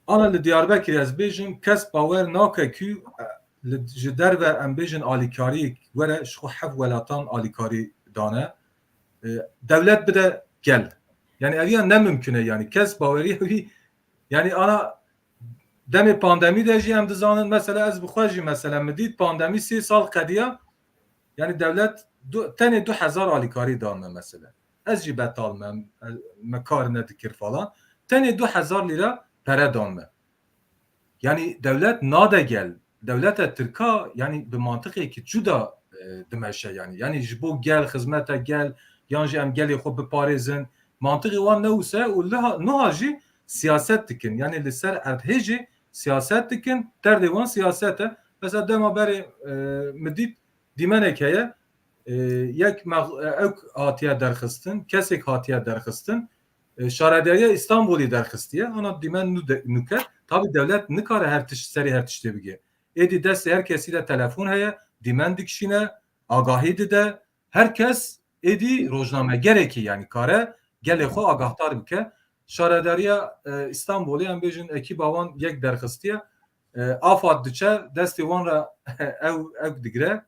ana li Diyarbekirê ez bêjim, kes bawer nake ku, e, li, ji derve em bêjin alîkariyek were, ji xwe heft welatan alîkarî dane. E, dewlet bide gel. Yani ev ya ne mimkun e yani. Kes baweriya wî, yani ana demê pandemî de jî em dizanin, mesela ez bi xwe jî, mesela min dît pandemî sê sal qediya, yani dewlet du, tenê du hezar alîkarî dan me mesela. Ez jî betal me, me kar nedikir falan. Tenê du hezar lîra pere dan me. Yani dewlet nade gel. Dewleta Tirka yani bi mantiqekî cuda, e, dimeşe yani. Yani ji bo gel, xizmeta gel, yan jî em gelê xwe biparêzin. Mantiqê wan ne wisa û liha, nuha jî siyaset dikin. Yani li ser erdhê jî siyaset dikin, derdê wan siyaset e. Mesela dema berê, e, min dît dîmenek heye, e, yek mex-, e, ew hatiye derxistin, kesek hatiye derxistin, e, Şaredariya Îstanbulî derxistiye, ana dîmen nû de, nûke. Tabî dewlet nikare her tişt, serê her tiştê bige. Êdî destê her kesî de telefon heye, dîmen dikişîne, agahî dide. Her kes êdî rojnamegerekî, yani kare gelê xwe agahdar bike. Şaredariya, e, Îstanbulê, em bêjin ekîba wan yek derxistiye. E, AFAD diçe, destê wan re ew, ew digire,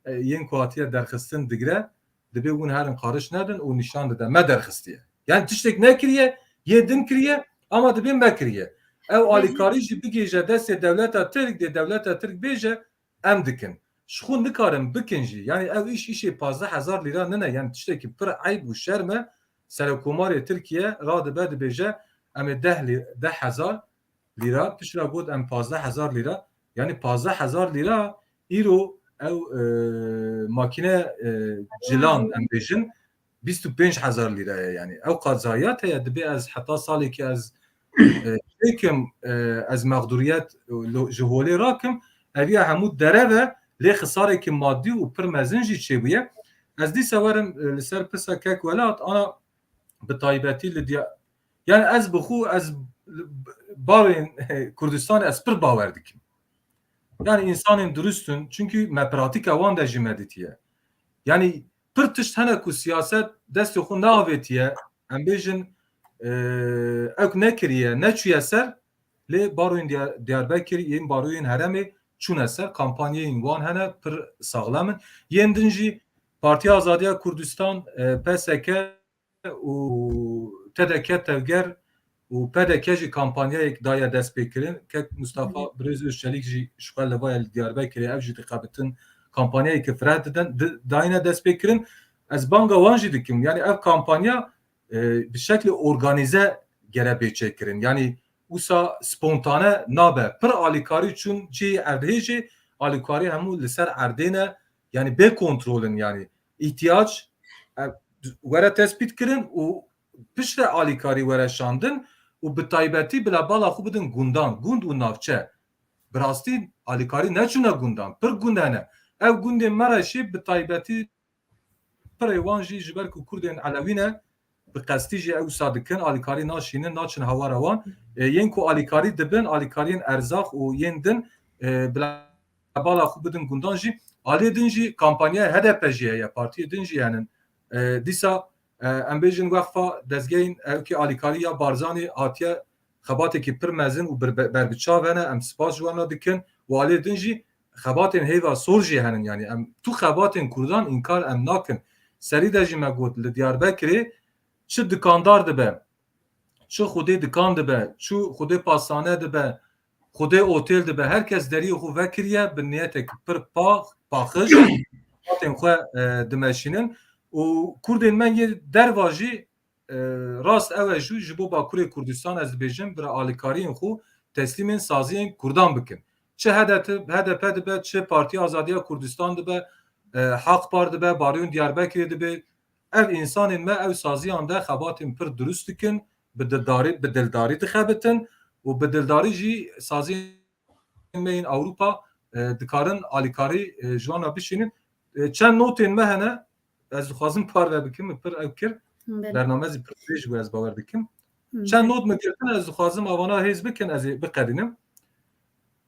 e, yên ku hatiye derxistin digire, dibê hûn herin qarîş nedin û nîşan dide, me derxistiye. Yani tiştek nekiriye, yê din kiriye, ama dibê me kiriye. Ew Hı hı. alîkarî jî bigihîje destê dewleta Tirk, dê dewleta Tirk bêje, em dikin. Ji xwe nikarin bikin jî. Yani ew îş, îşê pazdeh hezar lîra nine. Yani tiştekî pir eyb û şerm e. Serokomarê Tirkiye radibe dibêje, em ê deh lî-, deh hezar lîra, piştre got em pazdeh hezar lîra. Yani pazdeh hezar lîra îro ew, e, makîne, e, cilan, em bêjin, bîst û pênc hezar lîra ye yani. Ew qat zayat heye, dibê ez heta salekî ez, e, çêkim, e, ez mexduriyet, e, lo-, ji holê rakim, ev ya hemû derev e, lê xisareke madî û pir mezin jî çêbûye. Ez dîsa werim, e, li ser pirsa kek Welat, ana bi taybetî li diya-, yani ez bi xwe, ez baroyên Kurdistanê ez pir bawer dikim. Yani insanên durust in, çünkü me pratîka wan de jî me dîtiye. Yani pir tişt hene ku siyaset destê xwe neavêtiye, em bêjin, e, ew nekiriye, neçûye ser, lê baroyên Diyar-, Diyarbekir, yên baroyên herêmê çûne ser, kampanyayên wan hene, pir saxlem in. Yên din jî Partiya Azadiya Kurdistan, e, P S K û T D K Tevger û P D K jî kampanyayek daye destpêkirin. Kek Mustafa Hı. Birêz Özçelik jî ji xwe li vaya li Diyarbekirê, ev jî dixebitin, kampanyayeke fireh didin, di-, dayine destpêkirin. Ez banga wan jî dikim. Yani ev kampanya, e, bi şeklê organîze gere bê çêkirin. Yani wisa spontane nabe. Pir alîkarî çûn cihê erdhêjê, alîkarî hemû li ser erdê ne. Yani bê kontrol in yani. Îhtiyac, e, were tespît kirin û piştre alîkarî were şandin û bi taybetî bila bala xwe bidin gundan, gund û navçe. Bi rastî alîkarî neçûne gundan, pir gund hene. Ev gundên me re jî bi taybetî pirê wan jî ji ber ku Kurdên Elewî ne, bi qestî jî ew wisa dikin, alîkarî naşînin, naçin hawara wan. E, yên ku alîkarî dibin, alîkariyên erzaq û yên din, e, bila bala xwe bidin gundan jî. Aliyê din jî kampanyaya H D P jî heye, partiyê din jî henin. E, dîsa, e, em bêjin wexfa dezgehên ewkê alîkarî ya Barzanî hatiye xebatekî pir mezin û bir-, berbiçav hene. Em spas ji wan re dikin û aliyê din jî xebatên hêva sor jî henin. Yani em tu xebatên Kurdan înkar em nakin. Serî de jî me got li Diyarbekirê çi dikandar dibe, çi xwedê dikan dibe, çi xwedê pastane dibe, xwedê otel dibe, her kes deriyê xwe vekiriye bi niyetek pir pax, paxij, xebatên xwe, e, dimeşînin û Kurdên me yê derva jî, e, rast ew e jû ji bo Bakurê Kurdistan ez dibêjim, bira alîkariyên xwe teslîmên saziyên Kurdan bikin. Çi H D P, H D P dibe, çi Partiya Azadiya Kurdistan dibe, e, Haq Par dibe, Baryona Diyarbekirê dibe. Ev însanên me ew saziyan de xebatên pir dirust dikin, bi dildarî, bi dildarî dixebitin û bi dildarî jî saziyên me yên Ewropa, e, dikarin alîkarî, e, ji wan re bişînin. E, çend notên me hene, ez dixwazim parve bikim, min pir ew kir. Belê. Bername zî pir dirêj bû, ez bawer dikim. Hı. Çend not min girtin, ez dixwazim avana hêz bikin, ez ê biqedînim.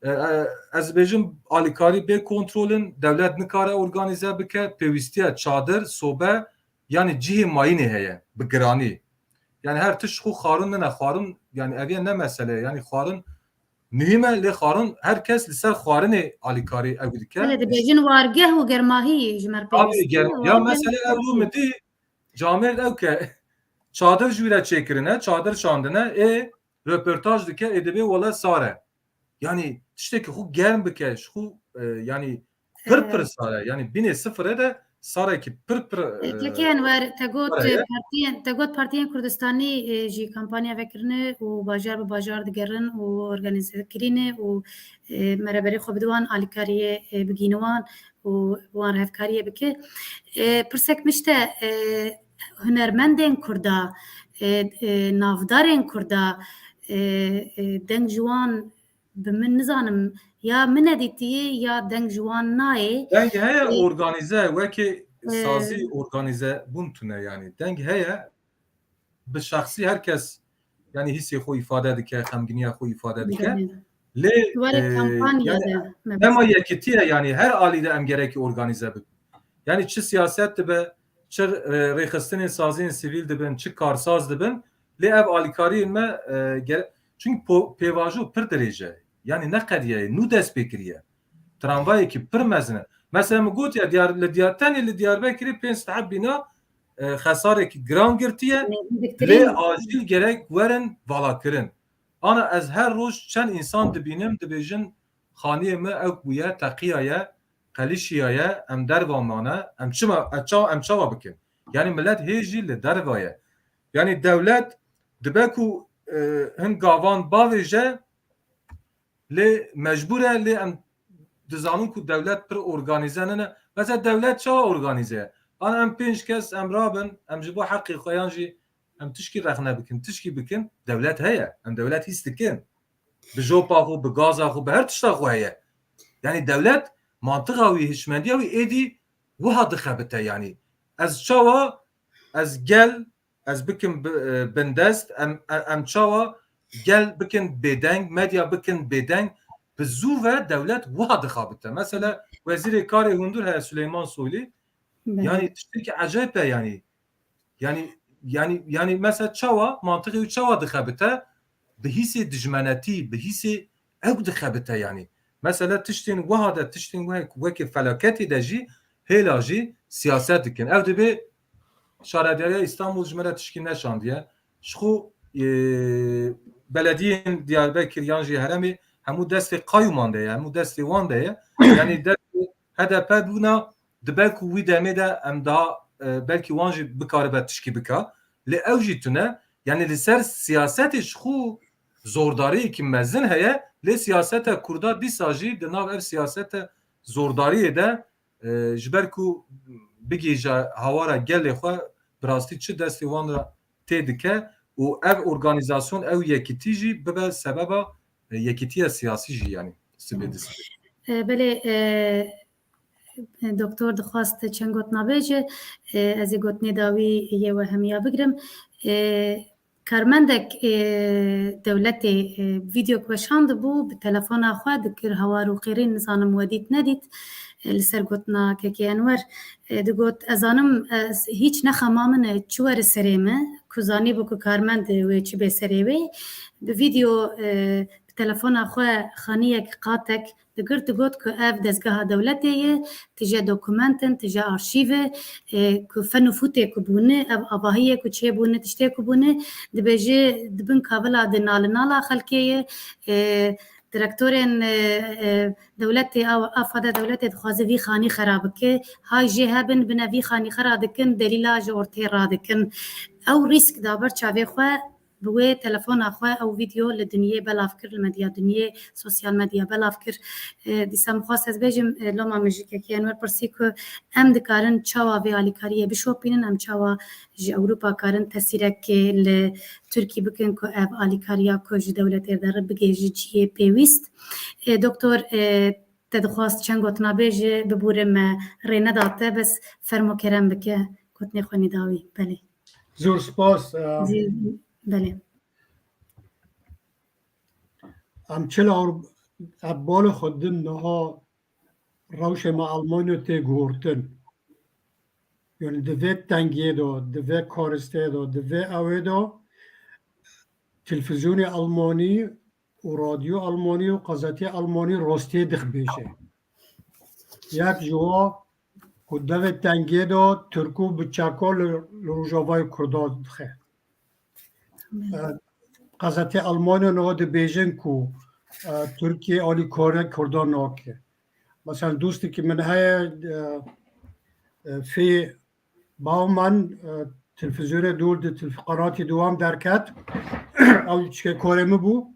E, e, ez dibêjim, alîkarî bê kontrol in, dewlet nikare organîze bike, pêwîstiye çadir, sobe, yanî cihê mayînê heye, bi giranî. Yanî her tişt xwe xwarin nine, xwarin, yanî ev ye ne mesele ye, yanî xwarin muhîm e, lê xwarin her kes li ser xwarinê alîkarî ew dike. Belê, dibêjin wargeh û germahî ji me re pêwîst e. Tabii, ger-, ya mesele ew bû, min dî camêrd ew ke çadir ji wî re çêkirine, çadir şandine, ê röportaj dike, ê dibê wele sar e. Yanî tiştekî xwe germ bike, ji xwe, e, yanî pir pir sar e. Yanî bînê sifir e de sarekî pir pir, e, kekê Enwer, te got, sar e. Partiyên, te got partiyên Kurdistanî, e, jî kampanya vekirine û bajar bi bajar digerin û organîze kirîne û, e, me re berê xwe bide wan, alîkariyê, e, bigîne wan û wan re hevkariyê bike. E, pirsek min ji te, e, hunermendên Kurda, e, e, navdarên Kurda, e, e, deng ji wan bi min nizanim ya min nedîtiye ya deng ji wan nayê. Deng heye, e, organîze, wekî, e, sazî organîze bûn tune yanî. Deng heye, bi şexsî her kes, yanî hîsê xwe îfade dike, xemginiya xwe îfade dike. Belê. Lê, e, kampanya yanî de, dema yekîtî ye, yanî her alî de em gerekî organîze bibin. Yanî çi siyaset dibe, çi, e, rêxistinên saziyên sivîl dibin, çi karsaz dibin, lê ev alîkariyên me, e, gere-, çunkî po-, pêvajo pir dirêj e. Yanî ne qediye ye, nû dest pê kiriye. Tramvayekî pir mezin e. Mesela min gotiye, Diyar-, li Diyar-, tenê li Diyarbekirê pênc sed heb bîna, e, xesarekî giran girtiye, lê acîl gerek werin valakirin. Ana ez her roj çend însan dibînim, dibêjin, xaniyê me ew bûye, teqiyaye, qelişiyaye, em derva mane, em çima, em ça-, em çawa bikin? Yanî millet hê jî li derva ye. Yanî dewlet dibe ku, e, hin gavan bavêje, lê mecbûr e, lê em dizanin ku dewlet pir organîze nine. Mesela dewlet çawa organîze ye? Ana em pênc kes em rabin, em ji bo heqê xwe yan jî em tişkî rexne bikin, tişkî bikin, dewlet heye. Em dewlet hîs dikin. Bi jopa xwe, bi gaza xwe, bi her tişta xwe heye. Yanî dewlet mantiqa wî, hişmendiya wî êdî wiha dixebite yanî. Ez çawa, ez gel, ez bikim bi-, e, bindest, em, e, em çawa gel bikin bêdeng, medya bikin bêdeng, bi zû ve dewlet wiha dixebite. Mesela Wezîrê Karê Hundir heye Süleyman Soylu, Belê. Yanî tiştekî ecayip e yanî. Yanî, yanî, yanî mesela çawa, mantiqê wî çawa dixebite? Bi hîsê dijmenetî, bi hîsê ew dixebite yanî. Mesela tiştên wiha de, tiştên wek-, wekî felaketê de jî hêla jî siyaset dikin. Ew dibê Şaredariya Îstanbul ji me re tişkî neşandiye. Ji xwe, e, belediyên Diyarbekir yan jî herêmê hemû destê qayûman de ye, hemû destê wan de ye. Yanî destê H D P bûna, dibe ku wî demê de em daha, e, belkî wan jî bikaribe tişkî bika. Lê ew jî tune, yanî li ser siyasetê ji xwe zordariyekî mezin heye, lê siyaseta Kurda dîsa jî di nav ev siyaseta zordariyê de, e, ji ber ku bigihîje hawara gelê xwe, bi rastî çi destê wan re tê dike û ev organîzasyon, ew yekîtî jî bibe sebeba, e, yekîtiya siyasî jî, yanî sibê Hmm. di sibê. E, belê, e, doktor dixwast çend gotina bêje, e, ez ê gotinê dawî yê we hemiya bigrim. E, Karmendek, e, dewletê, e, vîdeok weşandibû, bi telefona xwe dikir hawar û qêrîn, nizanim we dît nedît, e, li ser gotina Kekê Enwer, e, digot, ez zanim, ez hîç nexema min e, çi were serê me, ku zanîbû ku karmend wê çi bê serê wê. Bi vîdeo, e, bi telefona xwe xaniyek, qatek, digirt, digot ku ev dezgeha dewletê ye, tije dokument in, tije arşîv e, e, ku fen û fûtê ku bûne, ev avahiyê ku çêbûne, tiştê ku bûne, dibêje di bin kavila de nal li nala xelkê ye, e, direktorên, e, e, dewletê, a, a fade dewletê dixwaze vî xanî xera bike, hay jê hebin, bine vî xanî xera dikin, delîla ji ortê radikin. Ew rîsk da ber çavê xwe, bi wê telefona xwe ew vîdeo li dinyê belav kir, li medya dinyê, sosyal medya belav kir. E, dîsa min xwest ez bêjim, e, loma min ji Kekê Enwer pirsî ku em dikarin çawa vê alîkariyê bişopînin, em çawa ji Ewropa karin tesîrek li Tirkî bikin ku ev alîkariya ku ji dewletê re derib bigihê ji cihê pêwîst. E, doktor, e, te dixwast çend gotina bêje, bibûre me rê neda te, bes fermo kerem bike, gotinê xwe nî dawî. Belê. Zor spas. E, Zî-, belê. Em çil Ewro-, ev balê xwe din niha rewşê me Almanya tê guhortin. Yani di vê tengiyê de, di vê karistê de, di vê ewê de televîzyonê Almanî û radyo Almanî û gazetê Almanî rastiyê dixbêje. Yek ji wa ku devê tengiyê de Tirko bi çeka li, li Rojavayê Kurda dixe. E, gazetê Almanya niha dibêjin ku, e, Tirkiye alîkariya Kurdan nake. Mesela dostekî min heye, e, e, Fê Bauman, e, televîzyonê dûr di telef-, qanatî dewam derket. Ew çike korê min bû.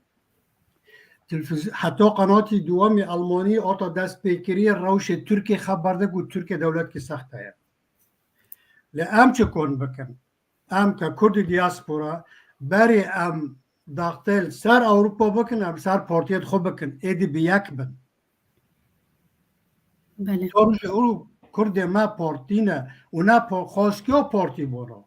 Televîz-, heta qanatî dewamî Almanî ata dest pê kiriye rewşê Tirkiye xeber de ku Tirkiye dewletkî sext heye. Lê em çi kon bikin? Em ke Kurdî diaspora, berê em daxtê li ser Ewropa bikin, em ser partiyê xwe bikin, êdî bi yek bin. Belê. Tam ji û Kurdê me partî ne û ne pa-, xwestiya partî bûna.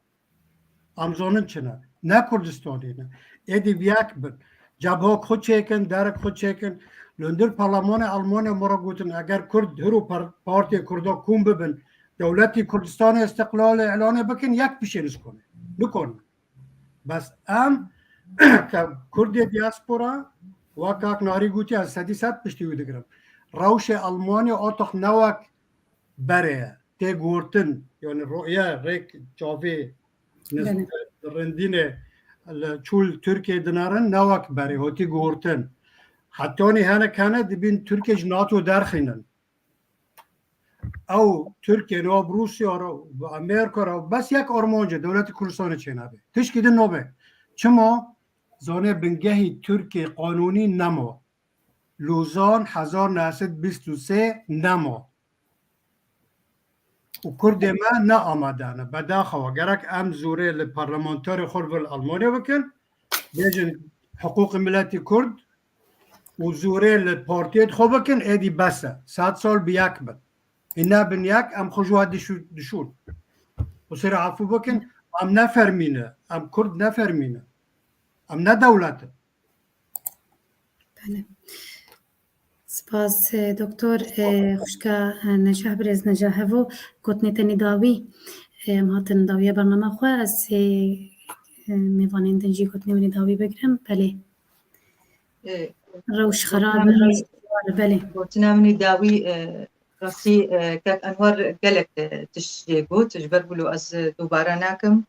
Em zanin çi ne? Ne Kurdistanê ne. Êdî bi yek bin. Cebhok xwe çêkin, derek xwe çêkin. Li hundir parlemanê Almanya me re gotin, eger Kurd hiro par-, partiyê Kurda kom bibin, dewletî Kurdistanê îstiqlalê îlanê bikin, yek pişêniz kone. Nikon. Bes em ke Kurdê diaspora, wek kak Narî gotiye, ez sedî sed piştî wî digirim. Rewşê Almanya atox ne wek berê ye. Tê guhortin, yani roye rêk çavê niz-, Belê. rindînê li çûl Tirkiye dinerin, ne wek berê, hotî guhortin. Hetanî henek hene dibîn Tirkiye ji NATO derxînin. Ew Tirkiye, ne bi Rûsya re, bi Amerîka re, bes yek armanc e, dewletê Kurdistanê çênebe. Tişkî din nabe. Çima? Zanê bingehî Tirkiye qanûnî nema. Lozan hezar neh sed bîst û sê nema. Û Kurdê me ne amade ne. Bedaxewa gerek em zorê li parlamenterê xwe li vir li Almanya bikin. Bêjin hiqûqê miletî Kurd û zorê li partiyê xwe bikin, êdî bes e. Sed sal bi yek bin. Ê nebin yek, em xwe ji we dişû-, dişûn. Xwesêre efû bikin, em ne fermî ne. Em Kurd ne fermî ne. Em ne dewlet in. Belê. Spas, e, doktor, e, xwişka, e, Necah, birêz Necah Hevo, gotinê te nî dawî, e, em hatin dawiya bernama xwe, ez ê, e, mêvanên din jî gotinê wî nî dawî bigirim. Belê. E, Rewş xerab e, gotina min rewş xerab e, belê. Gotina min nî dawî, e, rastî, e, kak Enwer gelek, e, tişt jê got, ji ber wilo ez, e, dubare nakim.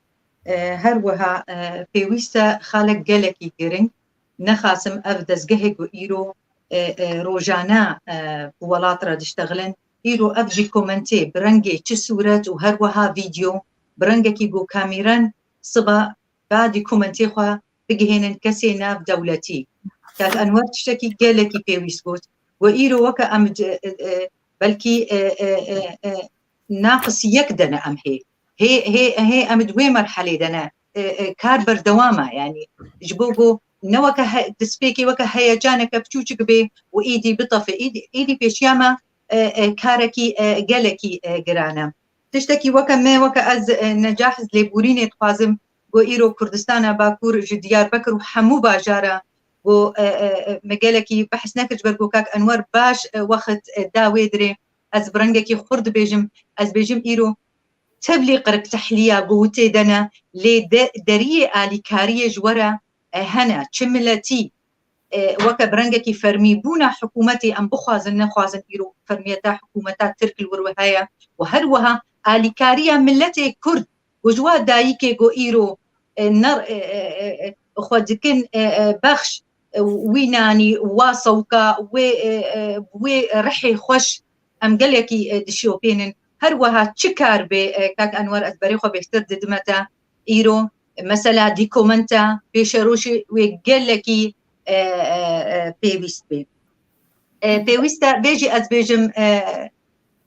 E, her wiha, e, pêwîst e xalek gelekî giring. Nexasim ev dezgehê ku îro, e, e, rojane, e, bi welat re diştexilin, îro ev jî komentê bi rengê çi sûret û her wiha vîdeo bi rengekî ku kamîren siba badî komentê xwe bigihênin kesê nav dewletî. Kak Enwer tiştekî gelekî pêwîst got. Ku îro weke em d-, e, e, belkî, e, e, e, e, naqis yek de ne em hê. Hê, hê, hê em di wê merhelê de ne. E, e, kar berdewam e, yanî ji bo ku ne weke he-, destpêkê weke heyecaneke piçûçik bê û îdî bitefê. Îdî, îdî pêşiya me, e, e, karekî, e, gelekî, e, giran e. Tiştekî weke me, weke ez, e, Necah, ez lêborînê dixwazim ku îro Kurdistana Bakur ji Diyarbekir û hemû bajara ku, e, e, e, me gelekî behs nekir ji ber ku kak Enwer baş, e, wext, e, da wê dirê. Ez bi rengekî xurt dibêjim, ez bêjim îro tevlî qiriktehlîya gotê de ne, lê de, deriyê alîkariyê ji we re, e, hene. Çi miletî, e, weke bi rengekî fermîbûna hikûmetê em bixwazin, nexwazin îro fermiyeta hikûmeta Tirk li wir heye û her wiha alîkariya miletê Kurd ku ji wa dayikê ku îro, e, ner, e, e, e, e, xwe dikin, e, e, bexş, e, wî nanî, wa sewka, wê, e, e, wê rihê xweş em gelekî, e, dişopênin. Her wiha çi kar bê, e, kak Enwer, ez berê xwe bêhtir didime te îro, mesela dîkomenta pêşerojê wê gelekî, e, e, e, pêwîst bê. E, pêwîst e, vê jî ez bêjim, e,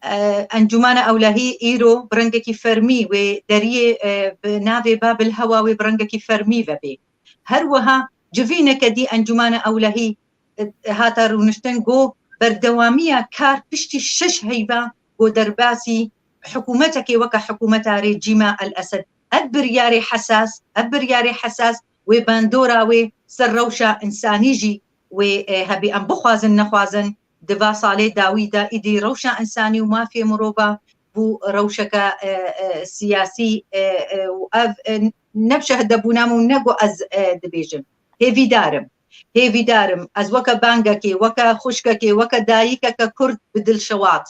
e, Encûmana Ewlehî îro bi rengekî fermî wê deriyê, e, bi navê Babil Hewa wê bi rengekî fermî vebê. Her wiha civîneke dî Encûmana Ewlehî, e, hate rûniştin, got berdewamiya kar piştî şeş heyva, got derbasî hikûmetekê weke hikûmeta rejîma El Esed. Ev biryarê hesas, ev biryarê hesas wê bandora wê ser rewşa însanî jî wê, e, hebî. Em bixwazin nexwazin, di va salê dawî de îdî rewşa însanî û mafê mirova bû rewşeke, e, e, siyasî, e, e, û ev, e, ne bi şehdebûna min û ne ku ez, e, dibêjim. Hêvîdar im. Hêvîdar im. Ez weke bangekê, weke xwişkekê, weke dayikeke Kurd bi dilşewat.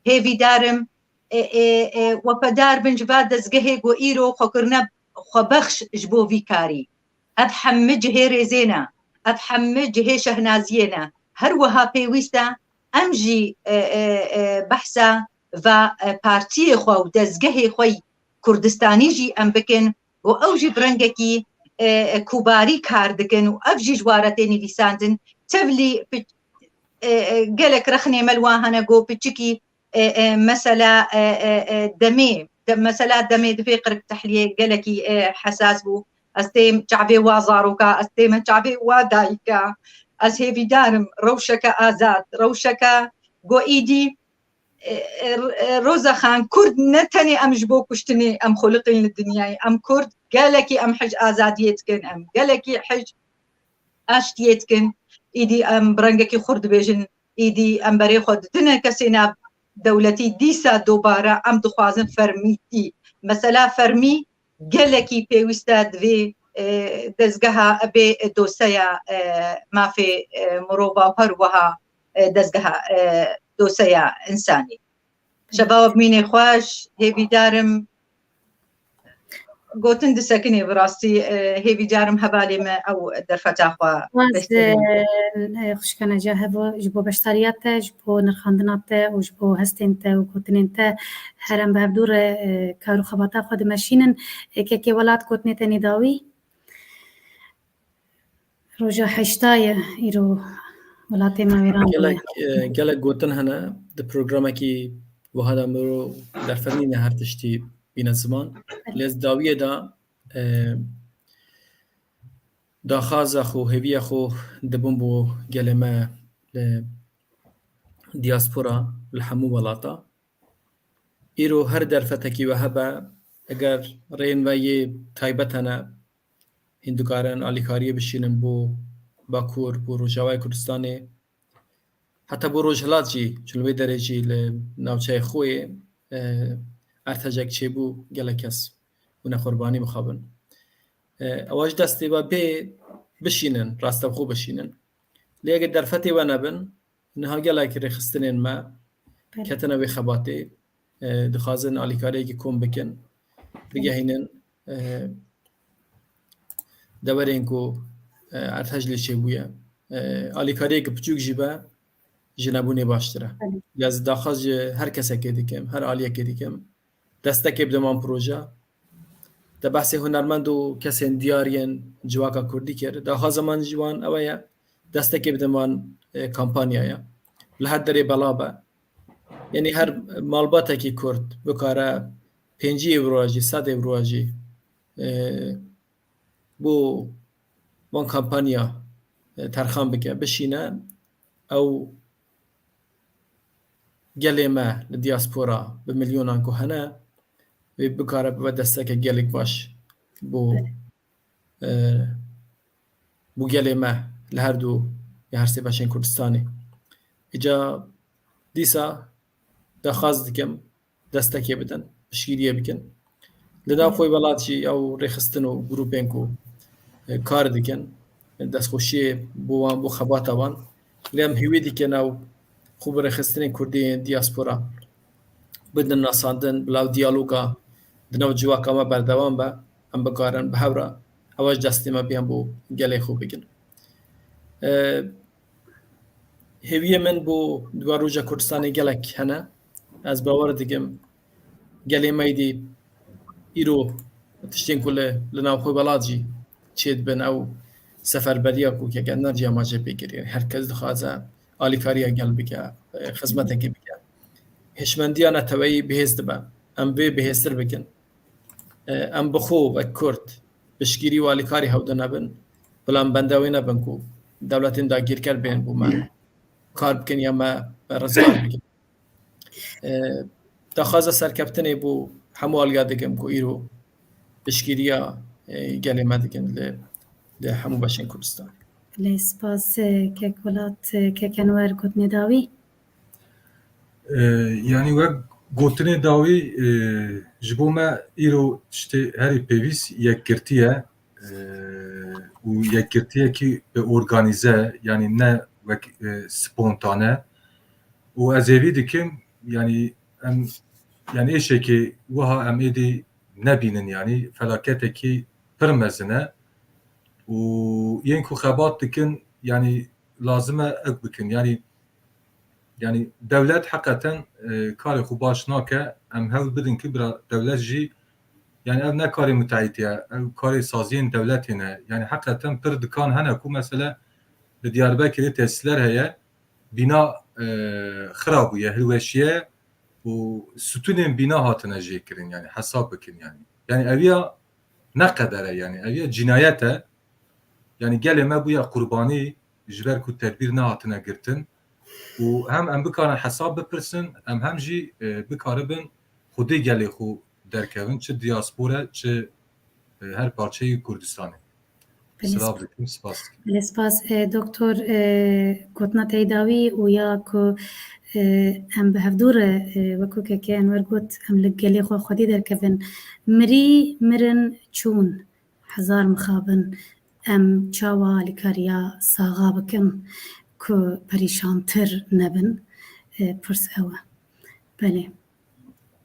Hêvîdar im, e, e, e, wefedar bin ji va dezgehê ku îro xwe kirine xwebexş ji bo vî karî. Ev hemî cihê rêzê ne. Ev hemî cihê şehnaziyê ne. Her wiha pêwîst e em jî, e, e, e, behsa va, e, partiyê xwe û dezgehê xwe yî Kurdistanî jî em bikin û ew jî bi rengekî, e, e, kobarî kar dikin û ev jî ji wa re tê nivîsandin. Tevlî pi-, e, e, gelek rexnê me li wan hene ku piçikî, e, e, mesela, e, e, e, demê, de-, mesela demê divê qirk tehliyê gelekî, e, hesas bû. Ez têm çavê wa zaroka, ez têm çavê wa dayika. Ez hêvîdar im rewşeke azad, rewşeke ku îdî, e, e, e, Roza Xan, Kurd ne tenê em ji bo kuştinê em xuliqîn li dinyayê. Em Kurd gelekî em hij azadiyê dikin, em gelekî hij aştiyê dikin. Îdî em bi rengekî xurt dibêjin, îdî em berê xwe didine kesê nav dewletî, dîsa dobare em dixwazin fermîtî. Mesela fermî gelekî pêwîst e, divê, e, dezgeha bê doseya, e, mafê, e, mirova û her wiha, e, dezgeha, e, doseya însanî. Şeva we bimîne xweş, hêvîdar im gotin disekinê bi rastî, e, hêvîdar im hevalê me ew derfeta xwe Spas, beşdarî. E, e, xwişka Neca Hevo, ji bo beşdariya te, ji bo nirxandina te û ji bo hestên te û gotinên te, her em bi hevdû re, e, kar û xebata xwe dimeşînin. E, kekê Welat, gotinê te nî dawî? Roja heşta ye îro welatê me wêran bûye. Gelek, e, gelek gotin hene. Di programekî wiha de mirov derfet nîne her tiştî bîne ziman. Belê. Lê ez dawiyê de, e, daxwaza xwe, hêviya xwe dibûm bo gelê me li diaspora, li hemû welata. Îro her derfetekî we hebe, eger rêyên we yê taybet hene, hîn dikarin alîkariyê bişînin bo Bakur, bo Rojavayê Kurdistanê, heta bo Rojhilat jî, çun li wê derê jî li navçeyê xwe yê, e, erdhejek çêbû, gelek kes bûne qurbanî bi xwe bin. E, ewa ji destê we bê bişînin, rastevxwe bişînin. Lê eger derfetê we nebin, niha gelek rêxistinên me Belê. ketine wê xebatê, e, dixwazin alîkariyekî kom bikin, bigehînin, e, deverên ku, e, erdhej lê çêbûye. E, alîkariyeke piçûk jî be, ji nebûnê baştir e. Belê. Ez daxwaz ji her kesekê dikim, her aliyekê dikim. Destekê bidin van proje. Te behsê hunermend û kesên diyar yên civaka kurdî kir. Daxwaza man ji wan ew ye, destekê bidin van, e, kampanyaya. Li her derê bela be. Yanî her malbatekî kurd bikare pêncî ewro jî, sed ewro jî, e, bo van kampanya, e, terxan bike, bişîne, ew gelê me li diaspora bi milyonan ku hene, wê bikare bibe desteke gelek baş bo, e, bo gelê me li her du ya her sê beşên Kurdistanê. Îca dîsa daxwaz dikim, destekê bidin, piştgiriyê bikin. Li nav xwe welat jî ew rêxistin û grûpên ku, e, kar dikin, destxweşiyê bo wan, bo xebata wan. Lê em hêwî dikin ew xwe bi rêxistinên kurdî yên diaspora bidin nasandin, bila ew diyaloga di nav civaka me berdewam be, em bikarin bi hev re ewa ji destê me bêyan bo gelê xwe bikin. E, hêviyê min bo di we roja Kurdistanê gelek hene. Ez bawer dikim gelê me êdî îro Tiştên ku li, li navxwe welat jî çêdibin, ew seferberiya ku kek Enver jî amaje pê kir. Yanî her kes dixwaze alîkariya gel bike, e, xizmetekê bike. Hişmendiya neteweyî bihêz dibe. Em vê bihêztir bikin. E, em bi xwe wek Kurd piştgirî û alîkarî hewdin nebin, bila em benda wê nebin ku dewletên dagîrker bên bo me kar bikin ya me, me rizgar bikin. E, daxwaza serkeftinê bo hemû aliya dikim ku îro piştgiriya, e, gelê me dikin li, li hemû beşên Kurdistanê. Lê spas, e, kek Welat, e, kek Enwer gotinê dawî. E, yanî wek gotinê dawî, e, ji bo me îro tiştê herî pêwîst yekgirtî ye, e, û yekgirtiyekî bi organîze, yanî ne wek, e, spontane. Û ez hêvî dikim, yanî em, yanî êşekê wiha em êdî nebînin, yanî felaketekî pir mezin e. Û yên ku xebat dikin, yanî lazim e ew bikin. Yanî, yanî dewlet heqeten, e, karê xwe baş nake. Em hewl bidin ki bira dewlet jî, yanî ev ne karê müteahhitê ye, ev karê saziyên dewletê ne. Yanî heqeten pir dikan hene ku mesela li Diyarbekirê tesîsler heye, bîna, e, xira bûye, hilweşiye û stûnên bîna hatine jêkirin, yanî hesab bikin yanî. Yanî eviya ne qeder e, yanî eviya cînayet e. Yanî gelê me bûye qurbanî ji ber ku tedbîr nehatine girtin. Û hem em bikarin hesab bipirsin, em hem jî, e, bikaribin xwedê gelê xwe derkevin, çi diaspora, çi, e, her parçeyê Kurdistanê. Belê, silav dikim, spas dikim. Belê, spas. E, doktor, e, gotina te yê dawî û ya ku, e, em bi hevdû re, e, wekû keke Enwer got, em li gelê xwe xwedî derkevin. Mirî mirin çûn, hezar mixabin. Em çawa alîkariya saxa bikin ku perîşantir nebin? E, pirs ew e. Belê.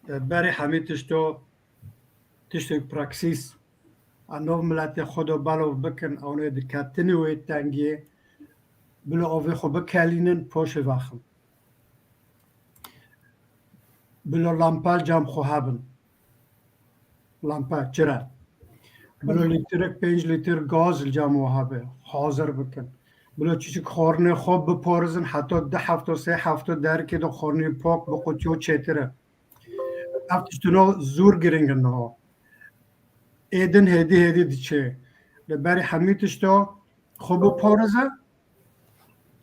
Berê hemî tişto, tiştê praksîs, a nov miletê xwe do balov bikin, ewnê diketinî wê tengiyê, bilo ovê xwe bikelînin, poşê vexin. Bilo lampa li cem xwe hebin. Lampa, çira. Bilo lîtirik, pênc lîtir gaz li cem we hebe, hazir bikin. Bilo çiçik xornê xwe biporizin, heta du hefto, sê hefto derkê de xornî pok bi qutiyo çêtir e. Ev tiştino zûr giring in niha. Ê din hêdî hêdî diçe. Li berî hemî tişto xwe biporize,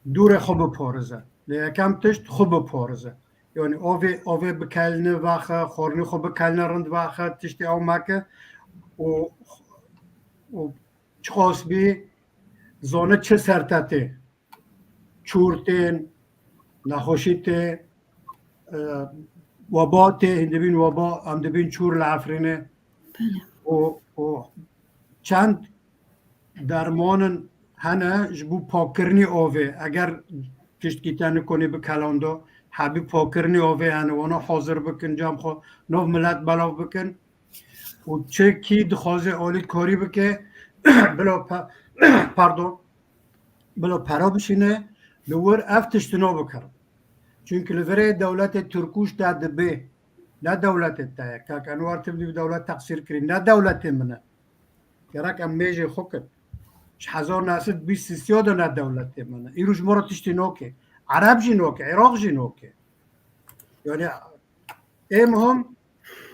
dûrê xwe biporize. Lê yekem tişt xwe biporize. Yanî ovê, ovê bikelne vexe, xornî xwe bikelne rind vexe, tiştê ew meke û, û çiqas bî zone çi ser te tê. Çûr tên, nexweşî tê, e, weba tê, hîn dibîn weba, em dibîn çûr li Efrînê. Belê. Û, û çend dermanin hene ji bo pakkirinî ovê. Eger tiştkî te nikonî bikelando, hebî pakkirinî ovê hene, wana hazir bikin, cem xwe nov milet belav bikin. Û çi kî dixwaze alîkarî bike, bila pe-, pardon, bila pera bişîne, li wir ev tiştino bikirin. Çunki li virê dewletê Tirkûş de dibe, ne dewletê te ye. Kak Enwar, tu dibî dewlet teqsîr kirî, ne dewletê min e. Gerek em mêjê xwe kin. Ji hezar neh sed bîst sisiya de ne dewletê min e. Îro ji me re tiştî noke. Ereb jî noke, Iraq jî noke. Yani ê muhim,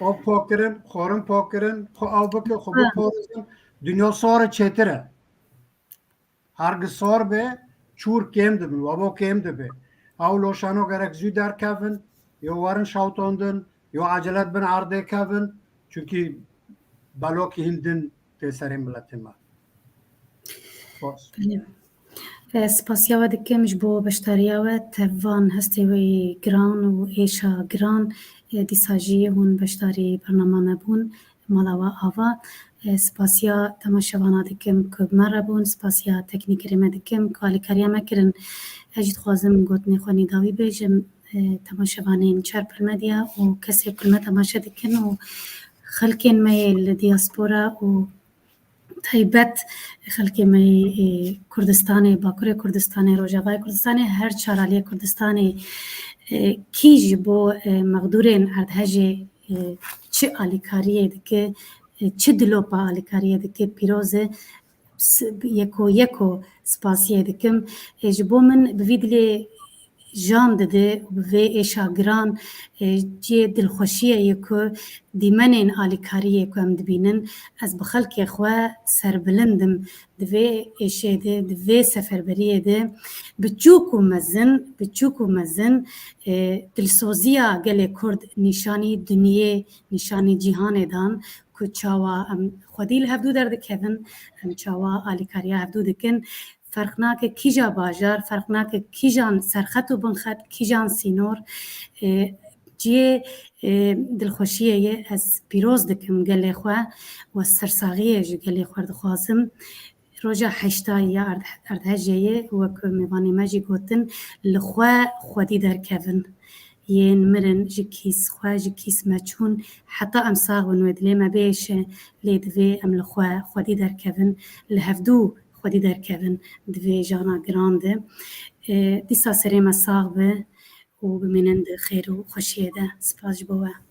av pak kirin, xwarin pak kirin, xwe av bikin, xwe biparêzin. Dinya sar e, çêtir e. Her gi sar be, çûr kêm dibin, weba kêm dibe. Ew loşano gerek zû derkevin, yo werin şewtandin, yo ecele dibin erdê kevin. Çunkî belokî hîn din tê serê miletê me. Spas. Belê. E, spasiya we dikim ji bo beşdariya we, tevan hestê we yê giran û êşa giran, e, dîsa jî hûn beşdarî bernama me bûn, mala we ava. E, spasiya temaşevana dikim ku bi me re bûn, spasiya teknîkerê me dikim ku alîkariya me kirin. Ez jî dixwazim gotinê xwe nîdawî bêjim, e, temaşevanên Çerpil Medya û kesê ku li me temaşe dikin û xelkên me yê li diaspora û taybet xelkê me yê, e, Kurdistanê, Bakurê Kurdistanê, Rojavayê Kurdistanê, her çar aliyê Kurdistanê, e, kî ji bo, e, mexdûrên erdhejê, e, çi alîkariyê dike, e, çi dilopa alîkariyê dike, pîroz e. S-, yeko yeko spasiyê dikim. E, ji bo min bi vî dilê jan dide û bi vê êşa giran, e, cihê dilxweşiyê ye ku dîmenên alîkariyê ku em dibînin, ez bi xelkê xwe serbilind im di vê êşê de, di vê seferberiyê de. Biçûk û mezin, biçûk û mezin, e, dilsoziya gelê Kurd nîşanî dinyê, nîşanî cîhanê dan ku çawa em xwedî li hevdû derdikevin, em çawa alîkariya hevdû dikin. Ferq nake kîja bajar, ferq nake kîjan serxet û binxet, kîjan sînor, e, cihê, e, dilxweşiyê ye. Ez pîroz dikim gelê xwe û ez sersaxiyê ji gelê xwe dixwazim. Roja heştayî ya erd-, erdhejê ye, wek mêvanê me jî gotin, li xwe xwedî derkevin. Yên mirin ji kîs xwe, ji kîs me çûn, heta em sax bin wê dilê me biêşe, lê divê em li xwe xwedî derkevin, li hevdû xwedî derkevin di vê jana giran de. E, dîsa serê me sax be û bimînin di xêr û xweşiyê de. Spas ji bo we.